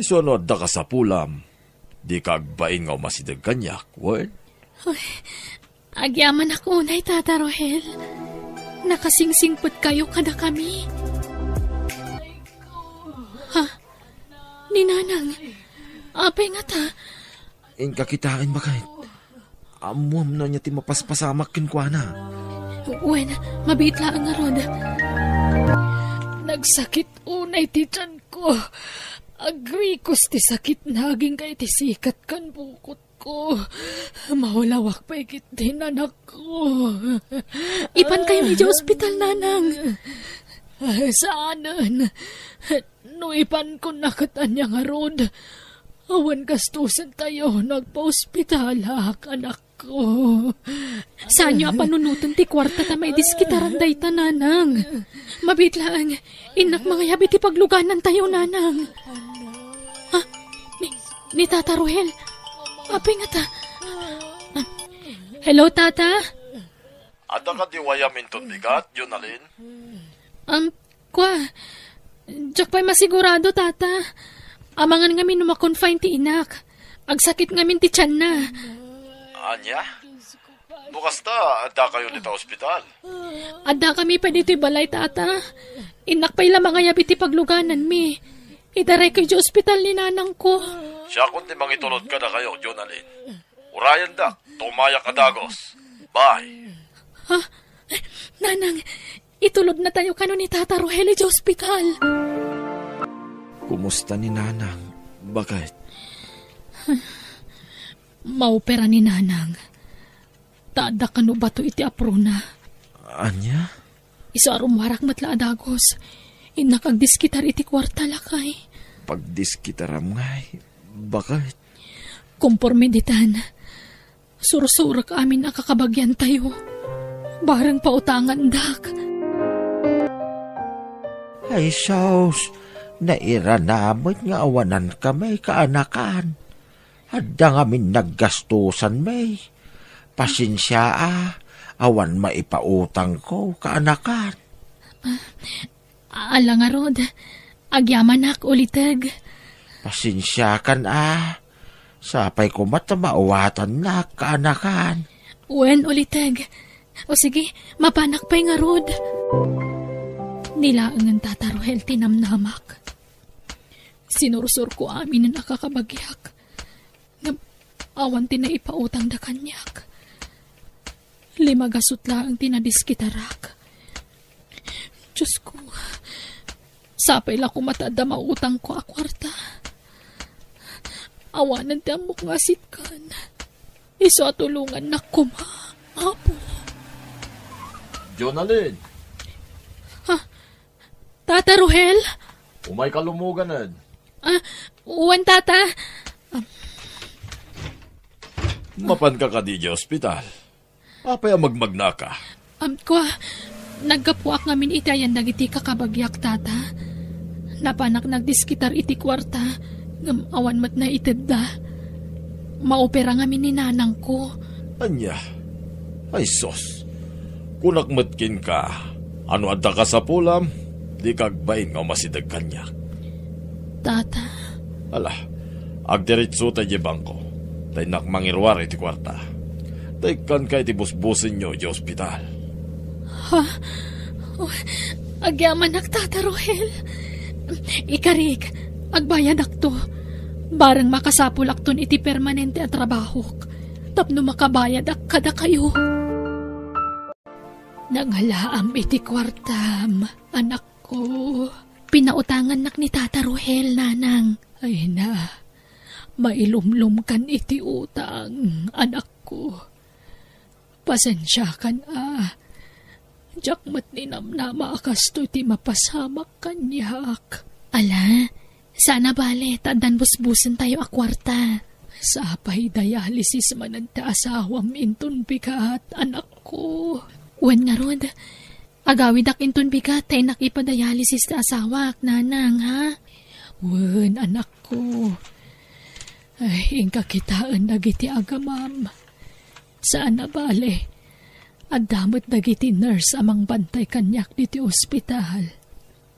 Isu a no adda kasapulam, dika agbain nga umasideg kaniak, wen? Uy, agyamanak unay, Tata Rohel. Nakasinsinpetkayo kadakami. Ha? Ni Nanang, apay ngata? Inka kitaen, baket. Ammoam no ania ti mapaspasamak kenkuana. Wen, mabiit laeng ngarud. Nagsakit unay ti tianko. Agrikos ti sakitna agingga iti sikat ken bukotko. Maulawak pay ketdi, nanakko. Ipankayon idiay ospital, Nanang. Saanen. No ipankon, ket ania ngarud? Awan gastusentayo no agpaospitalak, anakko. Saanyo a panunoten ti kuarta ta maidiskitaran dayta, Nanang. Mabiit laeng, innak mangayab iti pagluganantayo, Nanang. Ah, ni, ni Tata Rohel. Apay ngata? Ah, hello, Tata? Adda kadi wayam inton bigat, Jonalyn? Um, Kua, diak pay masigurado, Tata. Amangan ngamin no ma-confine ti inak. Agsakit ngamin ti tianna. Ania? No kasta, addakayo dita ospital? Addakami pay ditoy balay, Tata. Innak pay la mangayab iti paglugananmi. Idarayko idiay ospital ni nanangko. Siakon ti mangitulod kadakayo, Jonalyn. Urayendak, tumayak a dagus. Bye. Ha? Nanang, itulodnatayo kano ni Tata Rohel idiay ospital. Kumusta ni Nanang, baket? Maopera ni Nanang. Ta adda kano bato iti aprona. Ania? Isu a rummuarak met la a dagus. Innak agdiskitar iti kuarta, lakay. Pagdiskitaram ngay, baket? Komporme ditan, sursurek amin a kakabagiantayo. Bareng pautangandak. Ay, sus, nairana met nga awanan kami kaanakan. Adda ngamin naggastusanmi. Pasensia a, awan maipautangko kaanakan. Ah, ala ngarud, agyamanak, uliteg. Pasensiakan a, sapay koma ta maawatannak kaanakan. Wen, uliteg. O sige, mapanak pay ngarud. Ni laengen, Tata Rohel, ti namnamak. Sinursurko aminen a kakabagiak. Ngem awan ti naipautangda kaniak. Lima gasut laeng ti nadiskitarak. Diosko, sapay la koma ta adda mautangko a kuarta. Awanen ti ammok nga asitkan. Isu a tulongannak koma, Apo. Jonalyn! Ha? Tata Rohel? Umayka lumoganen. Ah, wen, Tata. Mapanka kadi idiay ospital? Apay a magmagnaka? Am, kua, naggapuak ngamin iti ayan dagiti kakabagiak, Tata. Napanak nagdiskitar iti kuarta, ngem awan met naitedda. Maopera ngamin ni nanangko. Ania? Ay sus, kunak met kenka, a no adda kasapulam, dika agbain nga umasideg kaniak. Tata. Ala, agdiritsota idiay bangko, ta innak mangiruar iti kuarta. Ta ikkanka iti busbusenyo idiay ospital. Ha? Oh, agyamanak, Tata Rohel. Ikarik, agbayadakto. Bareng makasapulakton iti permanente a trabahok. Tapno makabayadak kadakayo. Nangalaam iti kuartam, anakko. Pinautangannak ni Tata Rohel, nanang. Ay na, mailumlomkan iti utang, anakko. Pasensiakan a. Diak met ninamnama a kastoy ti mapasamak kaniak. Ala, saan a bale, ta addan busbusentayo a kuarta. Sapay dialysis manen ti asawam inton bigat, anakko. Wen ngarud, agawidak inton bigat ta innak ipadialysis ti asawak, nanang, ha? Wen, anakko. Ay, inka kitaen dagiti agamam. Saan a bale, adda met dagiti nurse a mangbantay kaniak ditoy ospital.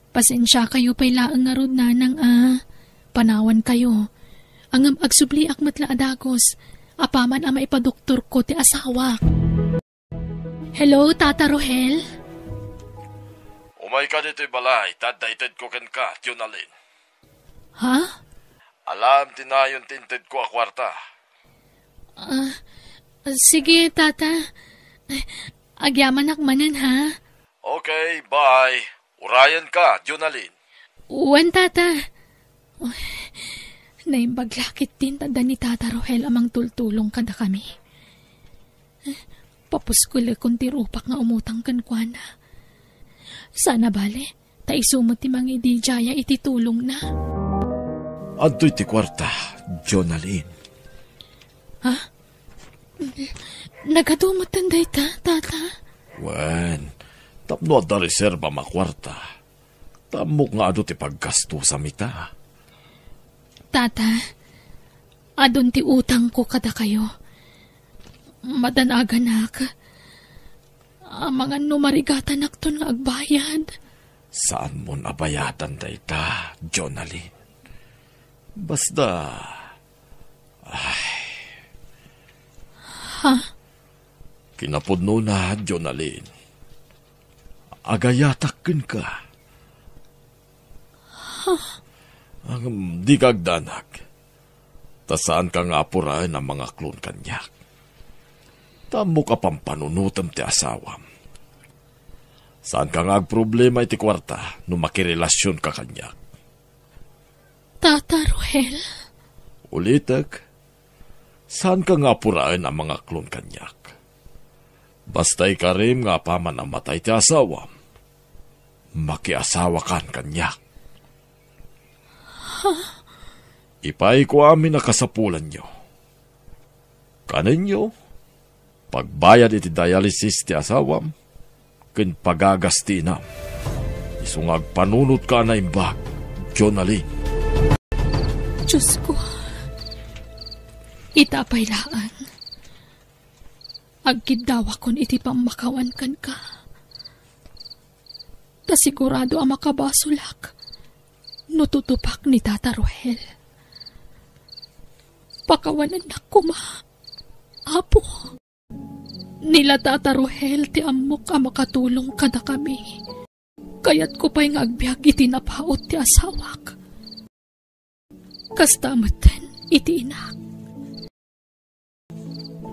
Pasensiakayo pay laeng ngarud, nanang, a. Panawankayo. Ngem agsubliak met la a dagus, apaman a maipadoktorko ti asawak. Hello, Tata Rohel? Umayka ditoy balay, ta adda itedko kenka, Jonalyn. Ha? Alam ti nayon ti intedko a kuarta. Ah, sige, Tata. Agyamanak manen, ha? Okay, bye. Urayenka, Jonalyn. Wen, Tata. Uy, naimbag la ketdin ta adda ni Tata Rohel a mangtultulong kadakami. Papuskolekon ti rupak nga umutang kenkuana. Saan a bale, ta isu met ti mangididiaya iti tulongna. Adtoy ti kuarta, Jonalyn. Ha? Nagadu metten dayta, Tata? Wen, tapno adda reserba a kuarta, ta ammok nga adu ti paggastosam ita. Tata, adun ti utangko kadakayo. Madanaganak. Amangan no marigatanakton nga agbayad. Saanmon a bayadan dayta, Jonalyn. Basta, ay. Ha? Kinapudnona, Jonalyn. Agayatak kenka. Ngem dika agdanag. Ta saanka nga apuraen a mangaklon kaniak. Ta ammok a pampanunotem ti asawam. Saanka nga agproblema iti kuarta no makirelasionka kaniak. Tata Rohel? Ulitek, saanka nga apuraen a mangaklon kaniak. Basta ikarim nga apaman a matay ti asawam, makiasawakan kaniak. Ipaayko amin a kasapulanyo. Kanenyo, pagbayad iti dialysis ti asawam, ken pagagas ti inam. Isu nga agpanunotka a naimbag, Jonalyn. Diosko, ita pay laeng. Agkiddawakon iti pammakawan kenka. Ta sigurado a makabasolak no tutupak ni Tata Rohel. Pakawanennak koma, Apo. Ni la Tata Rohel ti ammok a makatulong kadakami. Kayatko pay nga agbiag iti napaut ti asawak. Kasta metten iti inak.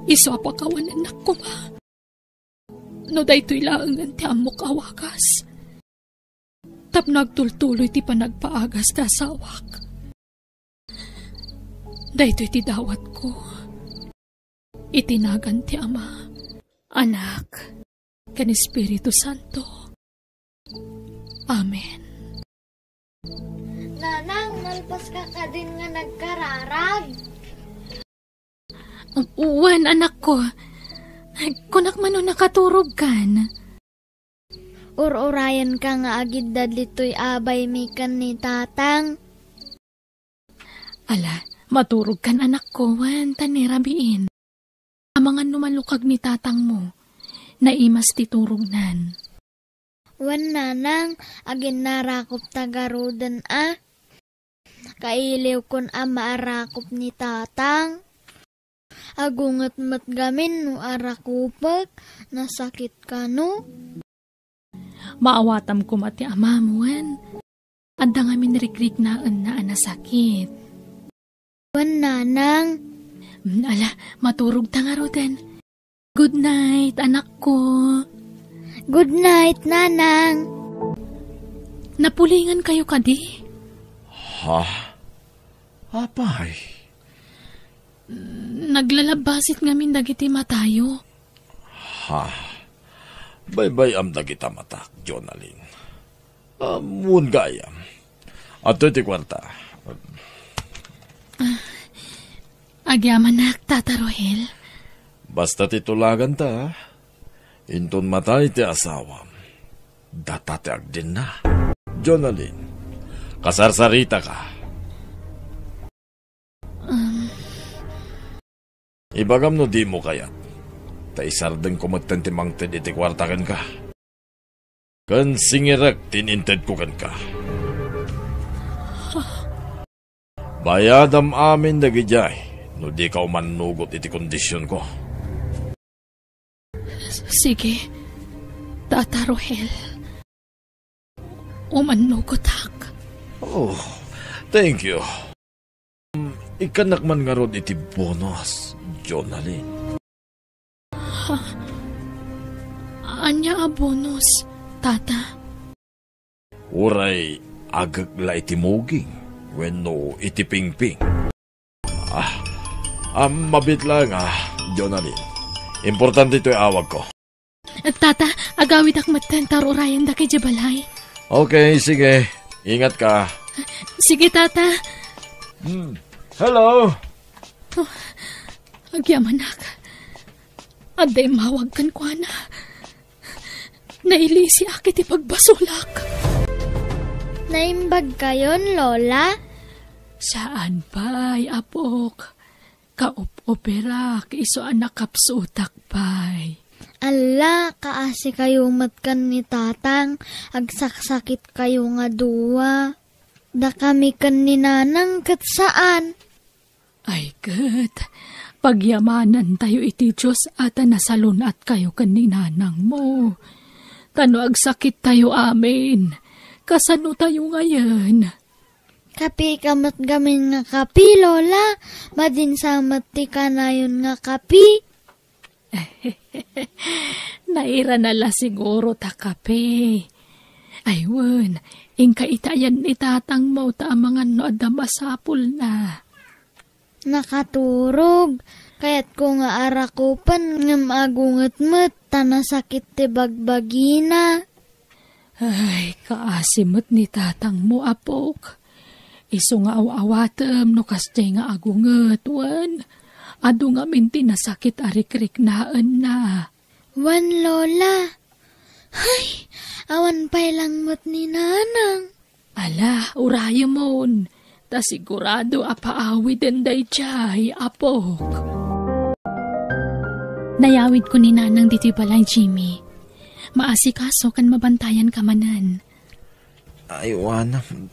Isu a pakawanennak koma no daytoy laengen ti ammok a wagas tapno agtultuloy ti panagpaagas ti asawak. Daytoy ti dawatko iti nagan ti Ama, Anak, ken Espiritu Santo. Amen. Nanang, nalpaska kadin nga nagkararag? Wen, anakko. Kunak man no nakaturogkan. Ur-urayenka nga agiddad ditoy a baymi ken ni Tatang. Ala, maturogkan, anakko, wen, ta ni rabiin. Amangan no malukag ni tatangmo, naimas ti turognan. Wen, nanang, aginnarakop ta garuden a. Kailiwkon a maarakop ni tatang. Agunget met gamin no arakupek, nasakit kano. Maawatam koma ti amam, wen. Adda ngamin rikriknaenna a nasakit. Wen, nanang. Mm, ala, maturogta ngaruden. Good night, anakko. Good night, nanang. Napulingan kayo kadi? Ha? Apay? Naglalabbasit ngamin dagiti matayo. Ha? Baybay-am dagita matak, Jonalyn. Ammon gayam. Adtoy ti kuarta. Agyamanak, Tata Rohel. Basta ti tulaganta, inton matay ti asawam, data ti agdenna. Jonalyn, kasarsaritaka. Um. Ibagam no dimo kayat, ta isardengko metten ti mangted iti kuarta kenka. Ken singirek ti inintedko kenka. Bayadam amin dagidiay no dika umannugot iti kondisionko. Sige, Tata Rohel. Umannugotak. Oh, thank you. Ikkannak man ngarud iti bonus, Jonalyn. Ha? Ania a bonus, Tata? Uray agek la iti muging wenno iti pingping. Ah, ah, mabiit laeng, ah, Jonalyn. Importante toy awagko. Tata, agawidak metten ta urayen dagiti balay. Okay, sige. Ingat ka. Sige, Tata. Hmm. Hello. Oh, agyamanak. Adda immawag kenkuana. Nailisiak iti pagbasolak. Naimbag kayon, Lola? Saan pay, apok. Kaup-uperak isu a nakapsutak pay. Alla, kaasi kayo met ken ni Tatang, agsaksakit kayo nga dua. Dakami ken ni Nanang ket saan. Ay ket, pagyamanantayo iti Dios a ta nasalun-atkayo ken ni nanangmo. Ta no agsakittayo amin, kasano tayo ngayen? Kapi ka met gamin nga kapi, Lola. Madin sa met ti kanayon nga kapi. Nairana la siguro ta kape. Ay wen, inka itayan ni tatangmo ta amangan no adda masapulna. Nakaturog. Kayatko nga arakupen ngem agunget met ta nasakit ti bagbagina. Ay, kaasi met ni tatangmo, apok. Isu nga aw-awatem no kasdiay nga agunget, wen adu ngamin ti nasakit a rikriknaenna. Wen, Lola. Hay, awan pay langmet ni Nanang. Ala, urayemon, ta sigurado a paawiden daydiay, apok. Nayawidko ni Nanang ditoy balay, Jimmy. Maasikaso ken mabantayan ka manen. Aywanam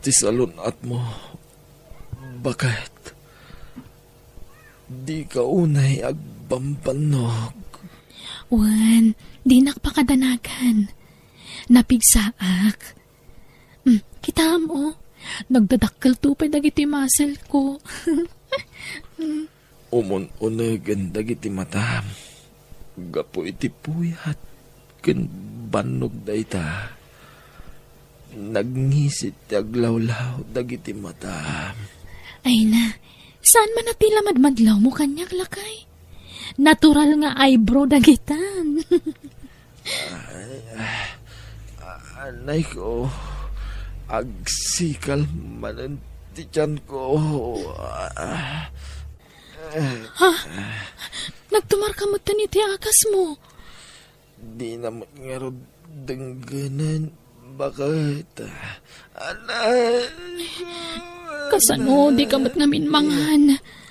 ti salun-atmo. Baket, dika unay agbambannog. Wen, dinak pakadanagan. Napigsaak. Hmm, kitaem, oh. Nagdadakkelto pay dagiti muscle ko. Umun-unegen dagiti matam gapu iti puyat ken bannog dayta. Nagngisit ti aglawlaw dagiti matam. Ay na, saan man a ti la madmadlawmo kaniak, lakay? Natural nga eyebrow dagitan. Ay, ah, anay ko. Agsikal manen ti tiyan ko. Ah, Ha? Nagtumar ka metten iti akasmo? Dina met ngarud denggenen, baket. Anay ko, kasano anay. Di ka met ngamin mangan?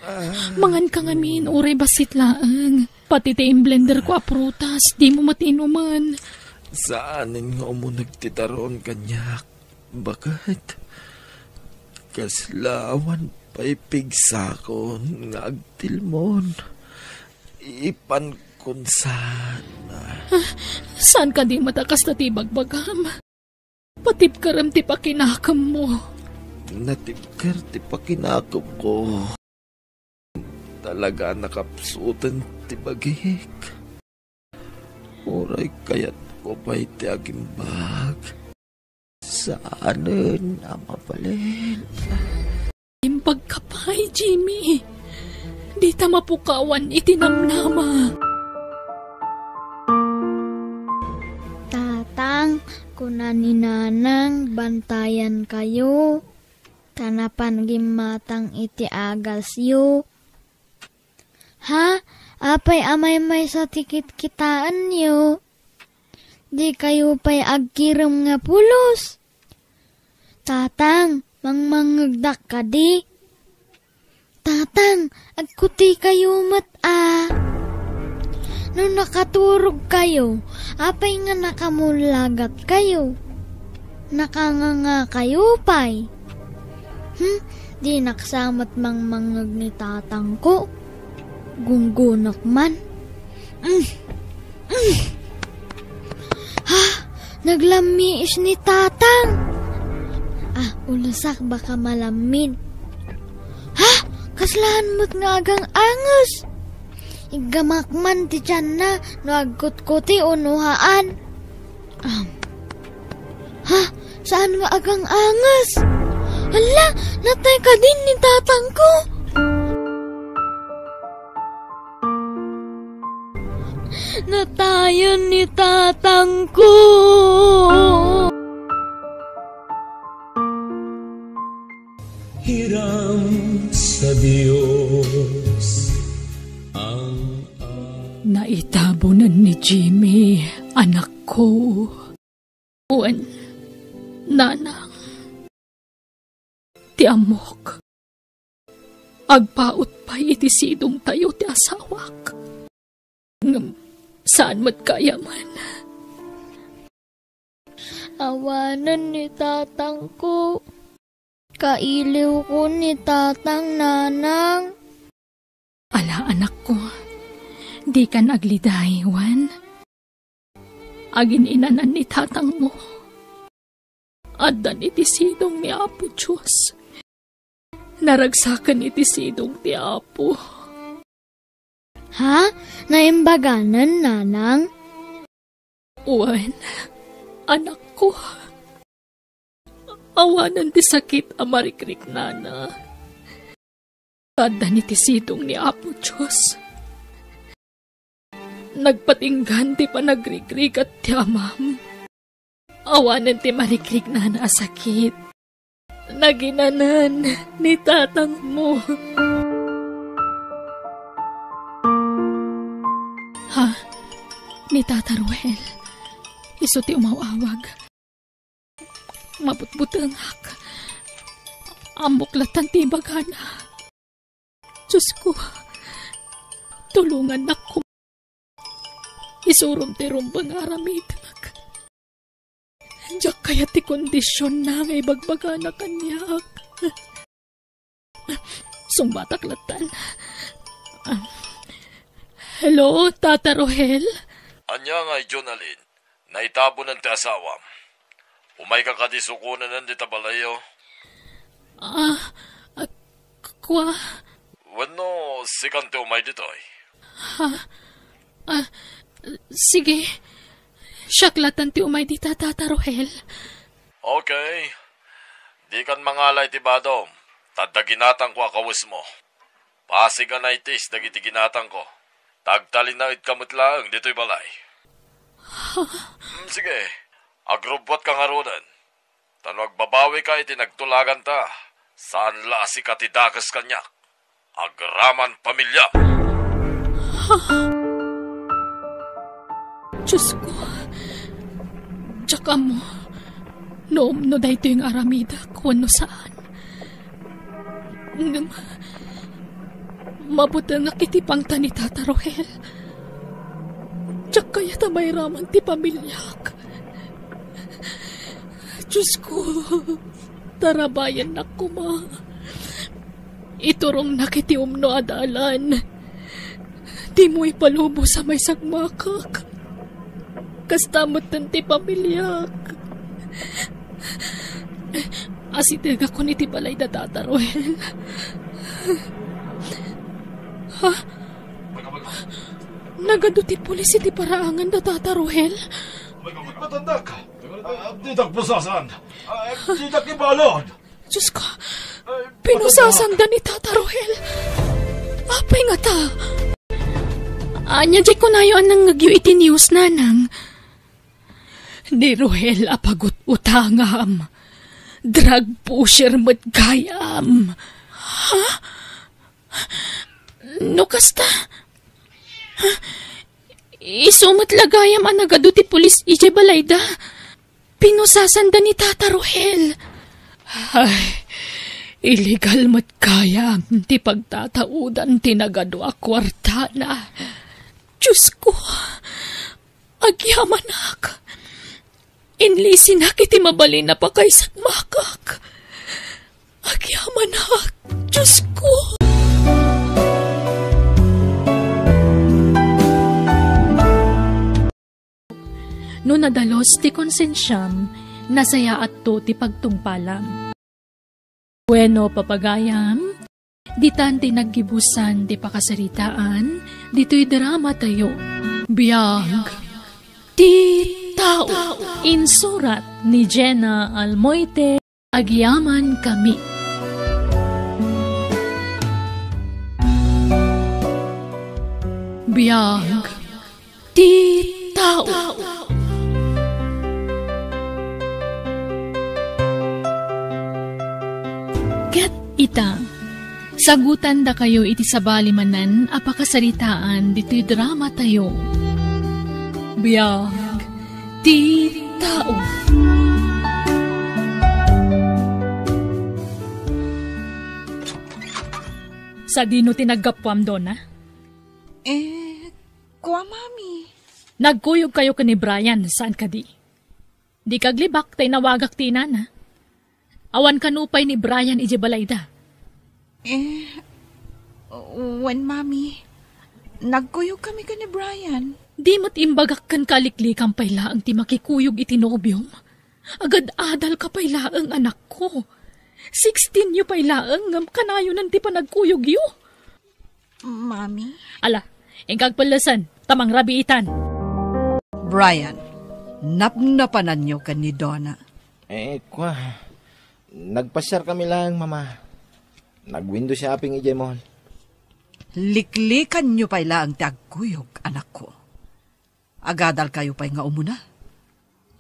Ah. Mangan ka ngamin, uray bassit laeng. Pati ti imblender ko a prutas, dimo met inumen. Saanen nga umuneg ti taron kaniak. Baket, kasla awan pay pigsakon nga agtilmon. Ipankon saan. Ah, saan kadi met a kasta ti ibagbagam? Patibkerem ti pakinakemmo. Natibker ti pakinakemko. Talaga a nakapsuten ti bagik. Uray kayatko pay ti agimbag, saanen a mabalin. Imbag ka pay, Jimmy. Dita mapukawan iti namnama. Kuna ni Nanang, "Bantayankayo, ta napan gimmatang iti agasyo." Ha? Apay a maymaysa ti kitkitaenyo? Dikayo pay agkirem nga pulos? Tatang, mangmangngegdak kadi? Tatang, agkutikayo met a. No nakaturogkayo, apay nga nakamullagatkayo? Nakangangakayo pay? Hmm, dinak sa met mangmangngeg ni tatangko. Gunggonak man. Mm. Mm. Ha? Naglammiis ni tatang. Ah, ulusak baka malammin. Ha? Kaslaan met nga agang-anges. Iggamak man ti tianna no agkutkuti o no haan. Am. Ha? Saan nga agang-anges? Hala, natay kadin ni tatangko? Natayan ni tatangko. Hiram sa Dios ang Naitabonan ni Jimmy, anakko. Wen, nanang, ti ammok, agpaut pay iti sidongtayo ti asawak. Ngem saan met gayam. Awanen ni tatangko. Kailiwko ni tatang, nanang. Ala, anakko, dikan agliday, wen? Agin-inanan ni tatangmo. Addan iti sidong ni Apo Dios. Naragsaken iti sidong ti Apo. Ha? Naimbaganen, nanang? Wen, anakko. Awanen ti sakit a marikriknana. Addan iti sidong ni Apo Dios. Nagpatinggan ti panagrigrigat ti amam. Awanen ti marikriknana a sakit. Naginanan ni tatangmo. Ha? Ni Tata Ruel. Isu ti umaw-awag. Mabutbutengak. Ammok latta ti ibagana. Diosko, tulongannak koma. Isurom ti rumbeng nga aramidek. Diak kayat ti kondisionna nga ibagbagana kaniak. Sungbatak lattan. Hello, Tata Rohel? Ania ngay, Jonalyn? Naitabonan ti asawam. Umayka kadi sukonen dita balayyo? Ah, ah, kua? Wenno, sikan ti umay ditoy? Ha? Ah, sige. Siak latta ti umay dita, Tata Rohel. Okay. Dikan mangala iti badom, ta adda ginatangko a kawesmo. Pasig a naitis dagiti ginatangko. Ta agtalinaedka met laeng ditoy balay. Ha? Mm, sige, agrubbuatka ngaruden. Ta no agbabawika iti nagtulaganta, saan la a sika ti dakes kaniak. Agraman pamiliam. Ha? Diosko, diak ammo no, no daytoy nga aramidek wenno saan. Ngem, mabutengak iti pangta ni Tata Rohel. Diak kayat a mairaman ti pamiliak. Diosko, tarabayennak koma. Iturongnak iti umno a dalan. Dimo ipalubos a maisagmakak. Kasta metten ti pamiliak. Asidegakon iti balay da Tata Rohel. Ha? Nagadu ti pulis iti paraangan da Tata Rohel? Matandak. Ah, ditak pusasan. Ah, ditak ibalod. Diosko, pinusasanda ni Tata Rohel. Apay ngata? Ania diay kunayo a nangngegyo iti news, nanang? Ni Ruel a pagut-utangam. Drug pusher met gayam. Ha? No kasta, isu met la gayam a nagadu ti pulis idiay balayda. Pinusasanda ni Tata Ruel. Ay, illegal met gayam ti pagtataudan ti nagadu a kuartana. Diyos ko, agyamanak. Inlisinak iti mabalin a pakaisagmakak. Agyamanak, Diyos ko. No nadalus ti konsensiam, nasayaatto ti pagtungpalam. Bueno, papagayam, ditan ti naggibusan ti pakasaritaan ditoy drama tayo. Biag ti tao. Insurat ni Jenna Almoite. Agyaman kami. Biag ti tao. Ket ita, sagutandakayo iti sabali manen a pakasaritaan ditoy drama tayo. Biag ti tao. Sadino ti naggapuam, Donna? Eh, kua, Mami. Nagkuyogkayo ken ni Brian, saan kadi? Dika aglibak ta inawagak ti inana. Awan kano pay ni Brian idiay balayda? Eh, wen, Mami. Nagkuyogkami ken ni Brian. Di met imbagak kenka a liklikam pay laeng ti makikuyog iti nobiom? Agad-adalka pay laeng, anakko. Sixteen yo pay laeng ngem kanayonen ti panagkuyogyo. Mami? Ala, inka agpellesen, ta mangrabiitan. Brian, napnapananyo ken ni Donna? Eh, kua, nagpasiarkami laeng, Mama. Nag-window shopping idiay mall. Liklikanyo pay laeng ti agkuyog, anakko. Agadalkayo pay nga umuna.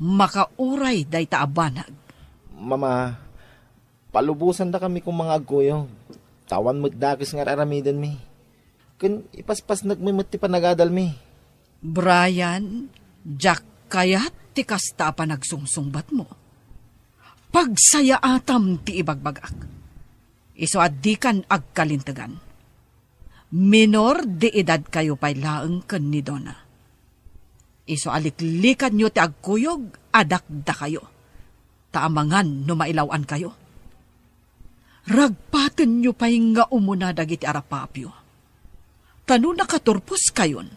Makauray dayta a banag. Mama, palubosandakami koma nga agkuyog. Ta awan met dakes nga ar-aramidenmi. Ken ipaspasnekmi met ti panagadalmi. Brian, diak kayat ti kasta a panagsungsungbatmo. Pagsayaatam ti ibagbagak. Isu a dikan agkalintegan. Minor de edadkayo pay laeng ken ni Donna. Isu a liklikanyo ti agkuyog, adda dakayo. Ta amangan no mailaw-ankayo. Ragpatenyo pay nga umuna dagiti arapaapyo. Ta no nakaturposkayon,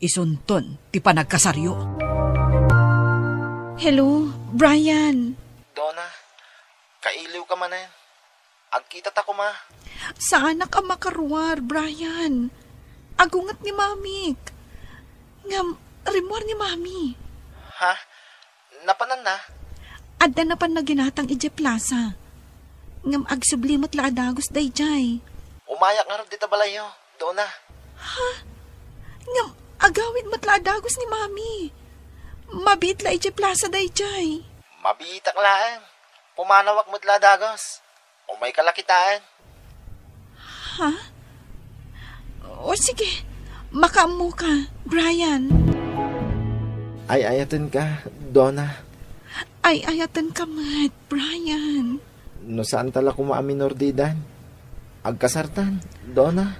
isunton ti panagkasaryo. Hello, Brian. Donna, kailiwka manen. Agkitata koma. Saanak a makaruar, Brian. Agunget ni Mamik. Ngem, rimmuar ni Mami. Ha? Napananna? Adda napanna ginatang idiay plasa. Ngem agsubli met la a dagus daydiay. Umayak ngarud dita balayyo, Donna. Ha? Ngem agawid met la a dagus ni Mami. Mabiit la idiay plasa daydiay. Mabiitak laeng. Pumanawak met la a dagus. Umayka la kitaen. Ha? O sige, makaammoka, Brian. Ay-ayatenka, Donna. Ay-ayatenka met, Brian. No saanta la koma a minor de edad, agkasartan, Donna.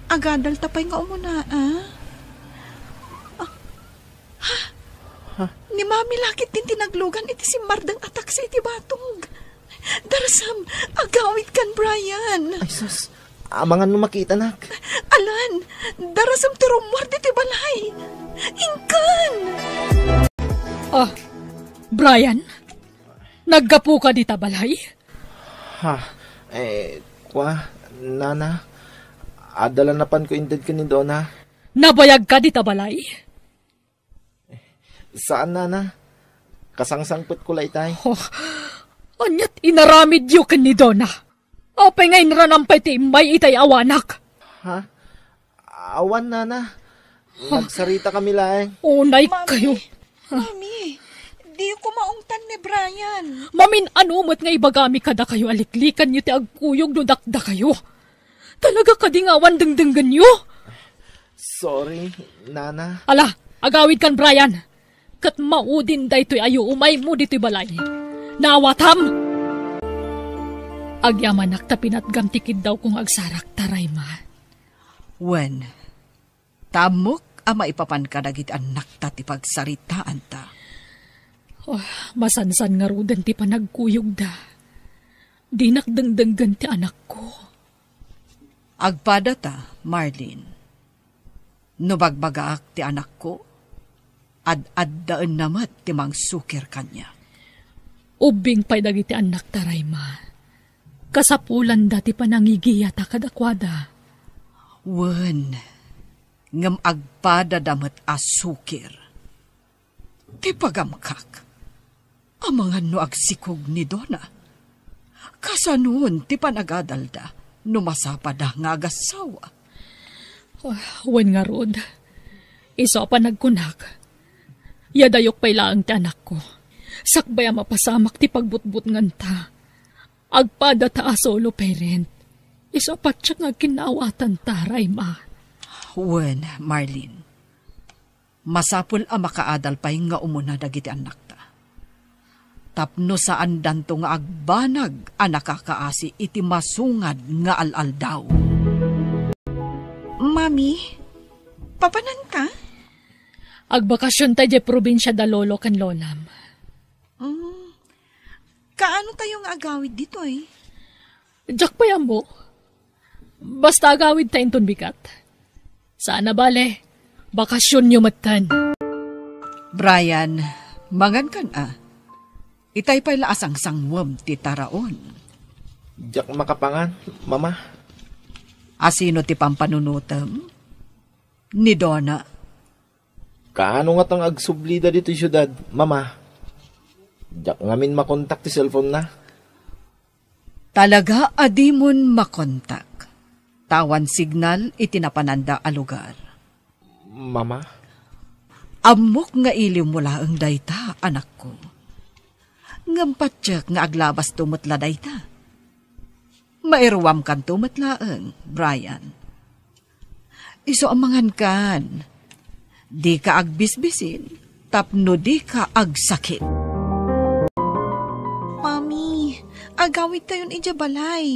Agadalta pay nga umuna, a? Ah, Ha? Ni Mami la ketdin ti naglugan iti simmardeng a taksi iti batog. Darasem, agawidkan, Brian. Ay, sus. Amangan no makitanak. Alan, darasem ti rummuar ditoy balay. Inkan! Ah, Brian? Naggapuka dita balay? Ha? Eh, kua, nana. Adda la napanko inted ken ni Donna. Nabayagka dita balay? Saan, nana. Kasangsangpetko la itay. Oh, aniat inaramidyo ken ni Donna? Apay nga inranam pay ti immay itay awanak? Ha? Awan, nana. Nagsaritakami laeng. Unay kayo. Mami! Mami! Diko maungtan ni Brian. Mamin-ano met nga ibagami kadakayo a liklikanyo ti agkuyog no dakdakayo? Talaga kadi nga awan dengdenggenyo? Sorry, Nana. Ala, agawidkan, Brian. Ket maudin daytoy a yuumaymo ditoy balay. Naawatam? Agyamanak ta pinatgam ti kiddawko nga agsarakta, Rayma. Wen, ta ammok a maipapanka dagiti annakta ti pagsaritaanta. Oh, masansan ngaruden ti panagkuyogda. Dinak dengdenggen ti anakko. Agpadata, Marlene. No bagbagaak ti anakko, ad-addaenna met ti mangsukir kaniak. Ubbing pay dagiti annakta, Rayma. Kasapulanda ti panangigiyata kadakuada. Wen, ngem agpadada met a sukir. Ti pagamkak, amangan no agsikog ni Dona. Kasanon ti panagadalda no masapada nga agassawa? Ah, wen ngarud, isu a panagkunak, yadayok pay laeng ti anakko. Sakbay a mapasamak ti pagbutbutnganta, agpadata a solo parent. Isu a patiek nga agkinnaawatanta, Rayma. Wen, Marlene. Masapul a makaadal pay nga umuna dagiti annakta. Tapno saandanto nga agbanag a nakakaasi iti masungad nga al-aldaw. Mami, papananta? Agbakasionta idiay probinsia da lolo ken lolam. Mm. Kaano tayo nga agawid ditoy? Diak pay ammo. Basta agawidta inton bigat. Saan a bale, bakasionyo metten. Brian, mangankan a. Itay pay la a sangsangwem ti taraon. Diak makapangan, Mama. Asino ti pampanunotem? Ni Dona. Kaano ngata nga agsublida ditoy siudad, Mama? Diak ngamin makontak ti cellphone na. Talaga a dimon makontak. Ta awan signal iti napananda a lugar. Mama? Ammok nga iliwmo laeng dayta, anakko. Ngem patiek nga aglabasto met la dayta. Mairuamkanto met laeng, Brian. Isu a mangankan. Dika agbisbisin tapno dika agsakit. Mami, agawidtayon idiay balay.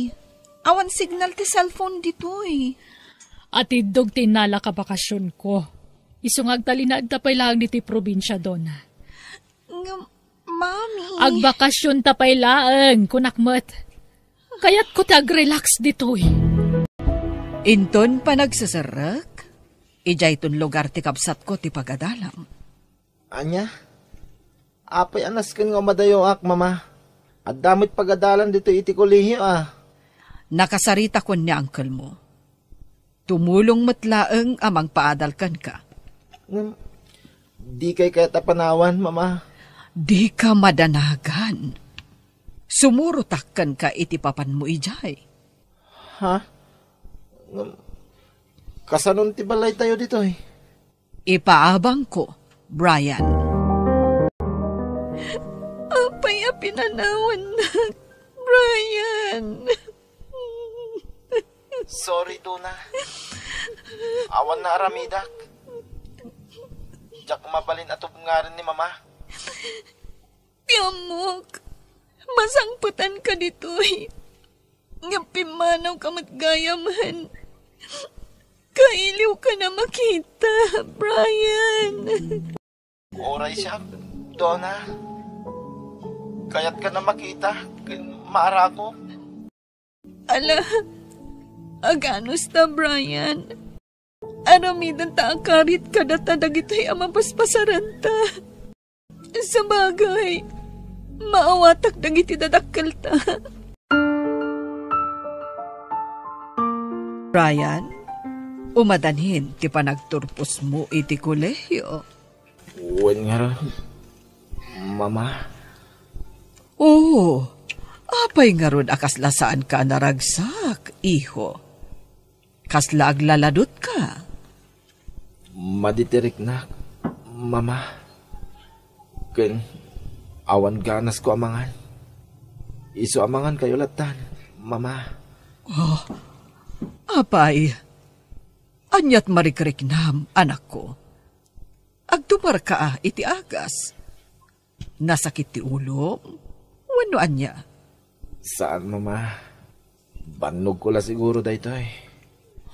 Awan signal ti cellphone ditoy. Atiddog ti innalak a bakasionko. Isu nga agtalinaedta pay laeng ditoy probinsia, Dona. Ngem, Mami. Agbakasionta pay laeng, kunak met. Kayatko ti agrelax ditoy. Inton panagseserrek, idiayton lugar ti kabsatko ti pagadalam. Ania? Apay a nasken nga umadayoak, Mama? Adda met pagadalan ditoy iti kolehio, a. Nakasaritakon ni uncle mo. Tumulong met laeng a mangpaadal kenka. Ngem, dikay kayat a panawan, Mama. Dika madanagan. Sumurotak kenka iti papanmo idiay. Ha? Ngem, kasanon ti balaytayo ditoy? Ipaabangko, Brian. Apay a pinanawannak, Brian? Sorry, Dona. Awan naaramidak. Diak mabalin a tubngaran ni Mama. Ti ammok, masangpetanka ditoy. Ngem pimmanawka met gayam. Kailiwkan a makita, Brian. Uray siak, Dona. Kayatkan a makita ken maarakop. Ala, aganusta, Brian. Aramidenta a karit kadata dagitoy a mapaspasaranta. Sabagay, maawatak dagiti dadakkelta. Brian, umadanin ti panagturposmo iti kolehio. Wen ngarud, Mama. Oo, apay ngarud a kasla saanka a naragsak, iho? Kasla aglaladutka? Madi ti riknak, Mama. Ken Awan ganasko a mangan. Isu a mangankayo lattan, Mama. Oh, apay, aniat marikriknam, anakko? Agtumarka a iti agas. Nasakit ti ulom? Wenno ania? Saan, Mama. Bannogko la siguro daytoy.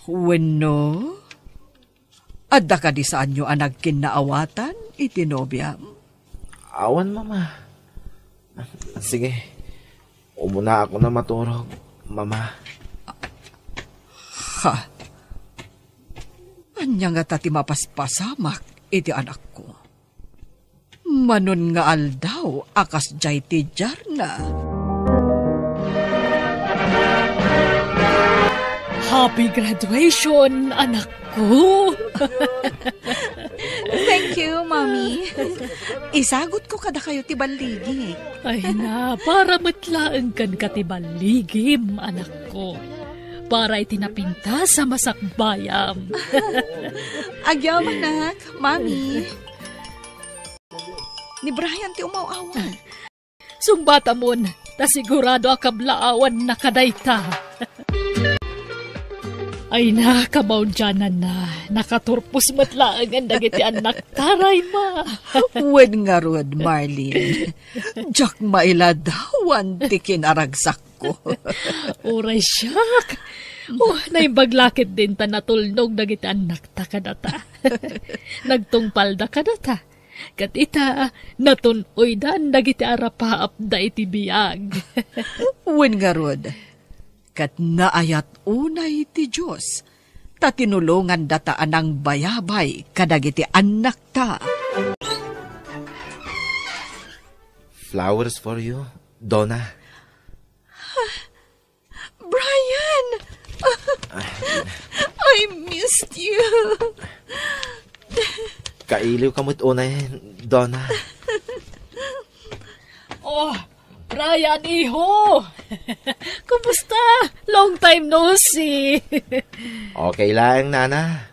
Wenno, adda kadi saanyo a nagkinnaawatan iti nobiam? Awan, Mama. Sige, umunaakon a maturog, Mama. Ha? Ania ngata ti mapaspasamak iti anakko? Manon nga aldaw a kasdiay ti diarna. Happy graduation, anakko! Thank you, Mommy. Isagutko kadakayo ti balligi. Ay na, para met laeng kenka ti balligim, anakko. Para iti napintas a masakbayam. Agyamanak, Mommy. Ni Brian ti umaw-awan. Sungbatamon, ta sigurado a kablaawanna kadayta. Ay na, kamaudiananna, nakaturpos met laengen dagiti annakta, Rayma. Wen ngarud, Marlene. Diak mailadawan ti kinaragsakko. Uray siak. Oh, naimbag la ketdin ta natulnog dagiti annakta kadata. Nagtungpalda kadata. Ket ita, natun-oydan dagiti arapaapda iti biag. Wen ngarud, ket naayat unay ti Dios, ta tinulongandata a nangbayabay kadagiti annakta. Flowers for you, Donna. Brian! I missed you. Kailiw ka met unay, Donna. Oh, Brian, iho! Kumusta? Long time no see. Okay laeng, Nana.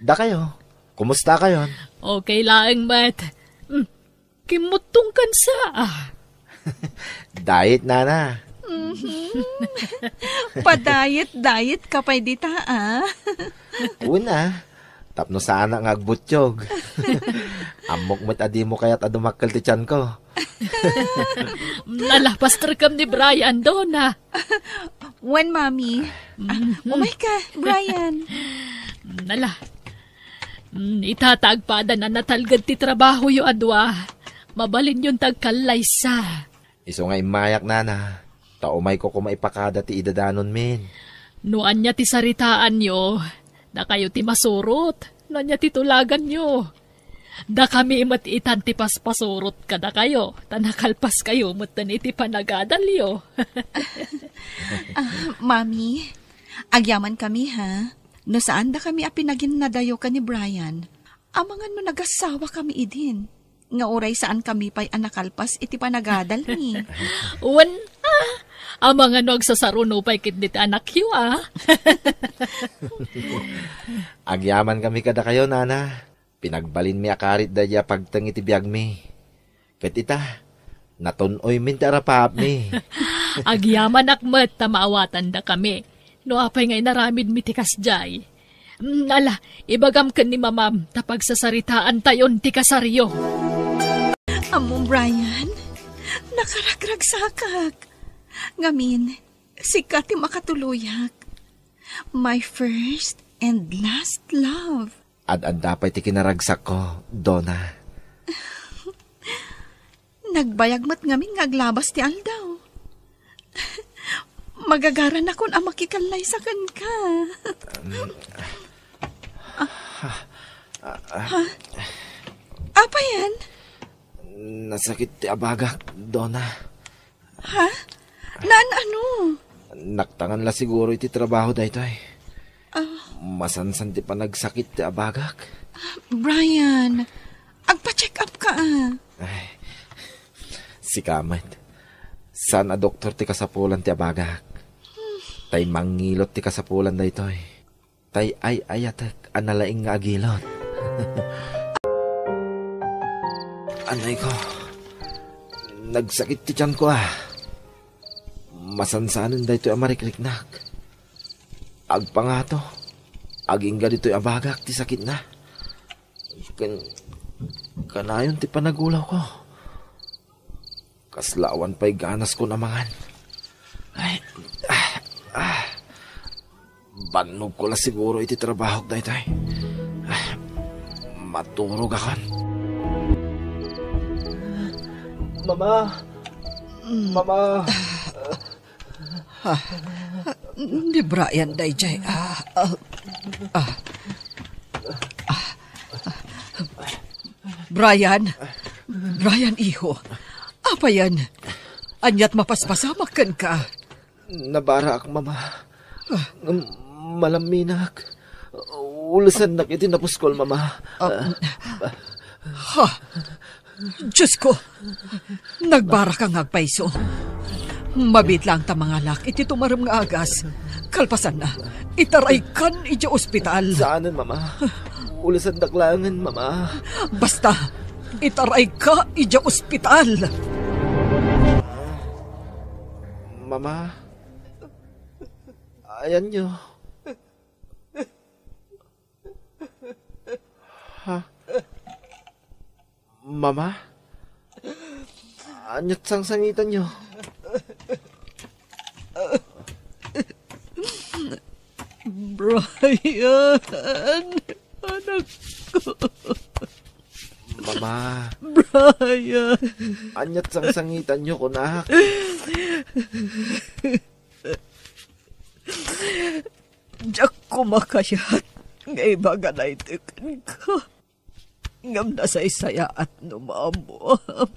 Dakayo, kumusta kayon? Okay laeng met. Mm, kimmuttong kansa, ah. Diet, Nana. Mhm. Padayet-dayet ka pay dita, ah. Una, tapno saanak nga agbutiog. Ammok met a dimo kayat a dumakkel ti tianko. Nalapasterkem ni Brian, Donna. Wen, Mami. Ah, mhm. Umay ka, Brian. Nala. Mm, ita ta agpadan a natalged ti trabahoyo a dua. Mabalinyon ta agkallaysa. Isu nga immayak, Nana, ta umayko koma ipakada ti idadanonmin. No ania ti saritaanyo, dakayo ti masurot. No ania ti tulaganyo, dakami met itan ti paspasurot kadakayo, ta nakalpaskayo metten iti panagadalyo. Ah, Mami, agyamankami, ha? No saandakami a pinaginnadayo ken ni Brian, amangan no nagasawa kami idin, nga uray saan kami pay a nakalpas iti panagadalmi. Wen, ah, amangan no agsasaruno pay ketdi ti anakyo, ah. Agyaman kami kadakayo, Nana. Pinagbalinmi a karit daydi a pagteng iti biagmi. Ket ita, natun-oymin ti arapaapmi. Agyamanak met ta maawatandakami. No apay nga inaramidmi ti kasdiay? Mm, ala, ibagam ken ni Mamam ta pagsasaritaantayon ti kasaryo. Ammom, Brian, nakaragragsakak. Ngamin, sika ti makatuloyak. My first and last love. Ad-adda pay ti kinaragsakko, Donna. Nagbayag met ngamin nga aglabas ti aldaw. Magagaranakon a makikallaysa kenka. Um, ha? Apay yan? Nasakit ti abagak, Donna. Ha? Naan ano? Naktangan la siguro iti trabaho daytoy. Ah. Masansan ti panagsakit ti abagak. Brian, agpa-check up ka, ah. Ay, sika met. Saan a doktor ti kasapulan ti abagak? Tay mangilot ti kasapulan daytoy. Tay ay-ayatek a nalaing nga agilot. Anay ko, Nagsakit ti tianko, a. Masansanen daytoy a marikriknak. Agpangato, agingga ditoy a bagak ti sakitna. Ken, kanayon ti panagulawko. Kasla awan pay ganaskon a mangan. Ay, ah, ah. Bannogko la siguro iti trabahok daytoy. Ah, maturogakon. Mama! Mama! Ah, ni Brian daydiay. Ah, ah, ah. Brian, Brian, iho. Apayen? Ania't mapaspasamak kenka? Nabaraak, Mama. Ah. Ngem malamminak. Ulesannak iti napuskol, Mama. Ah. Ha? Diosko, nagbaraka nga agpayso. Mabiit laeng ta mangalak iti tumarem nga agas. Kalpasanna, itaraykan idiay ospital. Saanen, Mama. Ulesannak laengen, Mama. Basta, itarayka idiay ospital. Mama, ayanyo. Ha? Mama? Ania't sangsangitanyo? Brian, anak ko. Mama. Brian. Ania't sangsangitanyo, kunak? Diak koma kayat nga ibaga daytoy kenka. Ngem nasaysayaat no maammuam.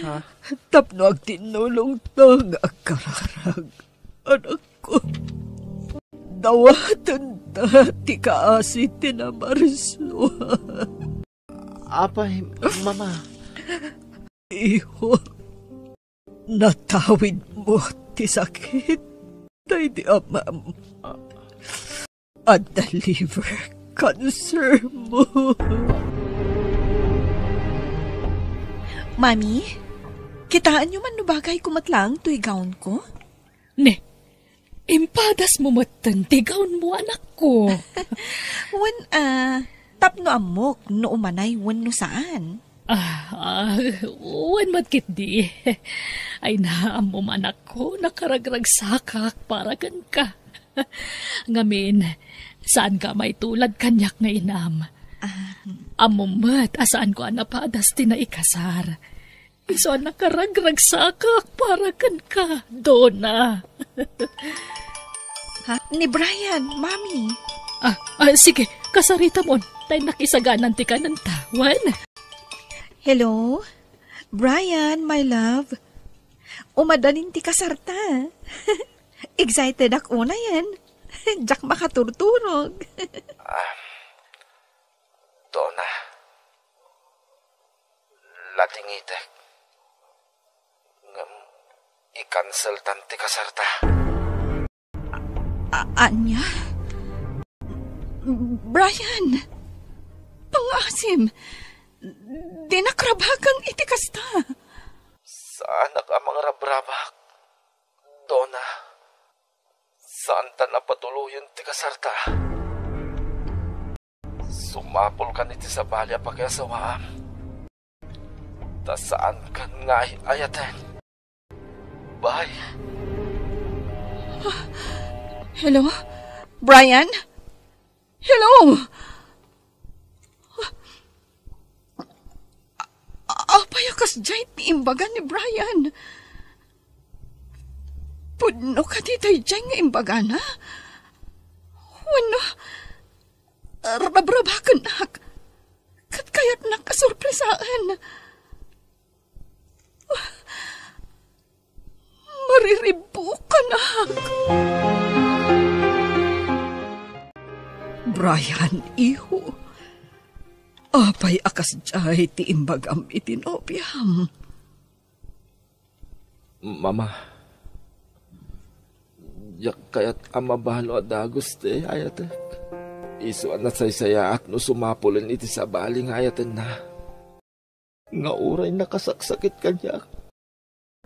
Ha? Tapno agtinnulongta nga agkararag, anakko. Dawatenta ti kaasi ti namarso. Apay, Mama? Iho, natawidmo ti sakit daydi amam. Adda liver cancer mo. Mami, kitaenyo man no bagayko met laeng toy gownko? Ne, impadasmo metten ti gownmo, anakko. Wen, a, tapno ammok no umanay wenno saan. Ah, ah, wen met ketdi. Ay, naammom, anakko, nakaragragsakak para kenka. Ngamin, saanka a maitulad kaniak nga inam. Ah. Ammom met a saanko a napadas ti naikasar. Isu a nakaragragsakak para kenka, Dona. Ha? Ni Brian, Mami. Ah, ah, sige, kasaritamon. Ta innak isaganan ti kanenta. Wen? Hello? Brian, my love. Umadanin ti kasarta. Excited ak unayen. Diak makaturturog. Ah, Dona, latingitek. Ngem, i-canceltan ti kasarta. A-, ania? Brian, pangaasim, dinak rabaken iti kasta. Saanak a mangrabrabak, Dona. Saantan a patuloyen ti kasarta. Sumapulkan iti sabali a pakiasawaam. Ta saankan nga ay-ayaten. Bye. Hello? Brian? Hello? A-, apay a kasdiay ti imbaga ni Brian? Pudno kadi daydiay nga imbagana? Wenno, rabrabakennak ket kayatnak a sorpresaen? Mariribukanak. Brian, iho, apay a kasdiay ti imbagam iti nobiam? Mama, diak kayat a mabalo a dagus ti ay-ayatek. Isu a nasaysayaat no sumapulen iti sabali nga ayatenna. nga uray nakasaksakit kaniak.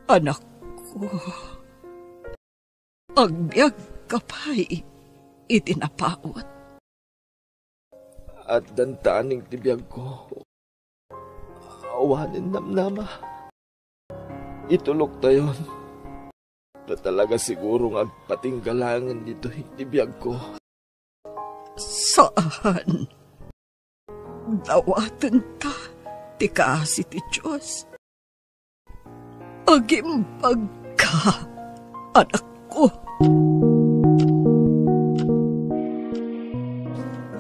Anakko, agbiagka pay iti napaut. Addan taning ti biagko. Awanen namnama. Ituloktayon. Ta talaga siguro nga agpatingga laengen ditoy ti biagko. Saan. Dawatenta ti kaasi ti Dios. Agimbagka, anakko.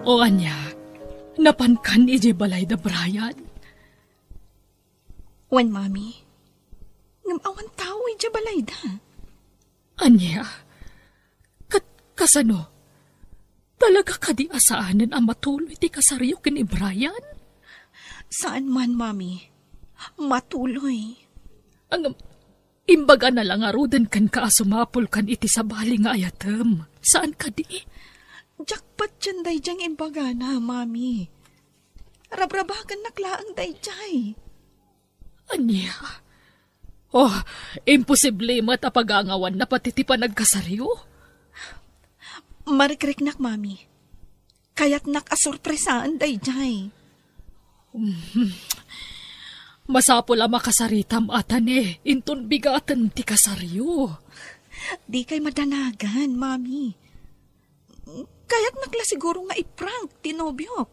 O ania, napankan idiay balay da Brian? Wen, Mami. Ngem awan tao idiay balayda. Ania? Kat-, kasano? Talaga kadi a saanen a matuloy ti kasaryo ken ni Brian? Saan man, Mami. Matuloy. Ngem, imbagana la ngaruden kenka a sumapulkan iti sabali nga ayatem. Saan kadi? Diak patien daydiay nga imbagana, Mami. Rabrabagennak laeng daydiay. Ania? Oh, imposible met a pagangawanna pati ti panagkasaryo. Marikriknak, Mami. Kayatnak a sorpresaen daydiay. Masapul a makasaritam a tane inton bigaten ti kasaryo. Dikay madanagan, Mami. Kayatnak la siguro nga iprank ti nobiok.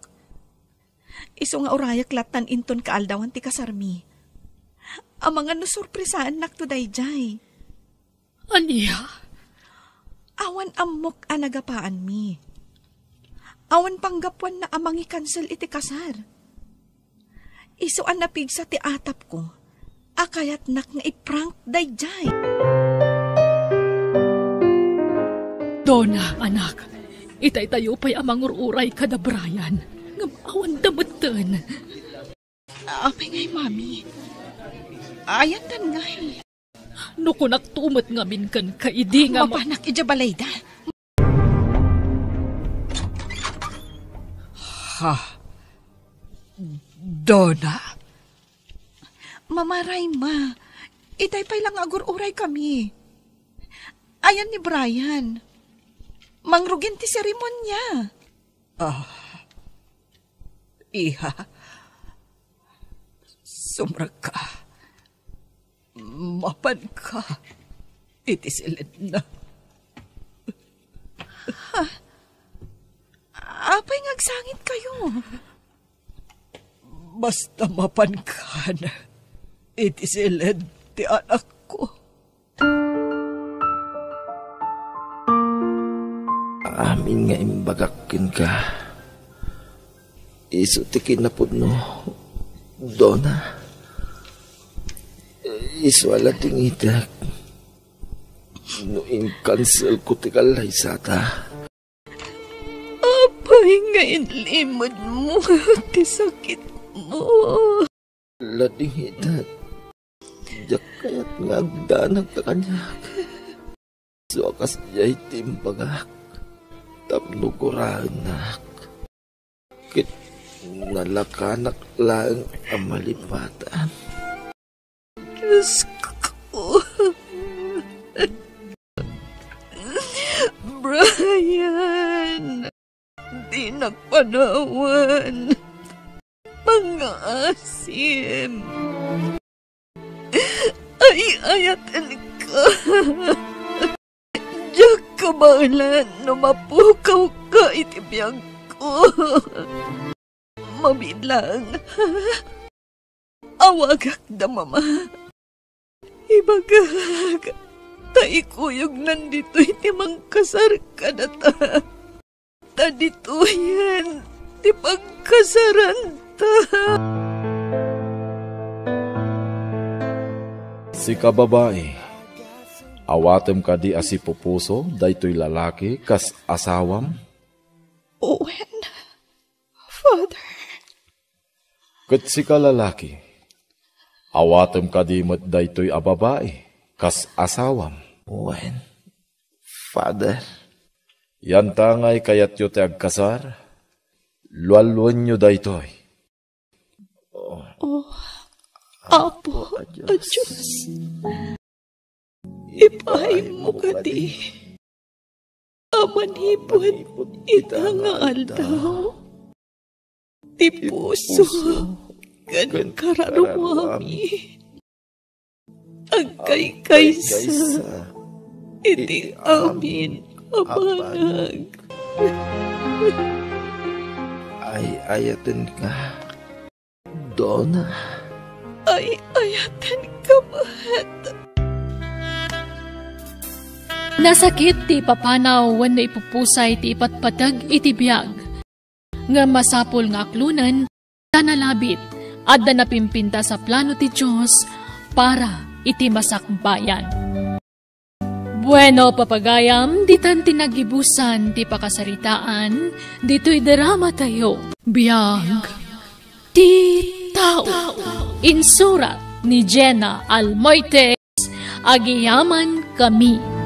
Isu nga urayak lattan inton kaaldawan ti kasarmi. Amangan no sorpresaennakto daydiay. Ania? Awan ammok a nagapaanmi. Awan panggapuanna a mangikansel iti kasar. Isu a napigsa ti atapko a kayatnak nga iprank daydiay. Dona, anak, itaytayo pay a mangur-uray kada Brian, ngem awan da metten. Apay ngay, Mami? Ayandan ngay. No kunakto met ngamin kenka idi nga ma- Mapanak idiay balayda. Ha? Dona? Mama Raima, itay pay la nga agur-uray kami. Ayan ni Brian. Mangrugin ti seremonia. Ah, iha, sumrekka. Mapanka iti silenna. Ha? Apay nga agsangitkayo? Basta mapankan iti silen ti anakko. Amin nga imbagak kenka, isu ti kinapudno, Dona. Isu a ladingitek no inkanselko ti kallaysata. Apay nga inlimedmo ti sakitmo? Ladingitek, diak kayat nga agdanagka kaniak. Isu a kasdiay ti imbagak tapno guraennak ket nalakanak laeng a malipatan. Diosko. Brian, dinak panawan. Pangngaasim. Ay-ayatenka. Diak kabaelan no mapukawka iti biagko. Mabilang. Awagak da Mama. Ibagak ta ikuyognan ditoy ti mangkasar kadata. Ta ditoyen ti pagkasaranta. Sika babai, awatem kadi a sipupuso daytoy lalaki kas asawam? Wen, Father. Ket sika lalaki, awatem kadi met daytoy a babai kas asawam? Wen, Father. Yantangay kayatyo ti agkasar, lualuenyo daytoy. Oh, Apo a Dios, ipaaymo kadi a manipud ita nga aldaw ti puso ken kararuami. Agkaykaysa iti amin a banag. Ay-ayatenka, Dona. Ay-ayatenka met. Nasakit ti ipapanaw wenno ipupusay ti ipatpateg iti biag. Ngem masapul nga aklonen ta nalabit, adda napimpintas a plano ti Dios para iti masakbayan. Bueno, papagayam, ditan ti nagibusan ti pakasaritaan ditoy drama tayo. Biag ti tao. Insurat ni Jenna Almoite. Agyamankami.